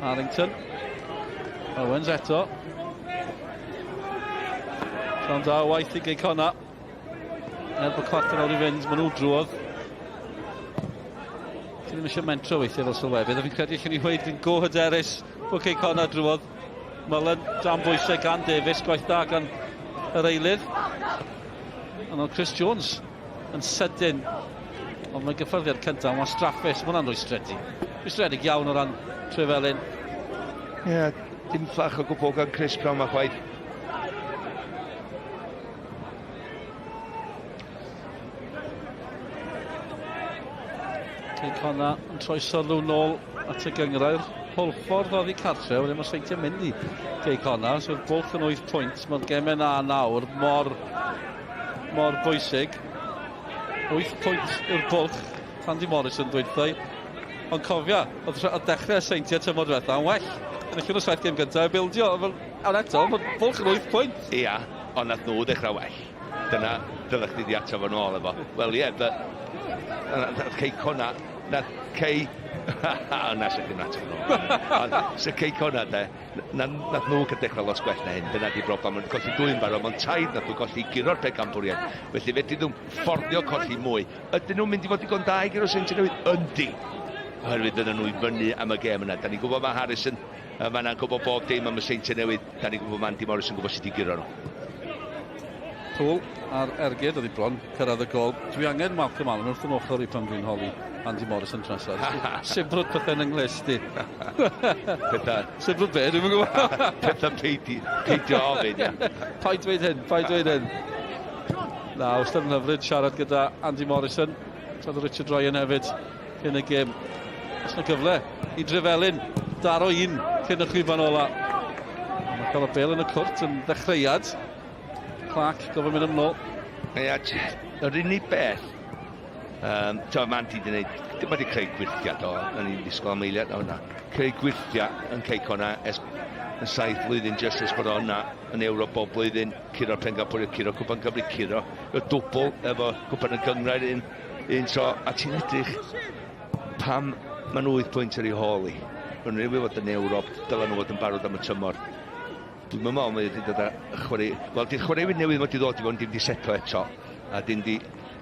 Harrington. Owens eto. Rhan da waith i Gei Connah. Er bod cwarter awr i fynd, maen nhw drwodd. Ti ddim eisiau mentro weithiau fel sylwebydd, a fi'n credu allan ni weud yn go hyderus bod Cei Connah drwodd. Mullen dan bwysau gan Davies, gwaith da gan yr eilydd. Ond oedd Chris Jones yn sydyn, ond mae gyffyrddiad cyntaf yn wastraffus, mae hwnna'n rwystredig. Rwystredig iawn o ran Trefelin. Ie, yeah, dim fflach o gwbl gan Chris Brown ma chwaith. Cei Connah yn troi sylw nôl at y gynghrair. Hwlffordd oddi cartre, wedyn mae Seintiau'n mynd i Cei Connah, so'r bwlch yn 8 pwynt. Mae'r gemau na nawr mor, mor bwysig. 8 pwynt yw'r bwlch, Andy Morrison dweud Ond cofia, oedd dechrau Seintiau tymor diwetha yn well. Enillon nhw 7 gêm gyntaf, bildio, ond eto, mae bwlch yn 8 pwynt. Ia, ond nath nhw ddechrau well. Dyna, dylech chdi di ato fo nôl efo. Wel ie, but nath Cei Connah, nath Cei... Na, sa chdi'n ato fo nôl. Ond sa Cei Connah, de, na, nath nhw cael dechrau lot gwell na hyn. Dyna di broblem. Mae'n colli dwy'n barod, mae'n tair nath nhw colli guro'r pencampwriaeth. Felly fedri nhw'n fforddio colli mwy. Ydyn nhw'n mynd i fod digon da i guro Seintiau Newydd? Yndi! Oherwydd fydden nhw i fyny am y gêm yna. Da ni'n gwybod mae Harrison yn fanna'n gwybod bob dim am y Seintiau Newydd. Da ni'n gwybod mae Andy Morris yn gwybod sut i guro nhw. Poole ar ergyd, oedd hi bron cyrraedd y gol. Dwi angen Malcolm Allen wrth yn ochr i pan dwi'n holi Andy Morris yn trasad. Sibrwd pethau'n yng di. Pethau... Sibrwd be, dwi'n gwybod. Pethau peidio, peidio ofyn, ia. Paid dweud hyn, paid dweud hyn. Na, wastad yn hyfryd siarad gyda Andy Morrison. Siarad Richard Ryan hefyd cyn y gêm. Oes yna gyfle i Drefelin daro un cyn y chwiban ola. Mae'n cael y bel yn y cwrt yn ddechreuad. Clark gofyn mynd yn ôl. Ia, yr unig beth, mae Andy wedi gwneud, mae wedi creu gwyrthiau do, o'n i'n disgwyl am eiliad o hwnna. Creu gwyrthiau yn Cei Connah ers y 7 blwyddyn jyst ers bod o yna yn Ewrop bob blwyddyn, curo'r Pencampwriaeth, curo Cwpan Cymru, curo y dwbl efo Cwpan y Gynghrair un, un tro, a ti'n edrych pam maen nhw 8 pwynt ar ei hôl i. Maen nhw newydd fod yn Ewrop, dylen nhw fod yn barod am y tymor. Dwi'n meddwl mae wedi dod â chwarae... Wel, di'r chwaraewyr newydd wedi ddod i fod dim di setlo eto, a dim di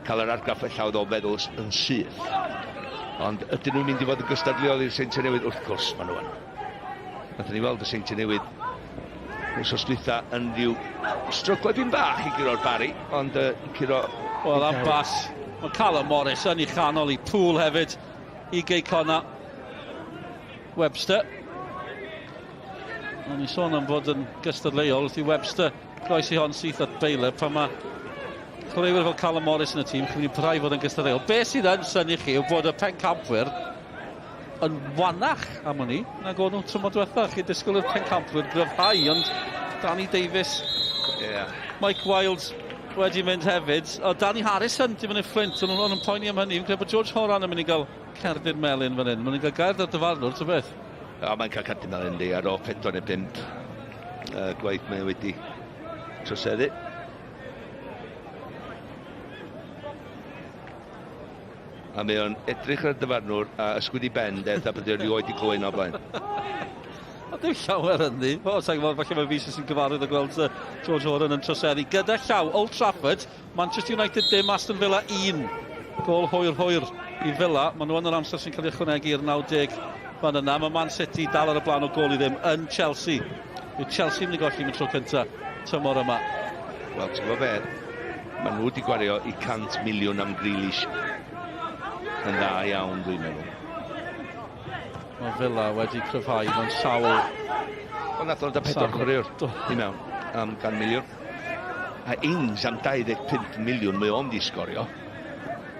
cael yr argraff ella oedd o'n feddwl yn syth. Ond ydyn nhw'n mynd i fod yn gystadleuol i'r Seintiau Newydd? Wrth gwrs, maen nhw yn. Nathon ni weld y Seintiau Newydd wsos dwytha yn rhyw stryglo dim bach i guro'r Barri, ond curo... Wel, am bas. Mae Callum Morris yn ei chanol i Poole hefyd i Gei Connah. Webster. O'n i sôn am fod yn gystadleuol wrth i Webster groesi hon syth at Baylor pan mae chwaraewyr fel Callum Morris yn y tîm, chi'n mynd i parhau fod yn gystadleuol. Be sydd yn synnu chi yw bod y pencampwyr yn wanach am hynny nag o'n nhw tymor diwetha. Chi'n disgwyl i'r pencampwyr gryfhau, ond Danny Davies, yeah. Mike Wilds wedi mynd hefyd. O, Danny Harrison di mynd i Flint, o'n nhw'n poeni am hynny. Fi'n credu bod George Horan yn mynd i gael cerdyn melyn fan hyn. Mae'n mynd i gael gair da'r dyfarnwr, ti'n beth? O, mae'n cael cerdyn melyn di ar ôl 4 neu 5 gwaith mae wedi troseddu. A mae o'n edrych ar y dyfarnwr a ysgwyd i ben, de, a bod o'n rioed i clywed o blaen. A dim llawer ynddi. O, sa'n gwybod, falle mae fi sy'n gyfarwydd o gweld George Horan yn troseddu. Gyda llaw, Old Trafford, Manchester United dim, Aston Villa 1. Gol hwyr hwyr i Villa. Maen nhw yn yr amser sy'n cael ei ychwanegu i'r 90 fan yna. Mae Man City dal ar y blaen o gol i ddim yn Chelsea. Yw Chelsea mynd i golli am y tro cyntaf tymor yma? Wel, ti'n gwybod beth? Maen nhw wedi gwario i 100 miliwn am Grealish. Yn dda iawn, dwi'n meddwl. Mae Villa wedi cryfhau mewn sawl... Wel, nath o'n dod pedwar chwaraewr i mewn am 100 miliwn. A Ings am 25 miliwn mae o'n di sgorio.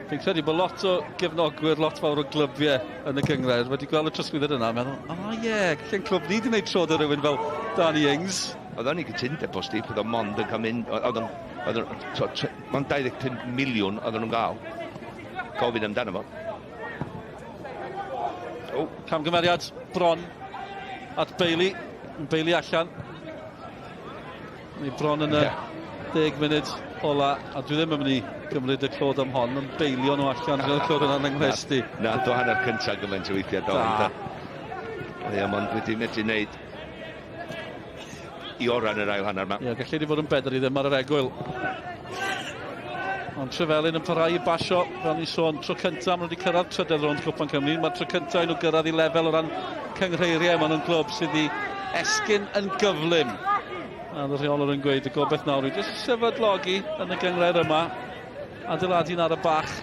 Fi'n credu bod lot o gefnogwyr, lot fawr o glybiau yn y gynghrair wedi gweld y trosglwyddiad yna a meddwl, o oh, ie, yeah, gallen clwb ni wedi gwneud tro 'da rhywun fel Danny Ings. Oedd o'n i gytundeb bosib, oedd o'n mond yn cael mynd, oedd o'n, oedd o'n, mond 25 miliwn oedd nhw'n gael. Gofyn amdano fo. Oh. Camgymeriad bron at Bailey. Bailey allan. Ni bron yn y 10 munud ola, a dwi ddim yn mynd i gymryd y clod am hon, ond beilio nhw allan, dwi'n clod yna'n yng di. Na, do hanner cyntaf gymaint o weithiau, do. Da. Ie, mond wedi medru wneud i oran yr ail hanner yma. Ie, gallu di fod yn bedr i ddim ar yr egwyl. Ond Trefelin yn parhau i basio, fel ni'n sôn, tro cyntaf maen nhw wedi cyrraedd trydedd rownd Cwpan Cymru. Mae'r tro cyntaf i nhw gyrraedd i lefel o ran cynghreiriau. Maen nhw'n glwb sydd wedi esgyn yn gyflym. A y rheolwr yn gweud y gobeith nawr yw jyst sefydlogi yn y gynghrair yma. Adeiladu'n ar y bach.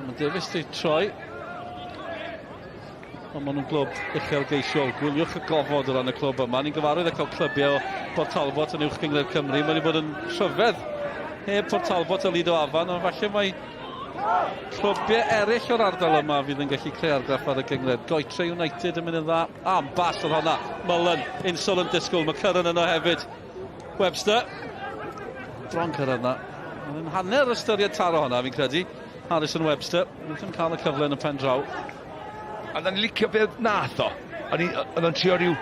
Mae Davies wedi troi. Ond maen nhw'n glwb uchelgeisiol. Gwyliwch y gofod o ran y clwb yma. Ni'n gyfarwydd â cael clybiau o Port Talbot yn uwch gynghrair Cymru. Mae wedi bod yn rhyfedd heb Port Talbot a Lido Afan, ond falle mae clybiau eraill o'r ardal yma fydd yn gallu creu argraff ar y gynghrair. Goytre United yn mynd yn dda. Am bas oedd honna. Mullen, insol yn disgwyl. McCurran yno hefyd. Webster. Bron cyrraedd yna. Mae'n hanner ystyried taro honna, fi'n credu. Harrison Webster. Wnaeth yn cael y cyfle yn y pen draw. A o'n i'n licio be nath o. O'n i, oedd o'n trio rhyw...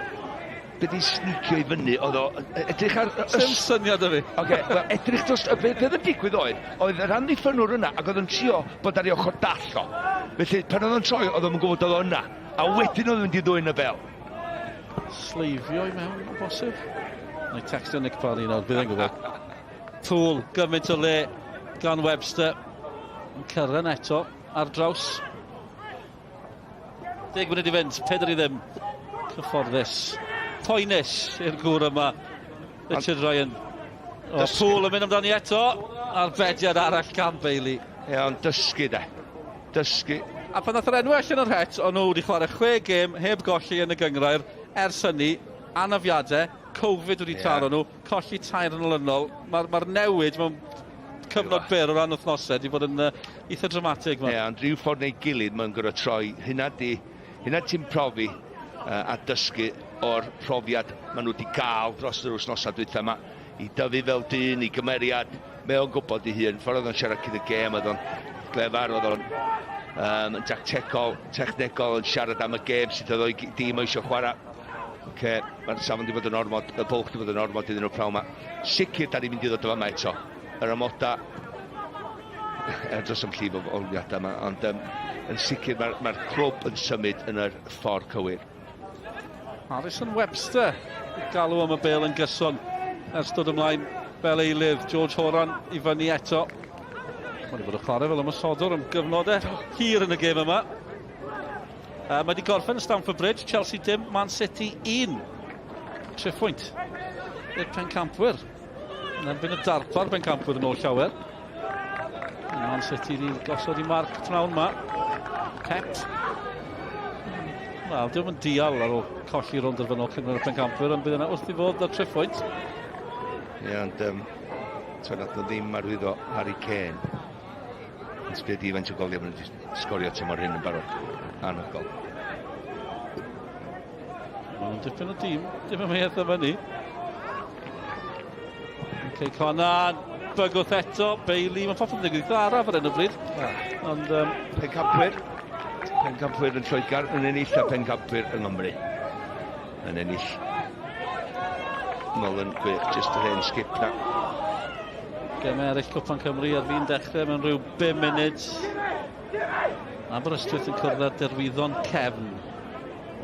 Be di sneakio i fyny, oedd o... Edrych ar... Sim syniad o fi. Oce, wel, edrych dros... Be, be oedd yn digwydd oedd, oedd yr amddiffynnwr yna, ac oedd o'n trio bod ar ei ochr dall o. Felly, pan oedd o'n troi, oedd o'n gwybod oedd o yna. A wedyn oedd o'n mynd i ddwyn y bel. Sleifio i mewn, o bosib. Neu textio Nick Parry nawr, bydd e'n gwybod. Poole, gymaint o le gan Webster. Yn cyrraedd eto ar draws. 10 munud i fynd, 4 i ddim. Cyfforddus. Poenus i'r gŵr yma, Richard Ryan. O, Poole yn mynd amdani eto, a'r bediad arall gan Bailey. Ie, ond dysgu de. Dysgu. A pan ddath yr enw allan o'r het, o'n nhw wedi chwarae chwe gêm heb golli yn y gynghrair ers hynny, anafiadau, Covid wedi taro nhw, colli tair yn olynol. Mae'r ma newid mewn cyfnod byr o ran wythnosau wedi bod yn eitha dramatig. Ie, yeah, ond rhyw ffordd neu gilydd mae'n gorfod troi. Hynna di, hynna ti'n profi a dysgu o'r profiad maen nhw wedi gael dros yr wythnosau dwytha yma. I dyfu fel dyn, i gymeriad, mae o'n gwybod ei hun. Ffordd oedd o'n siarad cyn y gêm, oedd o'n glefar, oedd o'n yn tactegol, technegol, yn siarad am y gêm, sut oedd o'i dîm o eisiau chwarae. Okay, mae'r safon wedi bod yn ormod, y bwlch wedi bod yn ormod iddyn nhw prawn yma. Sicr, da ni'n mynd i ddod o fama eto. Yr amoda, er dros am llif o olwiadau yma, ond yn sicr mae'r ma clwb yn symud yn yr ffordd cywir. Harrison Webster galw am y bel yn gyson ers dod ymlaen fel eilydd. George Horan i fyny eto. Mae wedi bod yn chwarae fel ymosodwr am gyfnodau hir yn y gêm yma. Mae wedi gorffen yn Stamford Bridge, Chelsea dim, Man City 1. Triphwynt i'r pencampwyr. Yn erbyn y darpar bencampwyr yn ôl llawer. Man City wedi gosod i marc pnawn yma. Pep. Wel, diolch yn dial ar ôl colli rownd derfynol cynghrair y pencampwyr, ond bydd yna wrth i fod ar triphwynt. Ie, ond nath nhw ddim arwyddo Harry Kane. Yn sbio di faint o goliau maen nhw wedi sgorio tymor hyn yn barod. Anhygoel. Maen nhw'n dipyn o dîm, dim ymheuaeth am hynny. Cei Connah, bygwth eto, Bailey, mae popeth yn digwydd eitha araf ar hyn o bryd. Ond, Pencampwyr. Pencampwyr yn Lloegr yn ennill a pencampwyr yng Nghymru. Yn ennill. Nôl yn gwych, jyst yr hen skip na. Gemau eraill Cwpan Cymru ar fin dechrau mewn rhyw 5 munud. Aberystwyth yn cwrdd â Derwyddon Cefn.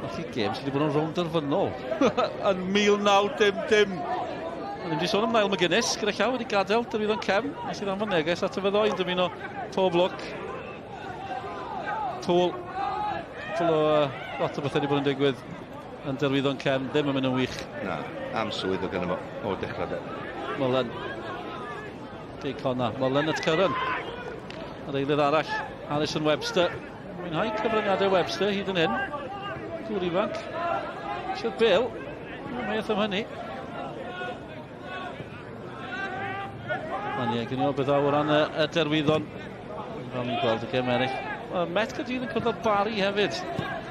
Felly gêm sydd wedi bod yn rownd derfynol yn 1910. O'n i'n sôn am Niall McGuinness, gyda llaw wedi gadael Derwyddon Cefn. Nes i ddanfon neges ato fe ddoe yn dymuno pob lwc. Poole. Cwpl o lot o bethau wedi bod yn digwydd yn Derwyddon Cefn, ddim yn mynd yn wych. Na, am swydd o gynno fo o'r dechrau de. Mullen. Cei Connah. Mullen at Curran. Yr eilydd arall, Harrison Webster. Mwynhau cyfraniadau Webster hyd yn hyn. Gŵr ifanc. Eisiau'r bel. Mae'n am hynny. Na ni, gen i o beth o ran y, y derwyddon. Fel ni'n gweld y gem eraill. Mae Met Caerdydd yn cwrdd â Barry hefyd.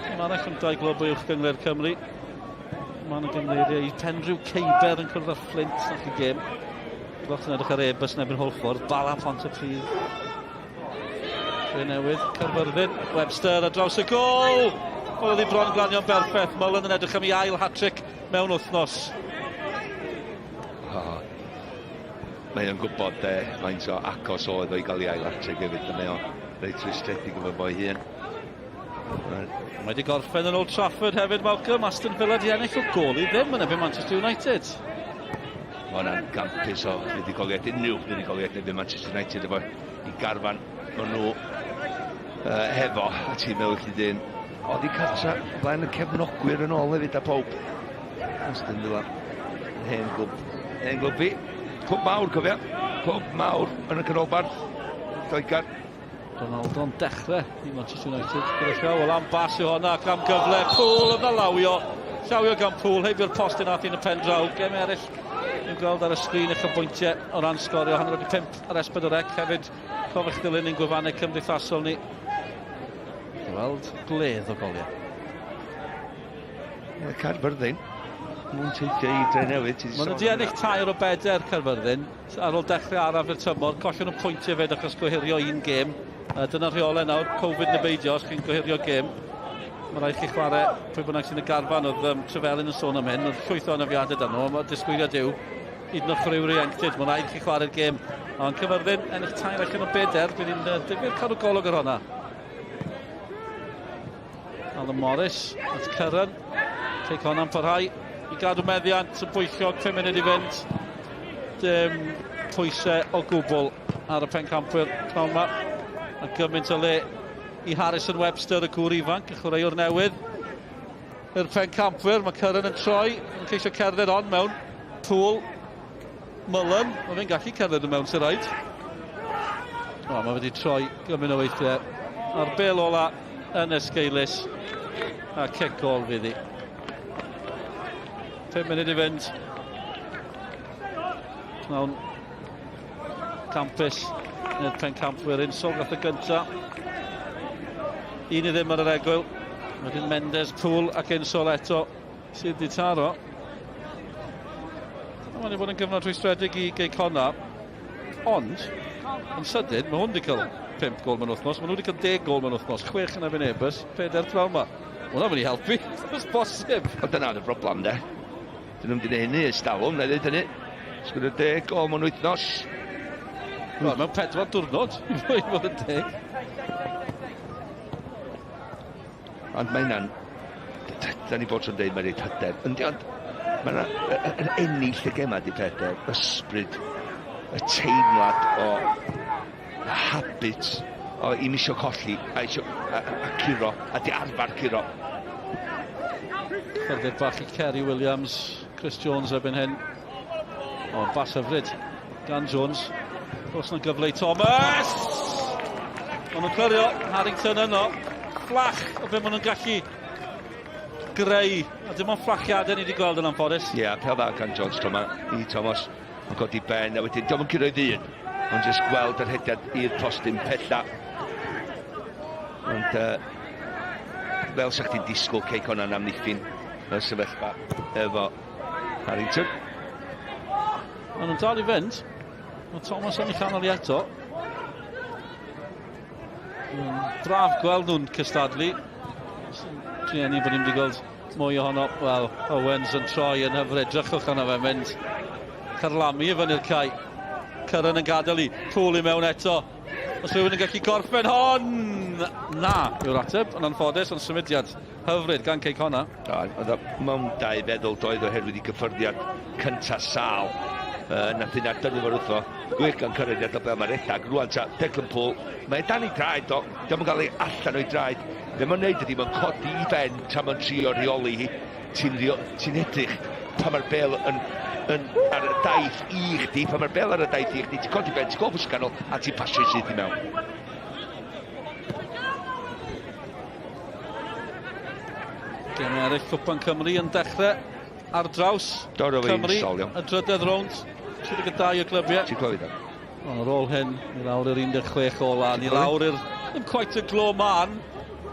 Gêm arall yn dau glwb o uwch gynghrair Cymru. Mae'n y gynghreiriau i Penrhyw Ceiber yn cwrdd â Flint nath i gêm. Lot yn edrych ar e-bus yn erbyn Hwlffordd. Bala Pontypridd. Tre newydd, Caerfyrddin, Webster ar draws y gôl! Oedd hi bron glanio'n berffaith. Mullen yn edrych am ei ail hat-trick mewn wythnos. Oh, mae o'n gwybod de, faint o agos oedd o i gael ei ail hat-trick hefyd. Mae o'n reit rwystredig efo fo'i hun. Mae wedi gorffen yn Old Trafford hefyd, Malcolm. Aston Villa di ennill o gôl i ddim yn erbyn Manchester United. Hwnna'n gampus o fuddugoliaeth, unrhyw fuddugoliaeth neu Manchester United efo i garfan maen nhw hefo, a ti'n meddwl chi dyn, oddi cartra flaen y cefnogwyr yn ôl hefyd a pawb. Aston Villa, hen glwb fi. Clwb mawr, cofia. Clwb mawr yn y canolbarth, Lloegr. Ronaldo'n dechrau i Manchester United. Gyda llaw, wel am bas yw honna, ac am gyfle. Poole yna lawio. Llawio gan Poole, heibio'r post yn ath yn y pen draw. Gem eraill i'w gweld ar y sgrin eich bwyntiau o ran sgorio. 5:30 ar S4C hefyd. Cofiwch ddilyn ein gwefannau cymdeithasol ni. Gweld gledd o goliau. Caerfyrddin, nhw'n teithio i Drenewydd. Maen nhw wedi ennill 3 o 4 Caerfyrddin ar ôl dechrau araf i'r tymor. Collon nhw pwyntiau fed achos gohirio un gêm. Dyna'r rheolau nawr, Covid neu beidio, os chi'n gohirio gêm. Mae rhaid chi chwarae pwy bynnag sy'n y garfan. Oedd Trefelin yn sôn am hyn, oedd llwyth o anafiadau dan nhw, ond disgwyliad yw hyd yn oed chwaraewyr ieuenctid, mae'n rhaid chi chwarae'r gêm. Ond Caerfyrddin ennill 3 allan o 4, bydd hi'n difyr cadw golwg ar honna. Alan Morris at Curran. Cei Connah'n parhau i gadw meddiant yn bwyllog, 5 munud i fynd. Dim pwysau o gwbl ar y pencampwyr pnawn yma. A gymaint o le i Harrison Webster, y gŵr ifanc, y chwaraewr newydd. I'r pencampwyr, mae Curran yn troi, yn ceisio cerdded on mewn. Poole, Mullen, mae fe'n gallu cerdded yn mewn sy'n rhaid. O, mae wedi troi gymaint o weithiau. A'r bel ola yn esgeulus. A cic gol fydd hi. 5 munud i fynd. Pnawn campus neu'r pencampwyr. Insole gath y gynta. 1-0 ar yr egwyl. Wedyn Mendes, Poole ac Insole eto sydd wedi taro. Mae'n wedi bod yn gyfnod rhwystredig i Gei Connah, ond yn sydyn, mae hwn wedi cael 5 gol mewn wythnos, maen nhw wedi cael 10 gol mewn wythnos, 6 yn erbyn Airbus, 4 pnawn yma. Hwnna'n mynd i helpu, os bosib. Ond dyna'r broblem, de. Dyn nhw'n mynd i wneud hynny, ystalwm, na ddweud hynny. Sgwyd 10 gol mewn wythnos. Wel, mewn 4 diwrnod, i fod yn deg. Ond mae hynna'n... Da ni bod tro'n deud mae'n rhaid hyder. Yndi, ond mae'n ennill y gemau di pethau, ysbryd, y teimlad o habit o i'm isio colli a, isio, a curo, a di arfer curo. Cerdded bach i Kerry Williams, Chris Jones erbyn hyn. O, bas hyfryd gan Jones. Oes na gyfle i Thomas! Maen nhw'n clirio, Harrington yno. Fflach o be maen nhw'n gallu greu. A dim ond fflachiadau ni wedi gweld yn anffodus. Ie, yeah, pel dda gan Jones tro yma i Thomas. Mae'n codi ben a wedyn, diolch yn curo i ddyn. Ond jyst gweld yr hediad i'r postyn pella. Ond fel sa chdi'n disgwyl Cei Connah'n amddiffyn y sefyllfa efo Harrington. Maen nhw'n dal i fynd. Mae Thomas yn ei chanol i eto. Braf gweld nhw'n cystadlu. Drueni bod ni'n wedi gweld mwy ohono. Wel, Owens yn troi yn hyfryd. Drychwch arno fe mynd. Carlamu i fyny'r cae. Curran yn gadael i Poole i mewn eto. Os rhywun yn gallu gorffen hon! Na, yw'r ateb, yn anffodus, ond symudiad hyfryd gan Cei Connah. Oedd o mewn dau feddwl doedd oherwydd i gyffyrddiad cynta sâl. Nath hynna dynnu fo wrtho. Gwych gan Curran i adael bel mae'n redag. Rwan ta, Declan Poole, mae dan ei draed o. Dio'm yn cael ei allan o'i draed. Be mae'n neud ydi, mae'n codi i ben tra mae'n trio rheoli hi. Ti'n ti edrych pan mae'r bel yn ar y daith i chdi, pan mae'r bel ar y daith i chdi, ti'n codi ben, ti'n gweld pwy sy'n ganol, a ti'n pasio syth i mewn. Gemau eraill Cwpan Cymru yn dechrau ar draws Cymru, y drydedd rownd, 32 o glybiau. Ti'n clywed o? Ond ar ôl hyn, i lawr i'r 16 ola, ni lawr i'r, ddim quite y glo man,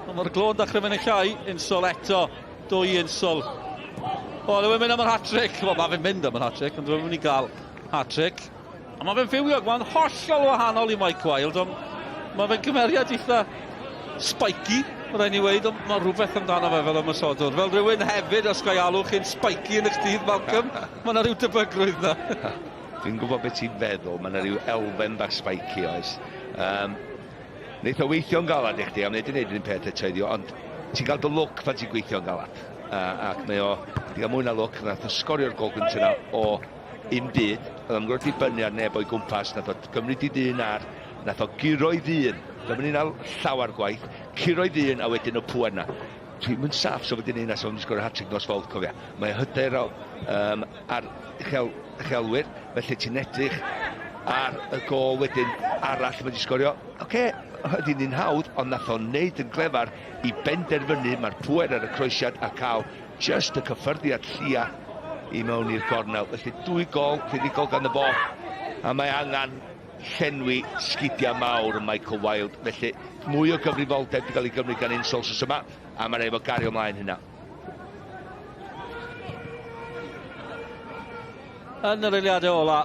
ond mae'r glo'n dechrau mynd yn llai, Insole eto, 2 Insole. O, dwi'n mynd am yr hat-trick. Wel, mae fe'n mynd am yr hat-trick, ond dwi'n mynd i gael hat-trick. A mae fe'n fywiog, mae'n hollol wahanol i Mike Wilde, ond mae fe'n cymeriad eitha spiky, mae rhaid ni weud, ond mae rhywbeth amdano fe fel ymosodwr. Fel rhywun hefyd, os ga i alw chi'n spiky yn eich dydd, Malcolm, mae yna rhyw debygrwydd na. Dwi'n gwybod beth ti'n feddwl, mae yna rhyw elfen bach spiky oes. Neith o weithio'n galad i chdi, am wneud i wneud yr un peth eto iddi, ond ti'n cael dy lwc pan ti'n gweithio'n galad. Ac mae o, di gael mwy na lwc, nath o sgorio'r gol gyntaf yna o Un byd, oedd o'n gorfod dibynnu ar neb o'i gwmpas, nath o gymryd i ddyn ar, nath o guro i ddyn, dyma ni'n al llawer gwaith, curo i ddyn a wedyn y pŵer na. Dwi'm yn saff so wedyn un a so yn sgorio hat-trick nos Fawrth, cofia. Mae hyder o ar uchel, uchelwyr, felly ti'n edrych ar y gol wedyn arall mae wedi sgorio. Oce, okay, ydy'n un hawdd, ond nath o'n neud yn glefar i benderfynu, mae'r pŵer ar y croesiad a cael just y cyffyrddiad llia i mewn i'r gornel. Felly 2 gol fuddugol gan y fo, a mae angen llenwi sgidiau mawr Michael Wilde. Felly mwy o gyfrifoldeb wedi cael ei gymryd gan Insel wsos yma, a mae'n rhaid fo gario ymlaen hynna. Yn yr eiliadau ola,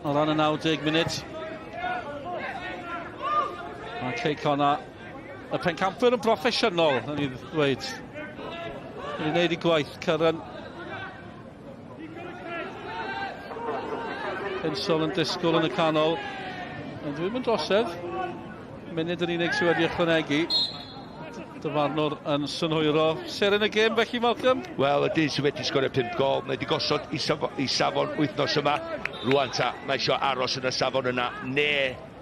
o ran y 90 munud, mae Cei Connah, y pencampwyr yn broffesiynol, yn ei ddweud. Yn ei wneud i gwaith, Curran. Insel yn disgwyl yn y canol. Ond dwi'n mynd drosedd. Munud yn unig sydd wedi ychwanegu. Dyfarnwr yn synhwyro. Seren y gêm felly, Malcolm? Wel, y dyn sydd wedi sgorio 5 gol, mae wedi gosod i, safo, i safon wythnos yma. Rwan ta, mae eisiau aros yn y safon yna, ne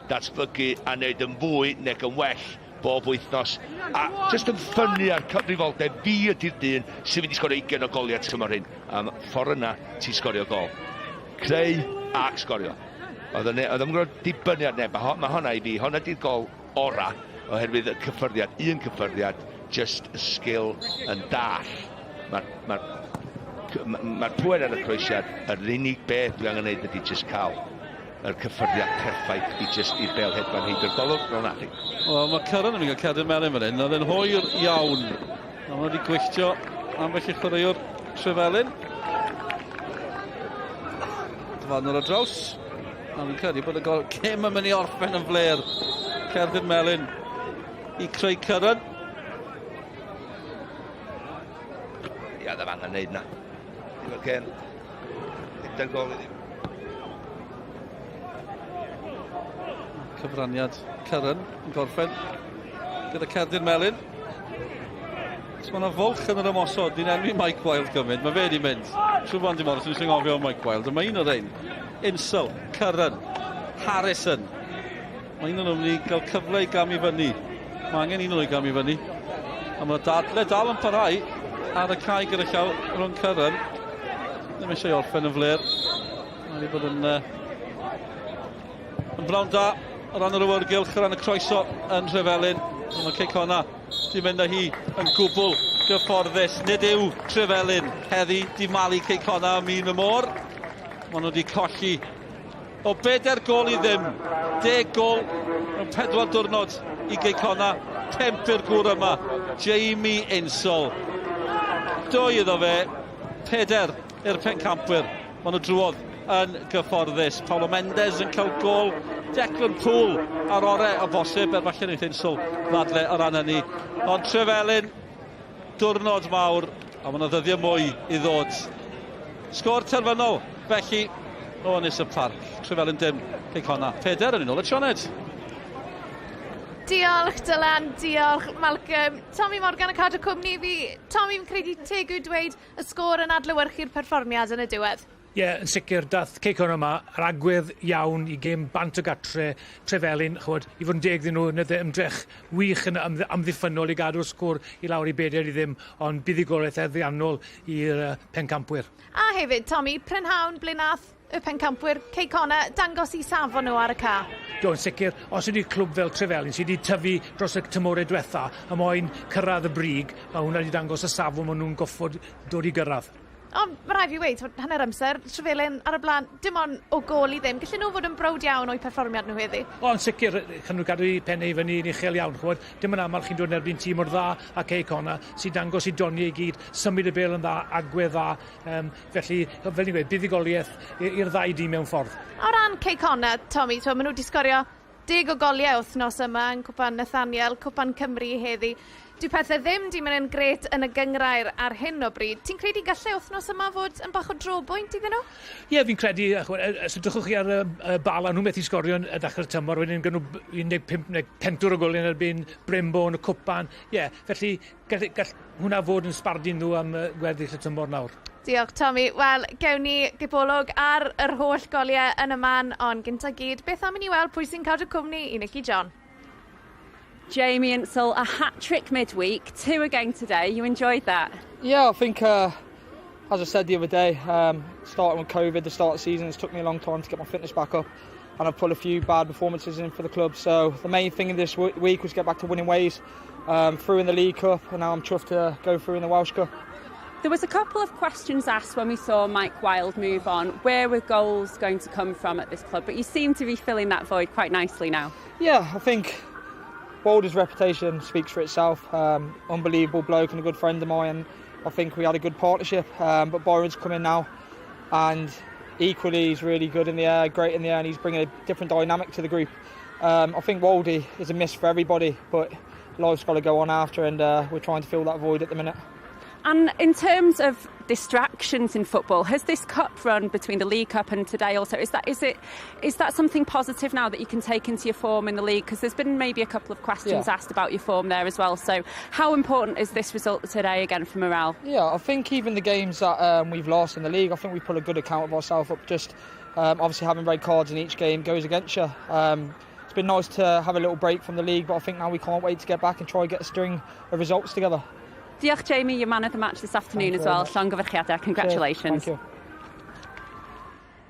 datblygu a wneud yn fwy neu yn well bob wythnos. A jyst yn ffynnu ar cyfrifoldeb, fi ydy'r dyn sy'n mynd i sgorio 20 o goliau tymor hyn. Am ffordd yna, ti'n sgorio gol. Creu ac sgorio. Oedd o'n oedd o'n gwrdd dibynnu ar neb. Mae honna i fi, honna di'r gol ora oherwydd y cyffyrddiad, un cyffyrddiad, just y sgil yn dall. Mae'r ma ma, ma pŵer ar y croesiad, yr unig beth dwi angen neud ydy just cael yr cyffyrddiad perffaith i just i'r bel hedfan heibio'r golwg, fel na chi. Wel, mae Curran yn mynd i gael cerdyn melyn fan hyn, oedd e'n hwyr iawn. A mae wedi gwylltio ambell i chwaraewr Trefelin. Dyfarnwr ar draws. A fi'n credu bod y gol gêm yn mynd i orffen yn fler. Cerdyn melyn i Craig Curran. Ia, ddim angen neud na. Efo'r gêm. Gyda'r gol iddi. Cyfraniad Curran yn gorffen gyda cerdyn melyn. So mae yna fwlch yn yr ymosod. Ni'n enwi Mike Wilde gymaint. Mae fe wedi mynd. Siŵr bod Andy Morrison sy'n ngofio Mike Wilde. Mae un o'r ein. Insel, Curran, Harrison. Mae un o'n nhw'n mynd i gael cyfle i gamu fyny. Mae angen un o'n nhw i gamu fyny. A mae dadle dal yn parhau ar y cae gyda llaw rhwng Curran. Ddim eisiau orffen yn fler. Mae wedi bod yn, yn brawn da o ran yr awyrgylch, o ran y croeso yn Nhrefelin. Ond mae Cei Connah di mynd â hi yn gwbl gyfforddus. Nid yw Trefelin heddi di malu Cei Connah am un y môr. Maen nhw wedi colli o 4 gol i ddim. 10 gol mewn 4 diwrnod i Gei Connah. 5 i'r gŵr yma, Jamie Insall. 2 iddo fe, 4 i'r pencampwyr. Maen nhw drwodd yn gyfforddus. Paulo Mendes yn cael gol. Declan Poole ar orau o bosib, er falle wneith Insall ddadle o ran hynny. Ond Trefelin, diwrnod mawr, a mae yna ddyddiau mwy i ddod. Sgôr terfynol, felly, o Ynys y Parc. Trefelin dim, Cei Connah 4 yn unol at Sioned. Diolch Dylan, diolch Malcolm. Tommy Morgan yn cadw cwmni fi. Tommy, fi'n credu teg yw dweud y sgôr yn adlewyrchu'r perfformiad yn y diwedd. Ie, yeah, yn sicr, dath Cei Connah yma yr agwedd iawn i gêm bant o gatre Trefelin, ch'mod, i fod yn deg iddyn nhw, wnaeth e ymdrech wych yn amddiffynnol i gadw'r sgôr i lawr i 4 i ddim, ond buddugoliaeth haeddiannol i'r pencampwyr. A hefyd, Tommy, prynhawn ble nath y pencampwyr Cei Connah dangos i safon nhw ar y ca. Do, yn sicr, os ydy clwb fel Trefelin sydd wedi tyfu dros y tymorau diwetha a moyn cyrraedd y brig, mae hwnna wedi dangos y safon maen nhw'n goffod dod i gyrraedd. Ond mae rhaid fi weud, hanner amser, Trefelin ar y blaen, dim ond o gol i ddim. Gallen nhw fod yn browd iawn o'u perfformiad nhw heddi. O, yn sicr, chan nhw gadw eu pennau i fyny yn uchel iawn. Ch'mod, dim yn aml chi'n dod yn erbyn tîm mor dda a Cei Connah sy'n dangos i doniau i gyd, symud y bêl yn dda, agwedd dda. Felly, fel ni'n gweud, buddugoliaeth i'r ddau dîm mewn ffordd. O ran Cei Connah, Tommy, maen nhw wedi sgorio 10 o goliau wythnos yma yn Cwpan Nathaniel, Cwpan Cymru heddi. Dyw pethau ddim di mynd yn gret yn y gyngrair ar hyn o bryd. Ti'n credu gallai wythnos yma fod yn bach o drobwynt iddyn nhw? Ie, yeah, fi'n credu, os edrychwch chi ar y Bala, nhw methu sgorio yn y dechrau'r tymor, wedyn gyn nhw 15 neu pentwr o goliau yn erbyn Brymbo yn y cwpan. Ie, yeah, felly gall hwnna fod yn sbardun nhw am gweddill y tymor nawr. Diolch, Tommy. Wel, gewn ni gipolwg ar yr holl goliau yn y man, ond gynta gyd, beth am i ni weld pwy sy'n cadw cwmni i Nicky John? Jamie Insall, a hat-trick midweek, two again today. You enjoyed that? Yeah, I think, as I said the other day, starting with COVID, the start of the season, it's took me a long time to get my fitness back up, and I've put a few bad performances in for the club. So the main thing this week was get back to winning ways, through in the League Cup, and now I'm chuffed to go through in the Welsh Cup. There was a couple of questions asked when we saw Mike Wild move on. Where were goals going to come from at this club? But you seem to be filling that void quite nicely now. Yeah, I think Wilder's reputation speaks for itself. Unbelievable bloke and a good friend of mine. And I think we had a good partnership. But Byron's come in now, and equally he's really good in the air, great in the air, and he's bringing a different dynamic to the group. I think Waldy is a miss for everybody, but life's got to go on after, and we're trying to fill that void at the minute. And in terms of distractions in football, has this cup run between the League Cup and today also, is that something positive now that you can take into your form in the league? Because there's been maybe a couple of questions asked about your form there as well. So how important is this result today again for morale? Yeah, I think even the games that we've lost in the league, I think we put a good account of ourselves up. Just obviously having red cards in each game goes against you. It's been nice to have a little break from the league, but I think now we can't wait to get back and try and get a string of results together. Diolch, Jamie, your man of the match this afternoon as well. Llongyfarchiadau, congratulations. Thank you.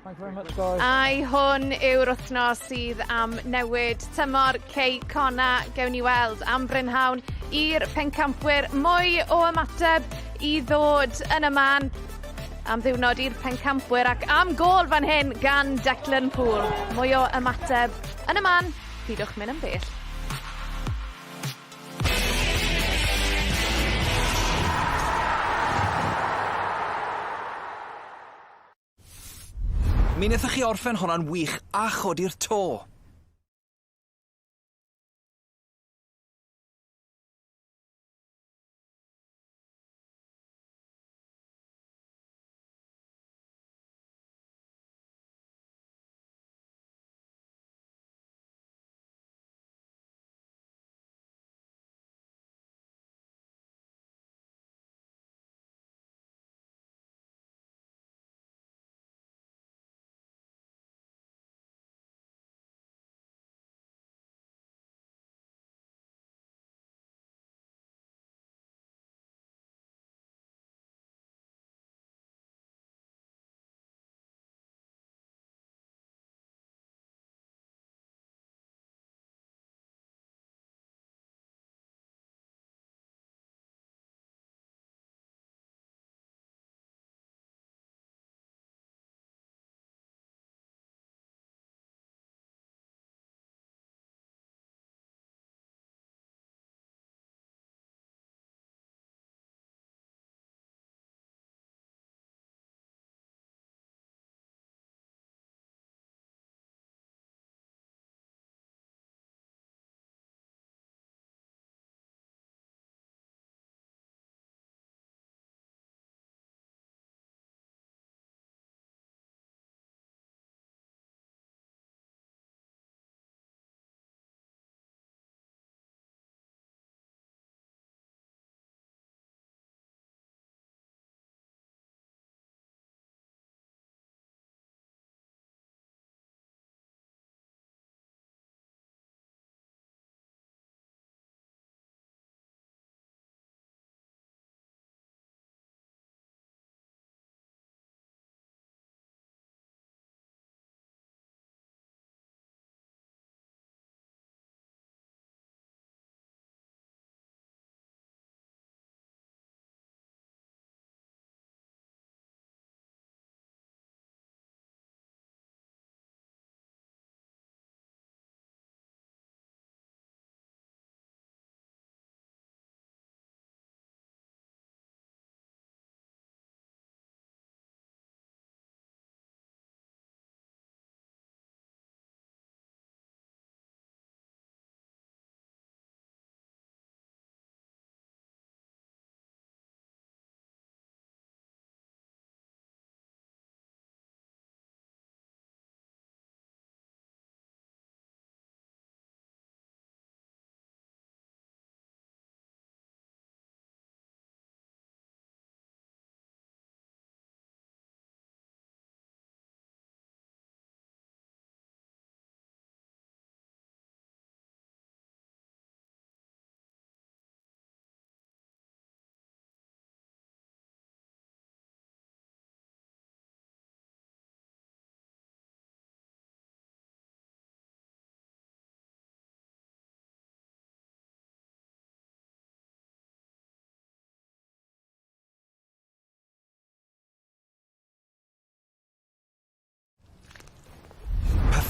Thank you very much, guys. Ai hwn yw'r wythnos sydd am newid tymor Cei Connah. Gewn ni weld am brynhawn i'r pencampwyr. Mwy o ymateb i ddod yn y man am ddiwrnod i'r pencampwyr ac am gôl fan hyn gan Declan Poole. Mwy o ymateb yn y man. Pidwch mynd yn bell. Mi wnaethoch chi orffen honna'n wych a chodi'r to.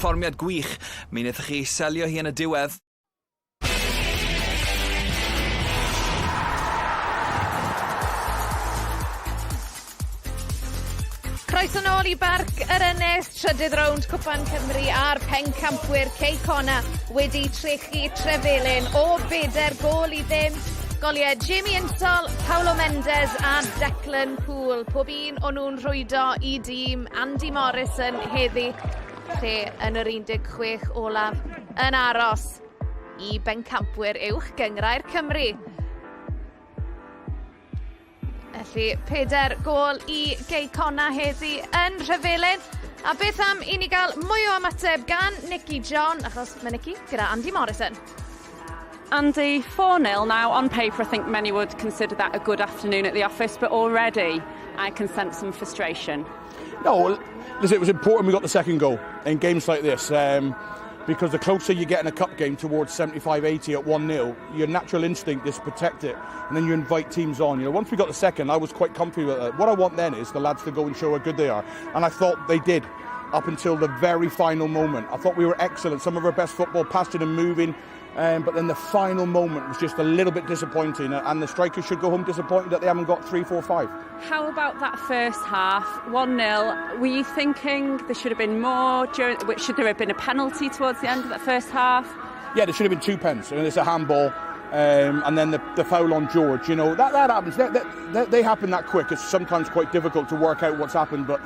Perfformiad gwych. Mi wnaethoch chi selio hi yn y diwedd. Croeso nôl i Barc yr Ynys, trydydd rownd Cwpan Cymru a'r pencampwyr Cei Connah wedi trechu Trefelin o beder gôl i ddim. Goliau Jamie Insall, Paulo Mendes a Declan Poole. Pob un o'n nhw'n rhwydo i dîm Andy Morrison heddi, lle yn yr 16 olaf yn aros i bencampwyr uwch gynghrair Cymru. Felly, peder gôl i Gei Connah heddi yn Nhrefelin. A beth am i ni gael mwy o ymateb gan Nicky John, achos mae Nicky gyda Andy Morrison. Andy, 4-0 now. On paper, I think many would consider that a good afternoon at the office, but already I can sense some frustration. No, listen, it was important we got the second goal in games like this. Because the closer you get in a cup game towards 75-80 at 1-0, your natural instinct is to protect it, and then you invite teams on. You know, once we got the second, I was quite comfy with it. What I want then is the lads to go and show how good they are, and I thought they did up until the very final moment. I thought we were excellent. Some of our best football, passing and moving, but then the final moment was just a little bit disappointing, and the strikers should go home disappointed that they haven't got 3, 4, 5. How about that first half, 1-0? Were you thinking there should have been more? Should there have been a penalty towards the end of that first half? Yeah, there should have been 2 pens. I mean, it's a handball, and then the foul on George. You know, that happens. They happen that quick. It's sometimes quite difficult to work out what's happened, but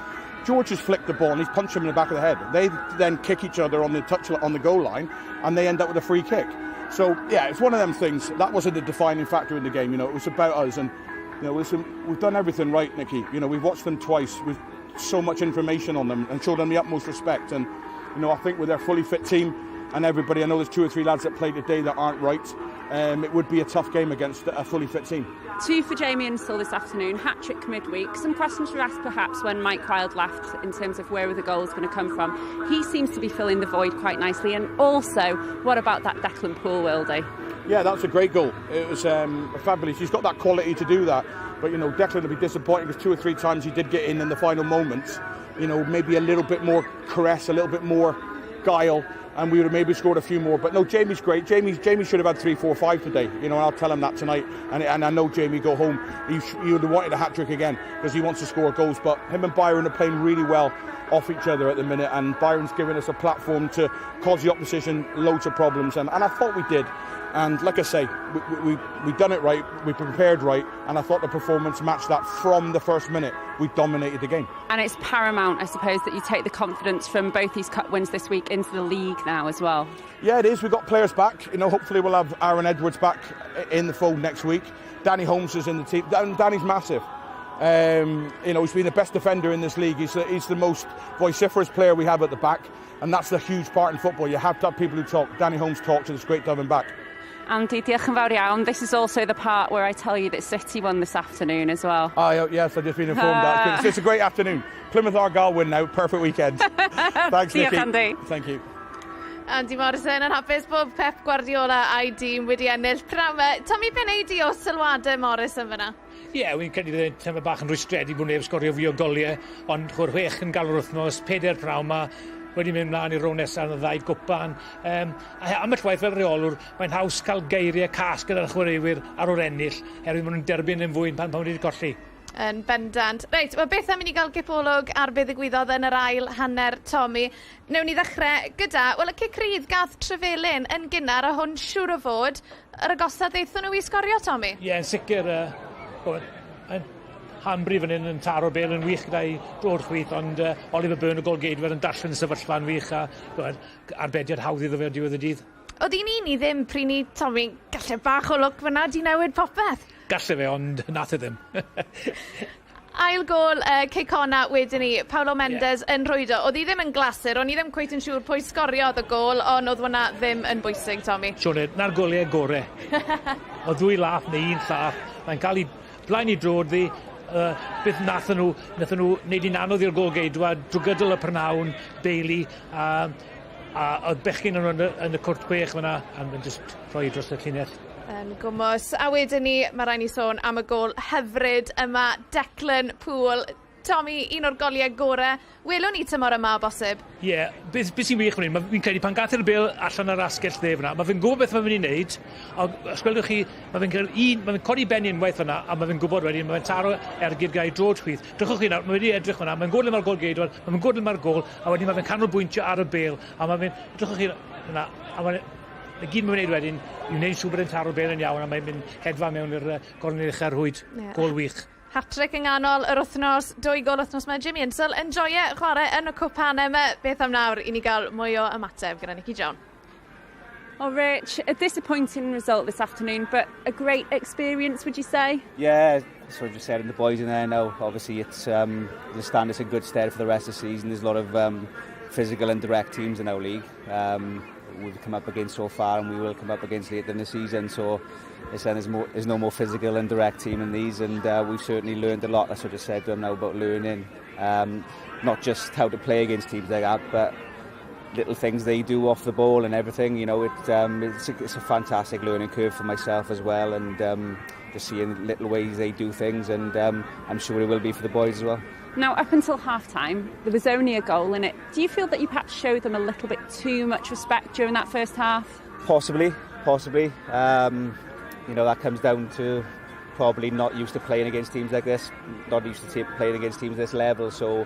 George has flicked the ball and he's punched him in the back of the head. They then kick each other on the touch on the goal line, and they end up with a free kick. So yeah, it's one of them things. That wasn't the defining factor in the game. You know, it was about us, and you know, listen, we've done everything right, Nicky. You know, we've watched them twice with so much information on them and showed them the utmost respect. And you know, I think with their fully fit team and everybody, I know there's 2 or 3 lads that played today that aren't right. It would be a tough game against a fully fit team. 2 for Jamie Insall this afternoon, hat-trick midweek. Some questions were asked perhaps when Mike Wilde left in terms of where were the goals going to come from. He seems to be filling the void quite nicely. And also, what about that Declan Poole worldie? Yeah, that's a great goal. It was fabulous. He's got that quality to do that. But, you know, Declan will be disappointed because 2 or 3 times he did get in the final moments. You know, maybe a little bit more caress, a little bit more guile, and we would have maybe scored a few more. But no, Jamie's great. Jamie should have had 3, 4, 5 today. You know, and I'll tell him that tonight. And I know Jamie go home. He would have wanted a hat-trick again because he wants to score goals. But him and Byron are playing really well off each other at the minute, and Byron's giving us a platform to cause the opposition loads of problems. And I thought we did. And like I say, we done it right, we prepared right, and I thought the performance matched that from the first minute. We dominated the game. And it's paramount, I suppose, that you take the confidence from both these cup wins this week into the league now as well. Yeah, it is. We've got players back. You know, hopefully we'll have Aaron Edwards back in the fold next week. Danny Holmes is in the team. Danny's massive. You know, he's been the best defender in this league. He's the most vociferous player we have at the back, and that's the huge part in football. You have to have people who talk. Danny Holmes talks, and it's great to have him back. Andy, diolch yn fawr iawn. This is also the part where I tell you that City won this afternoon as well. Oh, yes, I've just been informed that. It's a great afternoon. Plymouth Argyle win now. Perfect weekend. Thanks, Nicky. Diolch, Andy. Thank you. Andy Morrison yn hapus bod Pep Guardiola a'i dîm wedi ennill pnawn 'ma. Tommy, be wnei di o sylwadau Morrison fyna? Ie, yeah, wy'n credu bydd e'n teimlo bach yn rwystredig bod neb sgorio fwy o goliau, ond chwr 6 yn galw'r wythnos, 4 pnawn 'ma, wedi mynd mlaen i'r rownd nesaf yn y ddau gwpan. A ambell waith fel rheolwr, mae'n haws cael geiriau cas gyda'r chwaraewyr ar ôl ennill, herwydd maen nhw'n derbyn yn fwy pan wedi colli. Yn bendant. Reit, wel beth am i ni gael gipolwg ar beth ddigwyddodd yn yr ail hanner, Tommy? Newn ni ddechrau gyda, wel, y cic rydd gath Trefelin yn gynnar, a hwn siŵr o fod yr agosaf ddaethon nhw i sgorio, Tommy? Ie, yeah, yn sicr. Hanbury fan hyn yn taro bêl yn wych gyda'i dro'r chwith, ond Oliver Byrne, y golgeidwad, yn darllen y sefyllfa'n wych a arbediad hawdd iddo fe ar diwedd y dydd. Oedd un i ni ddim prynu, Tommy, galle bach o lwc fyna di newid popeth. Galle fe, ond nath e ddim. Ail gôl Cei Connah wedyn ni, Paulo Mendes yn rhwydo. Oedd hi ddim yn glasur, o'n i ddim cweit yn siŵr pwy sgoriodd y gôl, ond oedd hwnna ddim yn bwysig, Tommy. Sioned, na'r goliau gore. Oedd ddwy lath neu un llath, mae'n cael ei blaen i drod ddi. Beth nathon nhw wneud hi'n anodd i'r golgeidwad drwy gydol y prynhawn, Bailey, a oedd bechgyn yn y cwrt 6 fyna, a mae'n just rhoi dros y llinell. Yn gwmws. A wedyn ni, mae rhaid ni sôn am y gôl hyfryd yma, Declan Poole. Tommy, un o'r goliau gorau welwn ni tymor yma o bosib. Ie, yeah, beth sy'n wych fan hyn, fi'n credu pan gath e'r bêl allan ar asgell dde fyna, mae fe'n gwybod beth mae'n mynd i wneud, a os gwelwch chi, mae fe'n cael un, mae fe'n codi ben unwaith fyna, a mae fe'n gwybod wedyn, mae fe'n taro ergyd gyda'i droed chwith. Drychwch chi nawr, mae wedi edrych fyna, mae'n gwybod le mae'r gôl-geidwad, mae'n gwybod le mae'r gôl, a wedyn mae fe'n canolbwyntio ar y bêl, a mae fe'n, drychwch chi fyna, a mae'n, y gyd mae'n wneud wedyn, i wneud siŵr bod e'n taro'r bêl yn iawn, a mae'n mynd hedfa mewn i'r gornel ucha'r rhwyd. Yeah. Gôl wych. Hat-trick yng nghanol yr wythnos, 2 gôl wythnos 'ma. Jimmy Insall yn joio chwarae yn y cwpanau yma. Beth am nawr i ni gael mwy o ymateb gyda Nicky John. Oh, Rich, a disappointing result this afternoon, but a great experience, would you say? Yeah, so I just said, and the boys in there now, obviously it's the stand us in good stead for the rest of the season. There's a lot of physical and direct teams in our league. We've come up against so far, and we will come up against later in the season. So it's then there's no more physical and direct team in these, and we've certainly learned a lot. That's what I just said to them now about learning, not just how to play against teams like that, but little things they do off the ball and everything. It's a fantastic learning curve for myself as well, and just seeing little ways they do things, and I'm sure it will be for the boys as well. Now, up until half time, there was only a goal in it. Do you feel that you perhaps showed them a little bit too much respect during that first half? Possibly, possibly. That comes down to probably not used to playing against teams like this, not used to playing against teams this level. So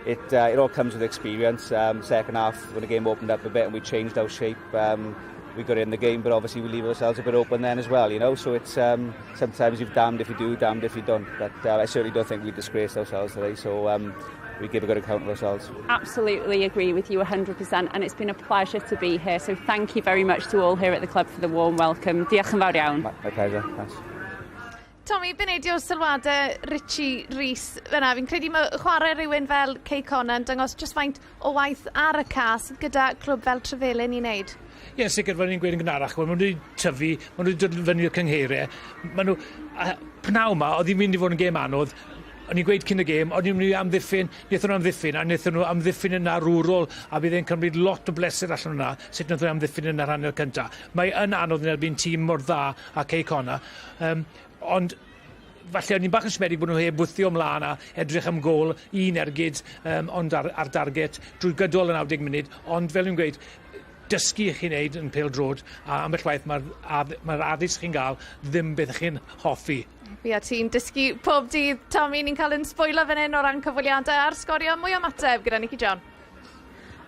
it all comes with experience. Second half, when the game opened up a bit and we changed our shape, we got in the game, but obviously we leave ourselves a bit open then as well. So it's sometimes you're damned if you do, damned if you don't. But I certainly don't think we disgraced ourselves today. So we give a good account of ourselves. Absolutely agree with you 100%, and it's been a pleasure to be here. So thank you very much to all here at the club for the warm welcome. Diolch yn fawr iawn. My pleasure. Thanks. Tommy, beth o sylwadau Richie Rees fyna? Fi'n credu mae chwarae rhywun fel Cei Connah yn dangos jyst faint o waith ar y cae sydd gyda clwb fel Trefelin i wneud. Ie, yeah, sicr, fel ni'n gweud yn gynharach, maen nhw wedi tyfu, maen nhw wedi dod fyny o'r cyngheiriau. Maen nhw, a pnawn 'ma, oedd hi'n mynd i fod yn gêm anodd, o'n i'n gweud cyn y gêm, o'n i'n mynd i amddiffyn, wnaethon nhw amddiffyn, a wnaethon nhw amddiffyn yn arwrol, a bydd e'n cymryd lot o bleser allan o'na, sut wnaethon nhw amddiffyn yn yr hanner cyntaf. Mae yn anodd yn erbyn tîm mor dda a Cei Connah, ond falle o'n i'n bach yn siomedig bod nhw heb wthio ymlaen a edrych am gôl, un ergyd, ond ar target drwy gydol y 90 munud, ond fel ni'n gweud, dysgu i chi'n neud yn pêl-droed, a ambell waith mae'r ma addysg chi'n gael ddim beth chi'n hoffi. Fi a ti'n dysgu pob dydd, Tommy, ni'n cael yn sbwylo fan hyn o ran cyfweliadau ar sgorio mwy o ymateb gyda Nicky John.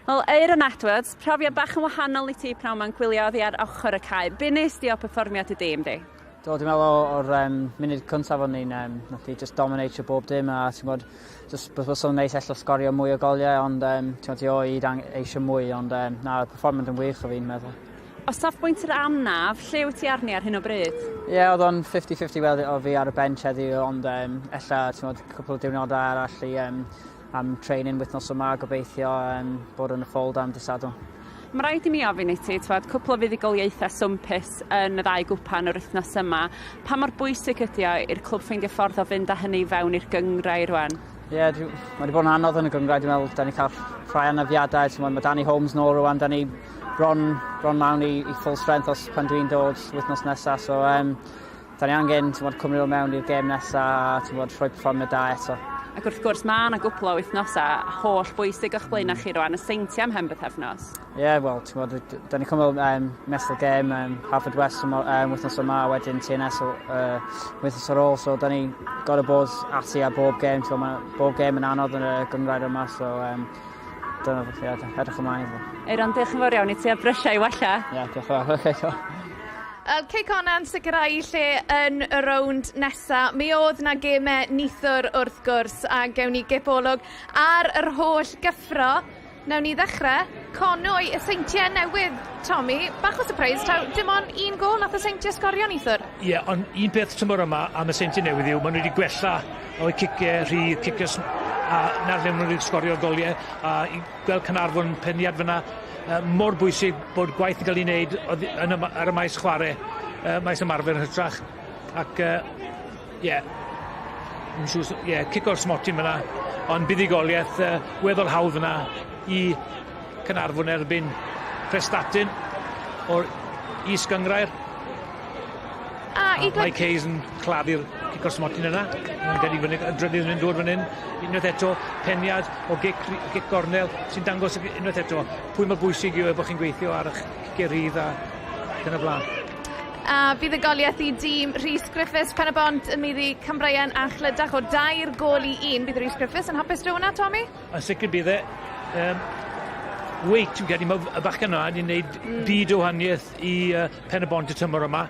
Wel, Aaron Edwards, profiad bach yn wahanol i ti pnawn ma'n gwylio oddi ar ochr y cae. Be nes di o perfformiad y dîm di? Do, dwi'n meddwl o'r munud cyntaf o'n ni'n nath ni just dominatio bob dim a ti'n gwybod, just bys o'n neis ella sgorio mwy o goliau, ond ti'n gwybod, ti o hyd eisiau mwy, ond na, y perfformiad yn wych o fi'n meddwl. O safbwynt yr anaf, lle wyt ti arni ar hyn o bryd? Ie, yeah, oedd o'n 50-50 weld o fi ar y bench heddiw, ond ella, ti'n gwybod, cwpl o diwrnodau arall i am training wythnos yma, gobeithio bod yn y fold am dydd Sadwrn. Mae rhaid i mi ofyn i ti, twad, cwpl o fuddugoliaethau swmpus yn y ddau gwpan yr wythnos yma. Pa mor bwysig ydy o i'r clwb ffeindio ffordd o fynd â hynny fewn i'r gynghrair rwan? Ie, yeah, mae wedi bod yn anodd yn y gynghrair, dwi'n meddwl, da ni cael rhai anafiadau, ti'n mae Danny Holmes nôl rwan, da ni bron mewn i full strength os pan dwi'n dod wythnos nesaf, so da ni angen, ti'n bod, cymryd o mewn i'r gêm nesaf a ti'n bod, rhoi perfformiad da eto. Ac wrth gwrs, mae yna gwpl o wythnosau holl bwysig o'ch blaen chi rwan, y Seintiau am hen bythefnos. Ie, yeah, wel, ti'n gwybod, da ni cymryd nesaf gêm Haverfordwest wythnos yma, a wedyn TNS wythnos ar ôl, so da ni gorau bod ati ar bob gêm, ti'n gwybod, bob gêm yn anodd yn y gynghrair yma, so dyna, ie, edrych ymlaen iddo. Eiron, diolch yn fawr iawn i ti a brysia i wella. Ie, yeah, diolch yn fawr. Wel, Cei Connah'n sicrhau lle yn y rownd nesa. Mi oedd na gemau nithwr wrth gwrs a gewn ni gipolwg ar yr holl gyffro. Nawn ni ddechrau. Conwy, y Seintiau Newydd, Tommy. Bach o surprise, taw dim ond un gol nath y Seintiau sgorio nithwr. Ie, yeah, ond un peth tymor yma am y Seintiau Newydd yw, maen nhw wedi gwella o'u ciciau rhydd, ciciau a 'na lle maen nhw wedi sgorio goliau, a i gweld Caernarfon peniad fyna, mor bwysig bod gwaith yn cael ei wneud yn y, ar y maes chwarae, maes ymarfer yn hytrach. Ac, ie, yeah, siŵr, ie, yeah, cic o'r smotyn fyna, ond buddugoliaeth weddol hawdd fyna i Caernarfon erbyn Prestatyn o'r is gynghrair. A i Mike Hayes yn claddu'r Cic o'r smotyn yna. Mae'n debyg fyny, y drydydd yn dod fan hyn. Unwaith eto, peniad o gic, gic gornel sy'n dangos unwaith eto pwy mor bwysig yw e bod chi'n gweithio ar eich ciciau rhydd a ac yn y blaen. A buddugoliaeth i dîm Rhys Griffiths Pen-y-bont yn maeddu Cambrian a Chlydach o 3-1. Bydd Rhys Griffiths yn hapus 'da hwnna, Tommy? Yn sicr bydd e. Wait, fi'n credu mae y bachgen yna wedi gwneud byd o wahaniaeth i Pen-y-bont y tymor yma.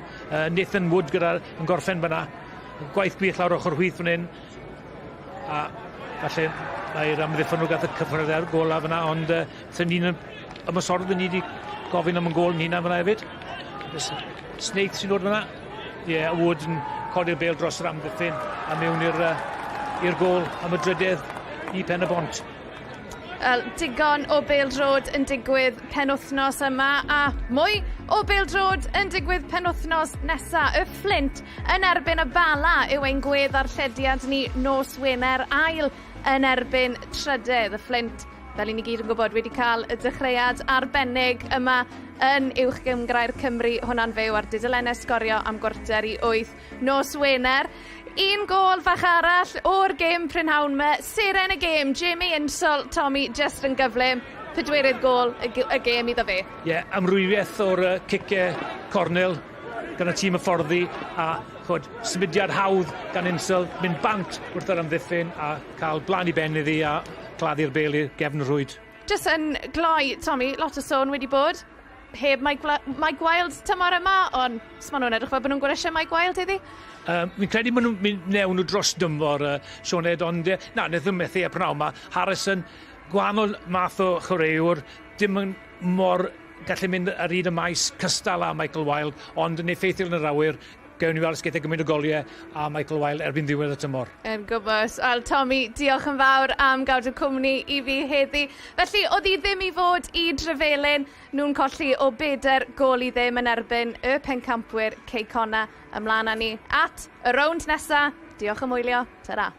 Nathan Wood gyda yn gorffen fyna. Gwaith gwych lawr ochr chwith fan hyn. A falle mae'r amddiffyn nhw gath y cyffwrdd ar gôl fyna, ond sy'n ni'n ymosodod ni wedi gofyn am y gôl yn hunan fyna hefyd. Snaith sy'n dod fyna. Ie, yeah, Wood yn codi'r bêl dros yr amddiffyn a mewn i'r i'r gôl am y drydedd i Pen y Bont. Wel, digon o bêl-droed yn digwydd penwythnos yma a mwy o bêl-droed yn digwydd penwythnos nesa. Y Fflint yn erbyn y Bala yw ein gweddarllediad ni nos Wener, ail yn erbyn trydedd. Y Fflint, fel i ni gyd yn gwybod, wedi cael y dechreuad arbennig yma yn Uwch Gynghrair Cymru. Hwnna'n fyw ar dudalennau Sgorio am 7:45 nos Wener. Un gôl fach arall o'r gêm prynhawn 'ma. Seren y gêm, Jamie Insall, Tommy, just yn gyflym. Pedwerydd gôl y gêm iddo fe. Ie, yeah, amrywiaeth o'r ciciau cornel gan y tîm hyfforddi a chod, symudiad hawdd gan Insall, mynd bant wrth yr amddiffyn a cael blaen i ben iddi a claddu'r bêl i gefn y rhwyd. Just yn gloi, Tommy, lot o sôn wedi bod heb Mike Wild tymor yma, ond maen nhw'n edrych fel bod nhw'n gwneud eisiau Mike Wild iddi? Fi'n credu maen nhw'n mynd newn nhw dros dymor, Sioned, ond na, wnaeth nhw methu y pnawn yma. Harrison, gwahanol math o chwaraewr, dim yn mor gallu mynd ar hyd y maes cystal â Michael Wilde, ond yn effeithiol yn yr awyr, gewn ni weld os geith e gymaint o goliau a Michael Wilde erbyn ddiwedd y tymor. Yn gwybod. Wel, Tommy, diolch yn fawr am gadw cwmni i fi heddi. Felly, oedd hi ddim i fod i Drefelin, nhw'n colli o 4-0 yn erbyn y pencampwyr Cei Connah. Ymlaen â ni at y rownd nesaf. Diolch am wylio. Ta-ra.